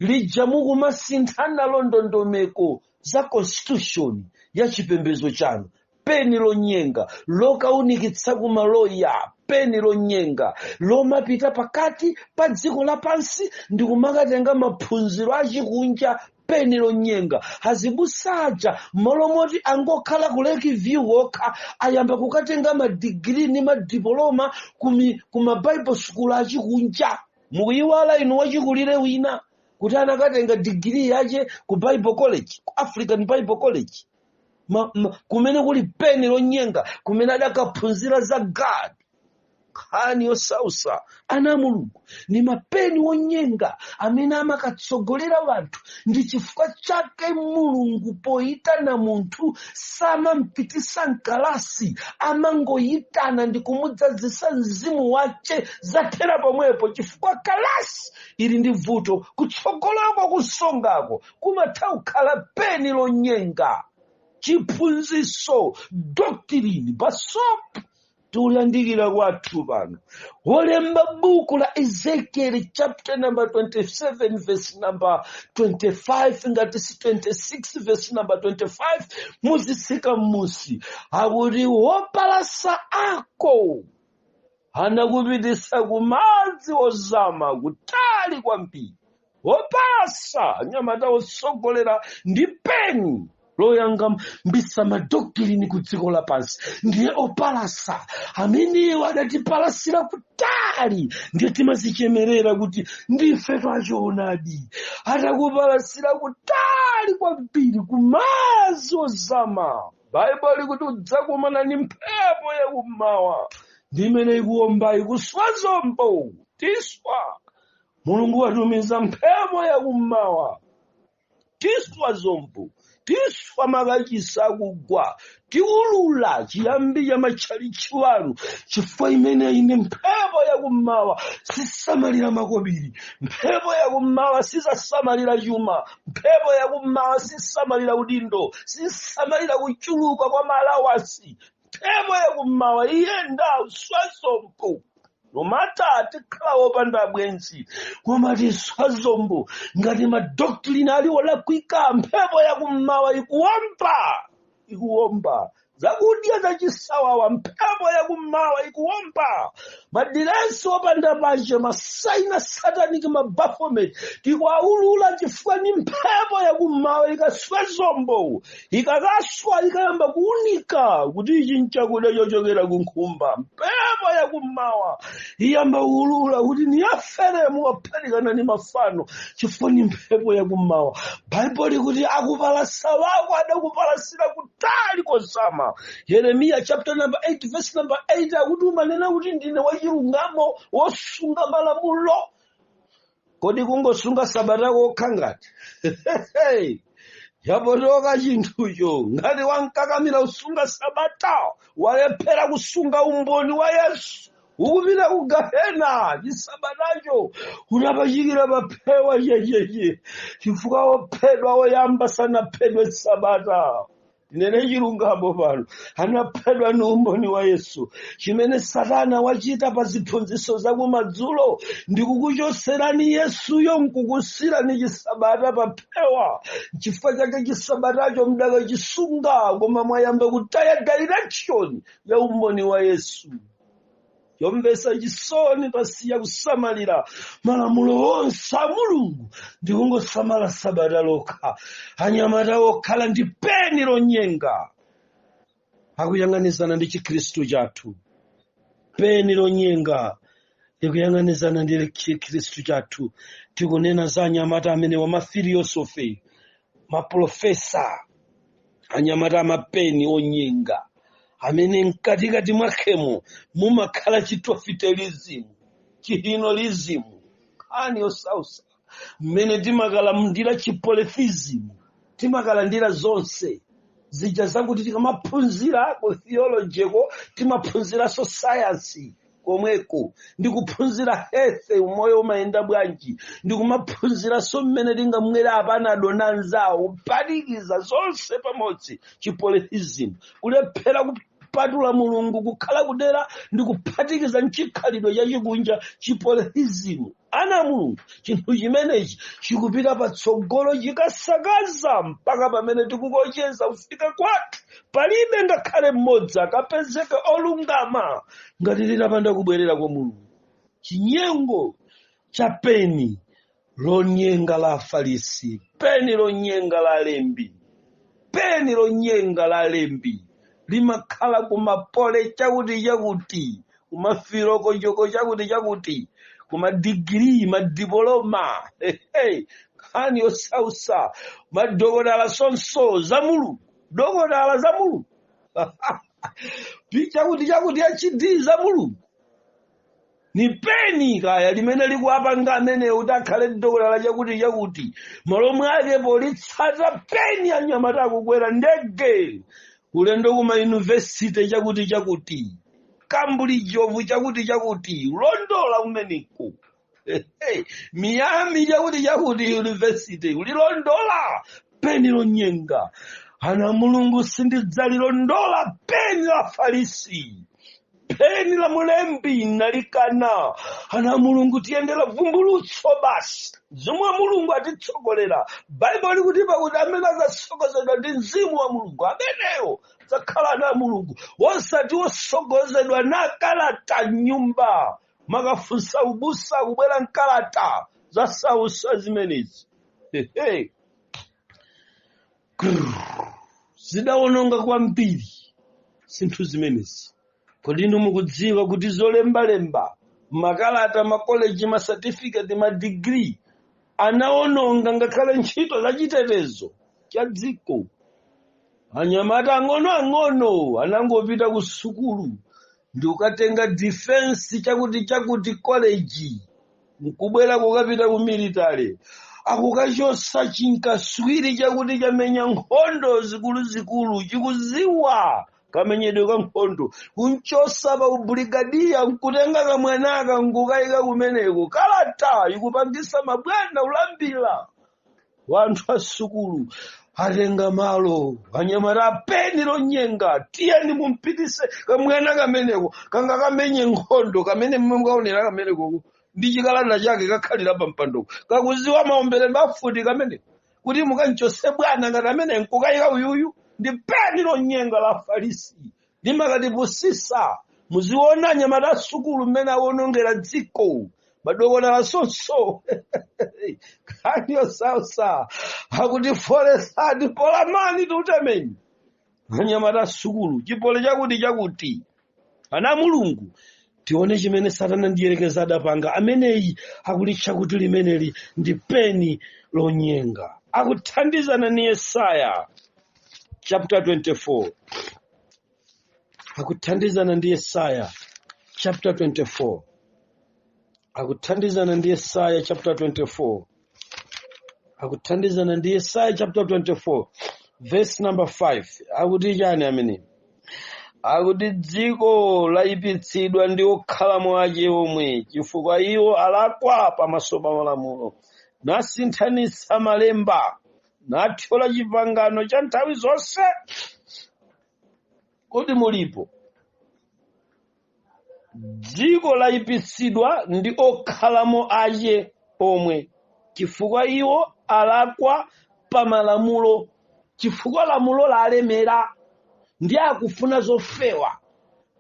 lija mukumasinthana nalo ndondomeko za constitution ya chipembedzo chanu? Peni lonyenga lokaunikitsa kumaloya, peni lonyenga lomapita pakati pa dziko lapansi ndi kumakatenga maphunziro achikunja, peni lonyenga. Azibusaja, malo moti angokhala ku Lake View okha, ayamba kukatenga madigiri ndi madipoloma kuma Bible school achikunja. Mukuyiwala inu wachikulire wina kuti anakatenga digiri yache ku Bible College, ku African Bible College, kumene kuli peni lonyenga, kumene adakaphunzira za God. Nkhani yosausa, ana a Mulungu, ni mapeni wonyenga amene amakatsogolera wanthu. Ndi chifukwa chake Mulungu poyitana munthu samampitisa mkalasi, amangoyitana ndi kumudzazisa mzimu wace, zathera pomwepo, chifukwa kalasi ili ndi vuto kutsogolako, kusongako kumatha kukhala peni lonyenga, chiphunziso, doctrine basop. Tiulandikira kwathu pano, wolemba buku la Ezekiel chapter number 27 verse number 25, ngati si 26 verse number 25, muzitsika m'musi, akuti wopalasa ako anakupitisa kumadzi ozama kutali kwambiri. Wopalasa, nyamata wotsogolera ndi peni loyangambisa madoctrine ku dziko lapansi, ndiye opalasa amenewo adatipalasira kutali. Ndiye timazichemerera kuti ndife twachoonadi. Atakupalasira kutali kwambiri kumadzi ozama, Baibulo likuti udzakumana ndi mphepo yakummawa, ndi imene ikuwomba, ikuswa zombo, tiswa. Mulungu watumiza mphepo yakummawa, tiswa zombo, tiswa makachisi akugwa, tiulula chiyambi cha matchalichi wanu, chifukwa imeneyi ndi mphepo yakummawa. Sisamalira makobiri mphepo yakummawa, sisasamalira chuma mphepo yakummawa, sisamalira udindo, sisamalira kuchuluka kwa malawasi. Mphepo yakummawa iyenda uswa zombo. No matter tikhala wopanda bwenzi, koma tiswa zombo ngati madoctrine ali olakwika. Mphepo yakummawa ikuwomba, ikuwomba zakudya zachisawawa. Mphepo yakummawa ikuwomba madiresi opanda pache, masaina satanic, mabaphomet, tikuaulula, chifukwa ni mphepo yakummawa. Ikaswa zombo, ikakaswa, ikayamba kuunika kuti ichi nchakudya chochokera ku nkhumba. Mphepo yakummawa. yakummawa iyamba kuulula kuti ni aferemu waphatikana ni mafano, chifukwa ni mphepo yakummawa. Baibulo likuti akupalasa wako adakupalasira kutali kozama. Yeremiya chapter number 8 verse number 8 akuti umanena kuti ndine wachilungamo, wosunga malamulo. Kodi kungosunga sabata kokha ngati yapotoka chinthucho? Ngati wankakamira kusunga sabata, walephera kusunga umboni wa Yesu, ukupita ku gahena. Chisabatacho unapachikira paphewa checheche, chifukwa wophedwa woyamba sanaphedwe sabata. Tinene chilungamo pano, anaphedwa ni umboni wa Yesu. Chimene Satana wachita pa ziphunzitso zakumadzulo ndikukuchoserani Yesuyo, nkukusirani chisabata paphewa. Chifukwa chake chisabatacho mdakachisunga, koma mwayamba kutaya direction ya umboni wa Yesu. Yomvetsa chisoni, tasiya kusamalira malamulo onse a Mulungu ndikungosamala sabata lokha. Anyamata okhala ndi peni lonyenga akuyang'anizana ndi Chikhristu chathu. Peni lonyenga likuyang'anizana ndi Chikhristu chathu. Tikunena za anyamata amene wamafilosofi, maprofesa, anyamata amapeni onyenga amene mkatikati mwakhemo mumakhala chitofitelism, chihinolism, nkhani yosausa mmene timakalandira chipolytheism, timakalandira zonse zija zakuti tikamaphunzira ku theology ko timaphunziranso science komweko, ndikuphunzira health, umoyo umayenda bwanji, ndikumaphunziranso mmene tingamwere apanado nanzawo, kuphatikiza zonse pamodzi, chipolytheism, kulephera kupatula Mulungu kukhala kudera ndi kuphatikiza mchikhalidwe chachikunja, chipolytheism. Ana a Mulungu, chinthu chimenechi chikupita patsogolo, chikasakaza mpaka pamene tikukocheza kufika kwathu. Palibe ngakhale mmodzi akapezeka olungama ngati litapanda kubwerera kwa Mulungu. Chinyengo cha peni lonyenga la Afarisi, peni lonyenga la alembi, peni lonyenga la alembi limakhala kumapole chakuti chakuti, kumafiroko chakuti chakuti, kumadigiri, madipoloma. Hey, nkhani yosausa, madokotala sonso za Mulungu, dokotala za Mulungu, chakuti chakuti, HD za Mulungu, ni peni kaya limene likuwapanga amene kuti akhale dokotala chakuti chakuti. Malo mwake politsata peni, anyamata akukwera ndege ulendo kuma yunivesite chakuti chakuti, Cambridge of chakuti chakuti, ulondola umeneko, Miami chakuti chakuti university, ulilondola peni lonyenga. Ana Mulungu, sindidzalilondola peni la Farisi, peni la mulembi nalikana. Ana Mulungu, tiyendera vumbulutso basi. Mzimu wa Mulungu atitsogolera. Baibulo likuti pakuti amene adzatsogozedwa ndi Mzimu wa Mulungu, ameneyo adzakhala ana a Mulungu, wosati wosogozedwa na kalata nyumba. Makafunsa ubusa kubwera mkalata, zasausa zimenezi. Hehe. Grrr. Zidawononga kwambiri zinthu zimenezi. Kodi inu mukudziwa kuti zolembalemba, makalata, makoleji, masatifiketi, madigiri anawononga ngakhale ntchito zachitetezo cha dziko? Anyamata ang'onoang'ono anangopita ku sukulu ndi kukatenga defense chakuti chakuti college, nkubwera kukapita ku military, akukachosa chinkaswiri chakuti chamenya nkhondo zikuluzikulu, chikuziwa kamenyedwe ka nkhondo, kunchosa pa ubrigadiya nkutenga kamwanaka nkukayika kumeneko. Kalata ikupangisa mabwana ulambira wanthu asukulu atenga malo. Anyamata apeni lonyenga, tiyeni mumpitise kamwana kameneko kanga kamenye nkhondo, kamene mukaonera kameneko ndi chikalata chake kakhalira pa mpandoko, kakuziwa maomberedwe afuti kameneko, kuti mukanchose bwana ngati amene nkukayika uyuyu. Ndi peni lonyenga la Farisi limakatipusisa. Muziona anyamata asukulu mmene awonongera dziko, madokotala sonso, nkhani yosausa. Akuti folesani polamani tiutemeni anyamata asukulu chipole chakuti chakuti. Ana Mulungu, Tione chimene Satana ndiyerekeza adapanga. Ameneyi akulitcha kuti limeneli ndi peni lonyenga. Akuthandizana ni Yesaya chapter 24. Akuthandizana ndi Yesaya chapter 24. Akuthandizana ndi Yesaya chapter 24. Akuthandizana ndi Yesaya chapter 24 verse number 5. Akuti chani amene? Akuti dziko layipitsidwa ndi okhalamo ake omwe, chifukwa iwo alakwa pamaso pa malamulo, nasinthanitsa malemba, nathyola chipangano cha nthawi zonse. Kodi mulipo? Dziko layipitsidwa ndi okhalamo ake omwe, chifukwa iwo alakwa pa malamulo, chifukwa lamulo lalemera ndi akufuna zofewa.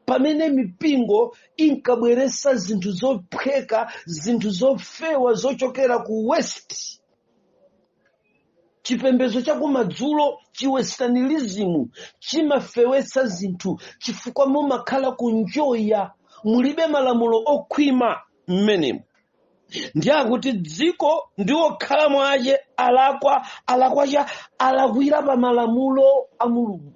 Pamene mipingo inkabweresa zinthu zophweka, zinthu zofewa zochokera ku West, chipembedzo chakumadzulo, chiwesternism, chimafewetsa zinthu chifukwa mumakhala kunjoya, mulibe malamulo okhwima mmenemo. Ndi akuti dziko ndi okhalamo ake alakwa. Alakwacha alakwira pa malamulo a Mulungu.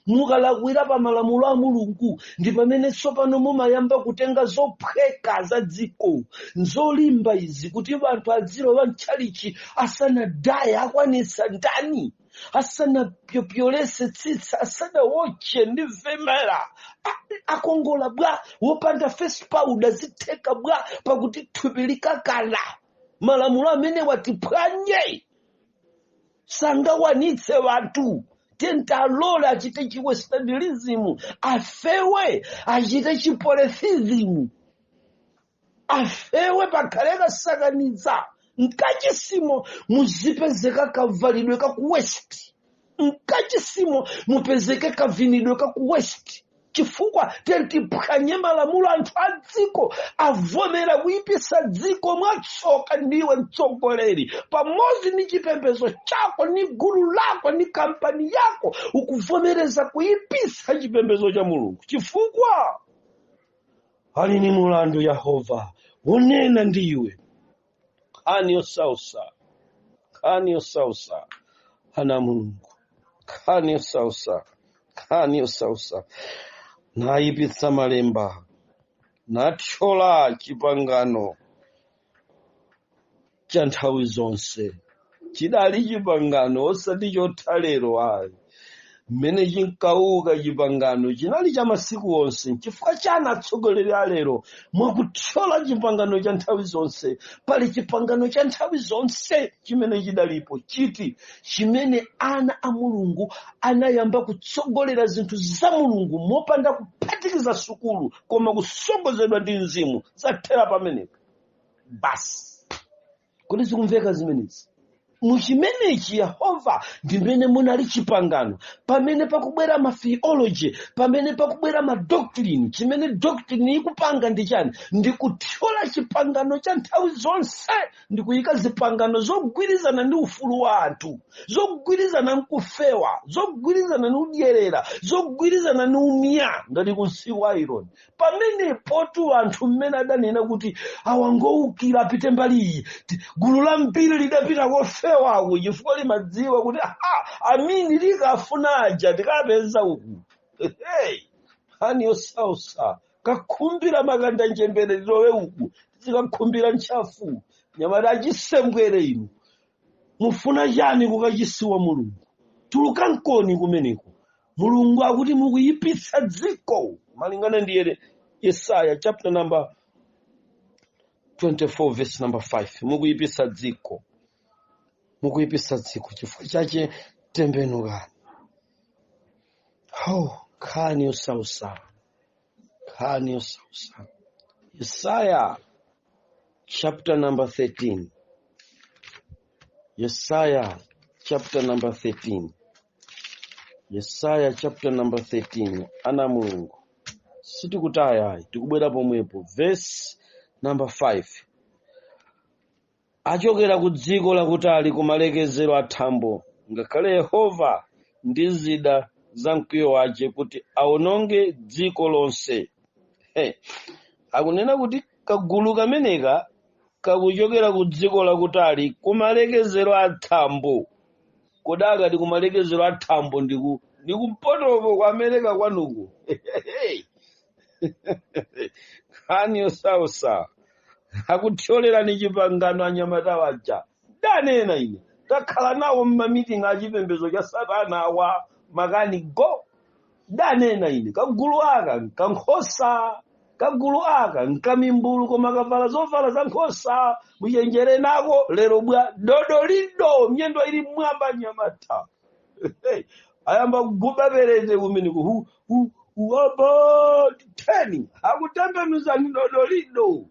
Mukalakwira pa malamulo a Mulungu, ndi pamene tsopano mumayamba kutenga zophweka za dziko, nzolimba izi, kuti anthu adzilowa mtchalichi asanadaye, akwanitsa ndani, asanapyopyolese tsitsi, asanawotche ndi vemera, akongola bwa, wopanda face powder zitheka bwa, pakuti thupi likakala. Malamulo amene watiphwanye sangakwanitse wanthu. Tentalole achite chiwesternism, afewe, achite chipolytheism, afewe, pakhale kasakaniza. Mkachisimo muzipezeka kavalidwe ka ku West, mkachisimo mupezeke kavinidwe ka ku West, chifukwa tentiphwanye malamulo. Anthu a dziko avomera kuyipisa dziko. Mwatsoka ndiwe mtsogoleri, pamodzi ndi chipembedzo chako ni gulu lako ni kampani yako, ukuvomereza kuyipisa chipembedzo cha Mulungu, chifukwa ali ni mulandu Yehova wonena ndiwe. Nkhani yosausa, nkhani yosausa, ana Mulungu, nkhani yosausa, nkhani yosausa. Nayipitsa malemba, nathyola chipangano cha nthawi zonse. Chidali chipangano osati chotha lero ayi. Mmene chinkauka chipangano chinali cha masiku onse. Chifukwa chani atsogoleri alero mwakuthyola chipangano cha nthawi zonse? Pali chipangano cha nthawi zonse chimene chidalipo chiti? Chimene ana a Mulungu anayamba kutsogolera zinthu za Mulungu mopanda kuphatikiza sukulu, koma kusogozedwa ndi mzimu. Zathera pamenepo basi. Kodi zikumveka zimenezi? Muchimenechi Yehova ndimene munali chipangano. Pamene pakubwera ma theology, pamene pakubwera ma doctrine, chimene doctrine ikupanga ndi chani? Ndi kuthyola chipangano cha nthawi zonse, ndi kuyika zipangano zogwirizana ndi ufulu wa anthu, zogwirizana nkufewa, zogwirizana ndi udyerera, zogwirizana ndi umya, ngati kunsiku wa iron. Pamene potu anthu mmene adanena kuti awangowukira apite mbali iyi, gulu la mbiri lidapita kofewako, chifukwa limadziwa kuti aha, amini likafuna aja tikapeza uku. Hey, nkhani yosausa. Kakhumbira makanda njembere lilowe uku, tizikakhumbira ntchafu. Nyamata achisembwere inu, mufuna chani kukachisiwa Mulungu? Tuluka nkoni kumeneko. Mulungu akuti mukuyipitsa dziko, malingana ndi Yesaya chapter number 24 verse number 5. Mukuyipitsa dziko, mukuyipitsa dziko, chifukwa chache tembenukani. Oh, nkhani yosausa, nkhani yosausa. Yesaya chapter number 13. Yesaya chapter number 13. Yesaya chapter number 13. Ana Mulungu, sitikutaya, tikubwera pomwepo. Verse number 5. Achokera ku dziko lakutali, ku malekezero a thambo, ngakhale Yehova ndi zida za mkwiyo wace, kuti awononge dziko lonse. Hey, akunena kuti kagulu kameneka kakuchokera ku dziko lakutali, kumalekezero a thambo. Kodi akati kumalekezero a thambo ndi kumpotopo kwa America kwanuku? Nkhani yosausa. Akuthyolerani chipangano anyamata waja. Ndanena ine, takhala nawo mmamitingi achipembedzo cha satana awa, makani go. Ndanena ine, kagulu aka nkankhosa, kagulu aka nkamimbulu, koma kavala zovala za nkhosa, muchenjere nako. Lero bwa dodolido, miyendo ili mwamba, nyamata ayamba kuguba perete kumene ku hu hu about 10 akutembenuzani dodolido.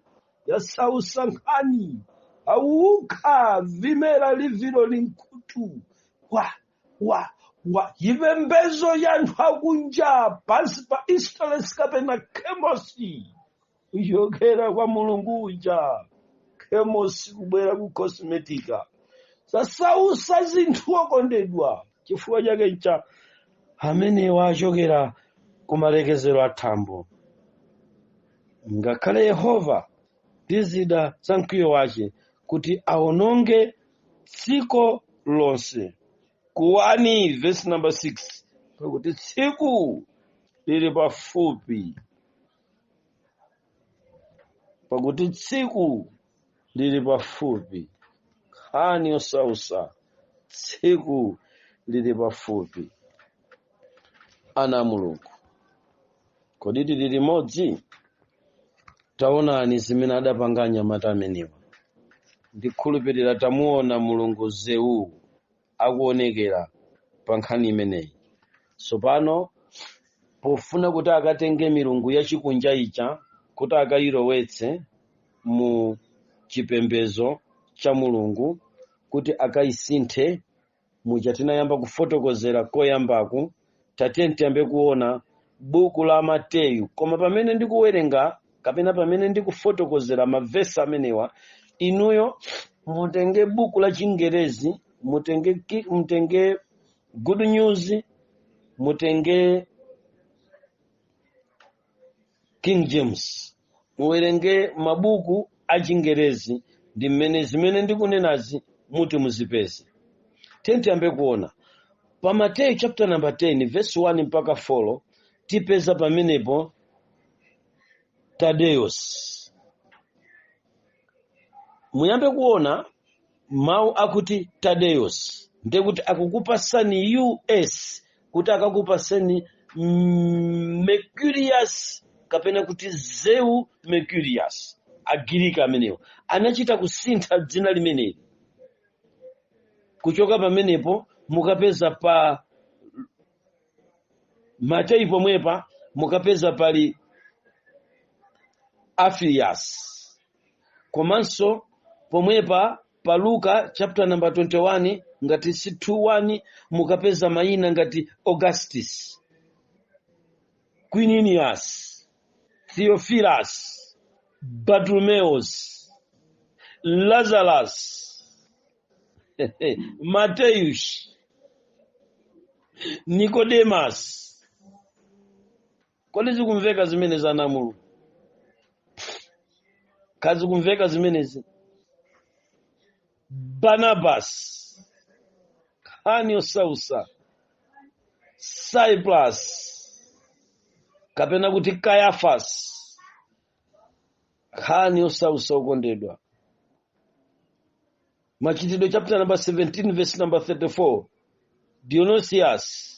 Yasausa nkhani. Auka vimera livilo linkhutu wa wa wa chipembedzo cha anthu akunja pansi pa Easterless kapena Kemosi, kuchokera kwa mulungu uja Kemosi kubwera ku cosmetica. Zasausa zinthu, okondedwa. Chifukwa chake ncha amene achokera kumalekezero a thambo, ngakhale Yehova ndi zida za mkwiyo wace, kuti awononge dziko lonse. Kuwani verse number 6, pakuti tsiku lili pafupi, pakuti tsiku lili pafupi. Nkhani yosausa, tsiku lili pafupi. Ana a Mulungu, kodi tili limodzi? Taonani zimene adapanga anyamata amenewa. Ndikhulupirira tamuona mulungu Zeu akuonekera pa nkhani imeneyi. Tsopano pofuna kuti akatenge milungu yachikunja ija kuti akayilowetse mu chipembedzo cha mulungu, kuti akayisinthe muja tinayamba kufotokozera koyambaku, tatiye tiyambe kuona buku la Mateyu. Koma pamene ndikuwerenga kapena pamene ndikufotokozera mavesi amenewa, inuyo mutenge buku la Chingerezi, mutenge Good News, mutenge King James, muwerenge mabuku a Chingerezi ndi mmene zimene ndikunenazi muti muzipeze. Tiye tiyambe kuona pa Mateyu chapter number 10 verse 1 mpaka 4. Tipeza pamenepo Tadeus. Muyambe kuona mawu akuti Tadeus, ndekuti akukupasani us kuti akakupaseni Mercurius kapena kuti Zeu Mercurius. Agiriki amenewo anachita kusintha dzina limeneli. Kuchoka pamenepo mukapeza pa Mateyu pomwepa, mukapeza pali Aphilias. Komanso pomwepa pa Luka chapter number 21, ngati si 21, mukapeza mayina ngati Augustus, Quininius, Theophilus, Bartolomeus, Lazarus, Mateus, Nicodemus. Kodi zikumveka zimene za namulu kazikumveka zimenezi? Barnabas, nkhani yosausa, Cyprus kapena kuti Caiaphas, nkhani yosausa, okondedwa. Machitidwe chapter number 17 verse number 34, Dionysius.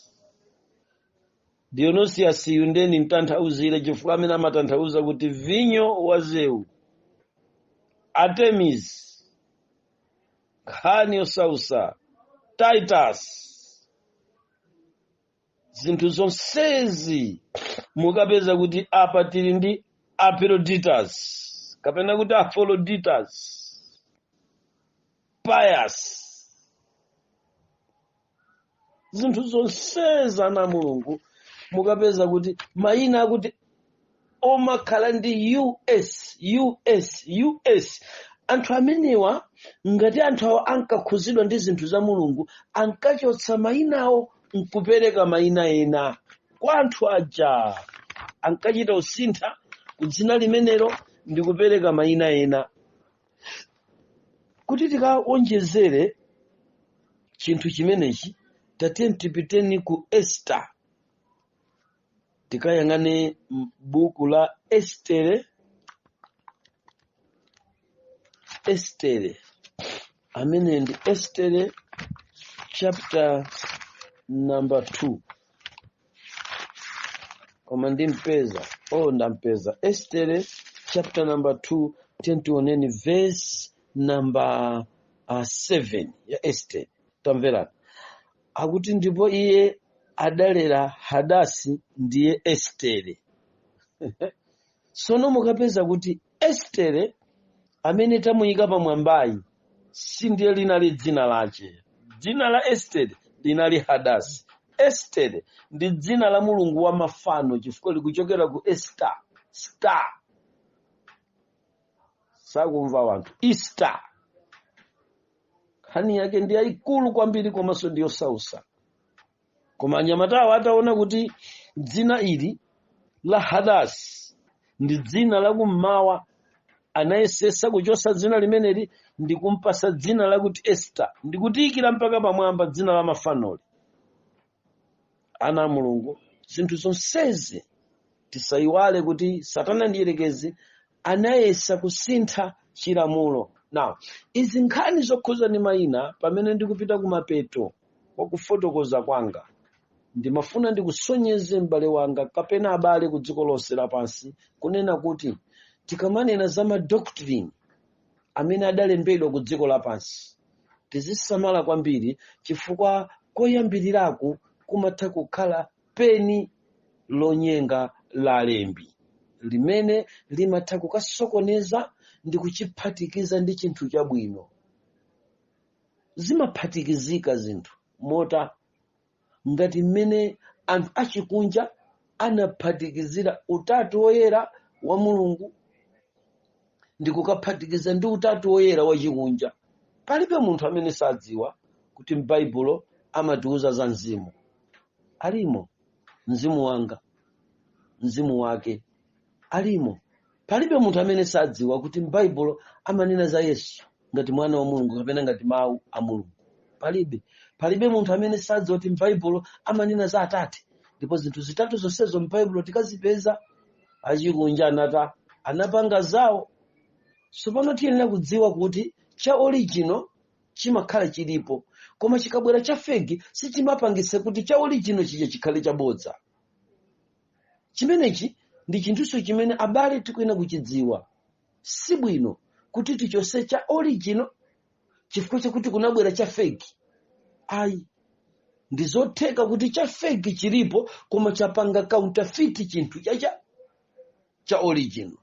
Dionysius uyu ndeni mtanthauzire, chifukwa amene amatanthauza kuti vinyo wa Zeu. Artemis, nkhani yosausa, Titus. Zinthu zonsezi mukapeza kuti apa tili ndi Aphroditus kapena kuti Aphroditus, Pius. Zinthu zonsezi, ana Mulungu, mukapeza kuti mayina akuti omakhala ndi us us us. Anthu amenewa, ngati anthu awo ankakhuzidwa ndi zinthu za mulungu, ankachotsa mayinawo nkupereka mayina ena kwa anthu aja. Ankachita usintha Ku dzina limenelo ndikupereka mayina ena kuti tikaonjezere chinthu chimenechi. Tatiyeni tipiteni ku Esther, tikayang'ane buku la Estere. Estere amene ndi Estere chapter number 2, koma ndimpeza, oh, ndampeza. Estere chapter number 2, tioneni verse number 7 ya Estere. Tamverani, akuti, "Ndipo iye adalera Hadasi, ndiye Estere." Sono mukapeza kuti Estere amene tamuyika pamwambayi si ndiye linali dzina lache. Dzina la Estere linali Hadasi. Estere ndi dzina la mulungu wa mafano, chifukwa likuchokera ku Ester, star. Sakumva wanthu. Easter, nkhani yake ndi yayikulu kwambiri komanso ndi yosausa. Koma anyamatawo ataona kuti dzina ili la Hadasi ndi dzina la kummawa, anayesesa kuchosa dzina limeneli ndi kumpasa dzina lakuti Esther, ndikutiyikira mpaka pamwamba dzina la mafanoli. Ana a Mulungu, zinthu zonsezi tisayiwale kuti Satana ndi Yerekezi anayesa kusintha chilamulo. Now, izi nkhani zokhuza ndi mayina, pamene ndikupita kumapeto kwa kufotokoza kwanga, ndimafuna ndikusonyeze m'bale wanga kapena abale ku dziko lonse lapansi kunena kuti tikamanena za ma doctrine amene adalembedwa ku dziko lapansi, tizisamala kwambiri, chifukwa koyambiriraku kumatha kukhala peni lonyenga la alembi limene limatha kukasokoneza ndi kuchiphatikiza ndi chinthu chabwino. Zimaphatikizika zinthu mota ngati mmene anthu achikunja anaphatikizira utatu woyera wa Mulungu ndi kukaphatikiza ndi utatu woyera wachikunja. Palibe munthu amene sadziwa kuti m'Baibulo amatiuza za mzimu alimo, mzimu wanga, mzimu wake alimo. Palibe munthu amene sadziwa kuti m'Baibulo amanena za Yesu ngati mwana wa Mulungu kapena ngati mawu a Mulungu. Palibe munthu amene sadziwa kuti m'Baibulo amanena za Atate. Ndipo zinthu zitatu zonsezo m'Baibulo tikazipeza. Achikunja anata anapanga zawo. Tsopano tiyenera kudziwa kuti cha original chimakhala chilipo, koma chikabwera cha fake sichimapangisa kuti cha original chija chikhale chabodza. Chimenechi ndi chinthuso chimene abale tikuyenera kuchidziwa. Sibwino kuti tichose cha original chifukwa chakuti kunabwera cha fake, ayi. Ndi zotheka kuti cha fake chilipo, koma chapanga counterfeit chinthu cha original,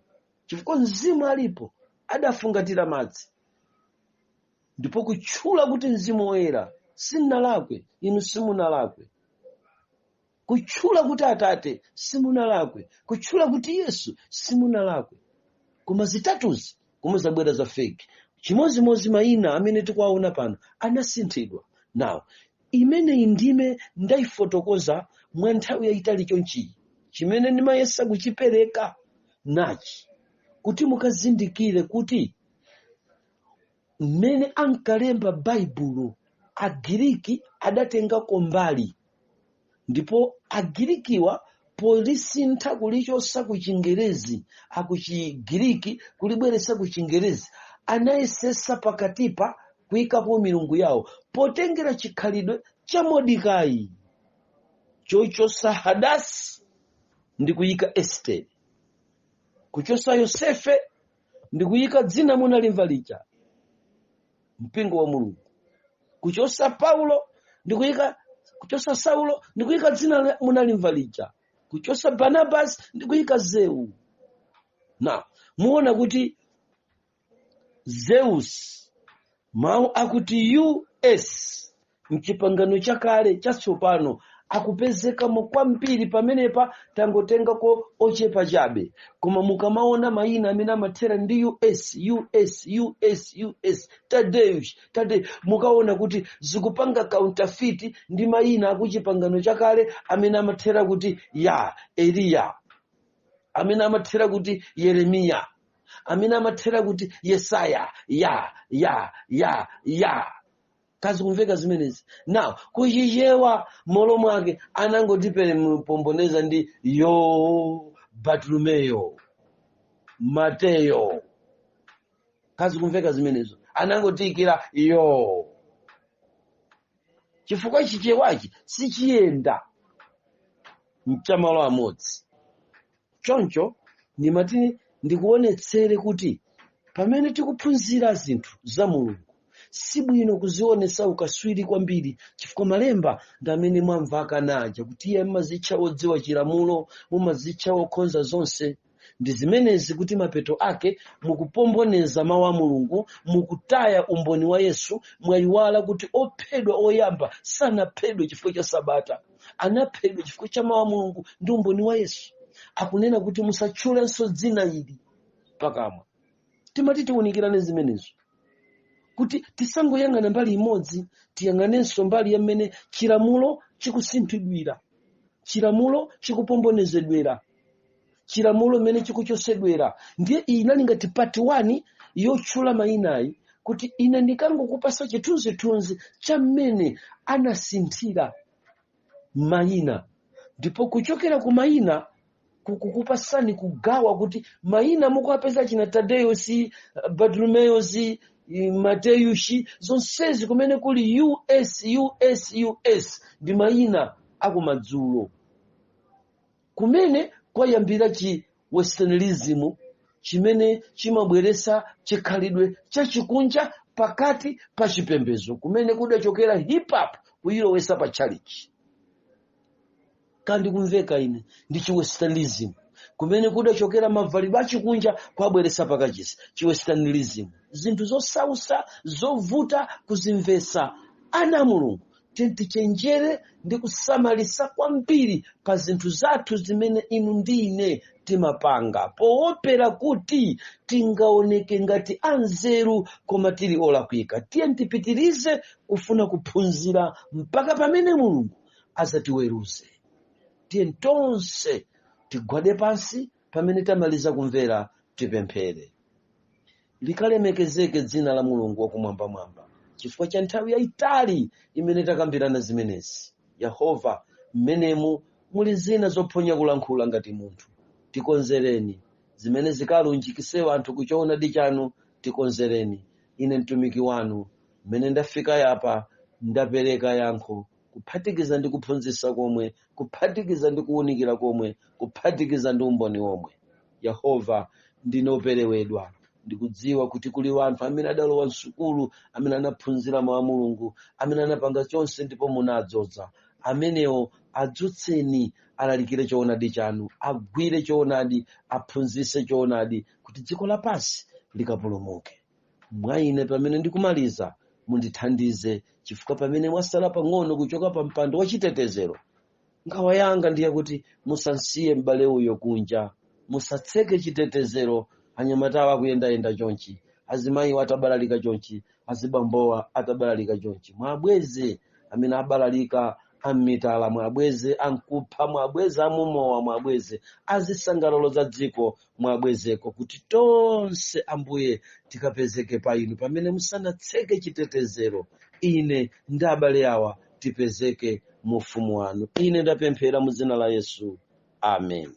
chifukwa mzimu alipo adafungatira madzi. Ndipo kutchula kuti Mzimu Woyera simunalakwe, inu simunalakwe. Kutchula kuti Atate simunalakwe. Kutchula kuti Yesu simunalakwe. Koma zitatuzi komwe zabwera za fake, chimozimozi mayina amene tikuwaona pano anasinthidwa. Now, imeneyi ndime ndayifotokoza mwa nthawi yayitali chonchiyi. Chimene ndimayesa kuchipereka nachi kuti mukazindikire kuti mmene ankalemba Baibulo, Agiriki adatengako mbali, ndipo Agirikiwa polisintha kulichosa ku Chingerezi, akuchigiriki kulibweresa ku Chingerezi, anayesesa pakatipa kuyikapo milungu yawo potengera chikhalidwe cha Modikayi chochosa Hadasi ndi kuyika Esteri, kuchosa Yosefe ndi kuyika dzina munalimva lija, mpingo wa Mulungu, kuchosa Paulo ndi kuyika, kuchosa Saulo ndi kuyika dzina munalimva lija, kuchosa Barnabas ndi kuyika Zeu. Na muona kuti Zeus, mawu akuti us mchipangano chakale, chatsopano akupezekamo kwambiri. Pamenepa tangotengako ochepa chabe, koma mukamaona mayina amene amathera ndi us, us, us, us, Tadeus, Tade, mukaona kuti zikupanga counterfeit ndi mayina akuchipangano chakale amene amathera kuti ya Eliya. Amene amathera kuti Yeremiya, amene amathera kuti Yesaya, ya ya ya ya. Kazikumveka zimenezi? Now kuchichewa molo mwake anangotipomboneza ndi yo Bartolomeyo, Mateyo. Kazikumveka zimenezo? Anangotiyikira yo chifukwa chichewachi sichiyenda mchamalo amodzi. Choncho ndimati ndikuonetsere kuti pamene tikuphunzira zinthu za Mulungu, sibwino kuzionesa ukaswiri kwambiri, chifukwa malemba ndi amene mwamva akanaja kuti iye mumazitcha odziwa chilamulo, mumazitcha okhonza zonse. Ndi zimenezi kuti mapeto ake mukupomboneza mawu a Mulungu, mukutaya umboni wa Yesu. Mwayiwala kuti ophedwa oyamba sanaphedwe chifukwa cha sabata, anaphedwa chifukwa cha mawu a Mulungu ndi umboni wa Yesu. Akunena kuti musatchulenso dzina ili pakamwa. Timati tiwunikirane zimenezo kuti tisangoyang'ana mbali imodzi, tiyang'anenso mbali yamene chilamulo chikusinthidwira, chilamulo chikupombonezedwera, chilamulo mmene chikuchosedwera. Ndiye iyi inali ngati part 1 yotchula mayinayi, kuti ine ndikangokupasa chithunzithunzi cha mmene anasinthira mayina, ndipo kuchokera ku mayina kukupasani kugawa kuti mayina mukuapeza china Tadeyosi, Bartolomeyosi, Mateyushi, zonsezi kumene kuli us us us ndi mayina akumadzulo kumene kwayambira chi westernism chimene chimabweresa chikhalidwe chachikunja pakati pa chipembedzo, kumene kudachokera hip hop kuyilowesa pa chalichi. Kandi kumveka ine? Ndi chiwesternism kumene kudachokera mavalidwe achikunja kwabweresa pakachisi, chiwesternism. Zinthu zosausa, zovuta kuzimvesa. Ana a Mulungu, tichenjere ndi kusamalisa kwambiri pa zinthu zathu zimene inu ndi ine timapanga, poopera kuti tingaoneke ngati anzeru koma tili olakwika. Tiye tipitirize kufuna kuphunzira mpaka pamene Mulungu azatiweruze. Tiye tonse tigwade pansi pamene tamaliza kumvera, tipemphere. Likalemekezeke dzina la Mulungu wakumwambamwamba chifukwa cha nthawi yayitali imene takambirana zimenezi. Yehova, mmenemu muli zina zophonya kulankhula ngati munthu, tikonzereni zimene zikalunjikisewa anthu kuchoonadi chanu. Tikonzereni. Ine mtumiki wanu, mmene ndafika yapa, ndapereka yankho kuphatikiza ndi kuphunzitsa komwe, kuphatikiza ndi kuwunikira komwe, kuphatikiza ndi umboni omwe. Yehova, ndinoperewedwa. Ndikudziwa kuti kuli wanthu amene adalowa msukulu, amene anaphunzira mawu a Mulungu, amene anapanga chonse ndipo munadzoza. Amenewo adzutseni, alalikire choonadi chanu, agwire choonadi, aphunzitse choonadi kuti dziko lapansi likapulumuke. Mwa ine pamene ndikumaliza, mundithandize, chifukwa pamene mwasala pang'ono kuchoka pa mpando wa chitetezero, nkhawa yanga ndiye kuti musansiye m'bale uyo kunja, musatseke chitetezero. Anyamatawa akuyendayenda chonchi, azimayiwo atabalalika chonchi, azibambowa atabalalika chonchi, mwabweze amene abalalika ammitala, mwabweze amkupha, mwabweze amumowa, mwabweze azisangalalo za dziko, mwabwezeko kuti tonse, Ambuye, tikapezeke pa inu pamene musanatseke chitetezero. Ine ndi abale awa tipezeke mu ufumu wanu. Ine ndapemphera mu dzina la Yesu, amen.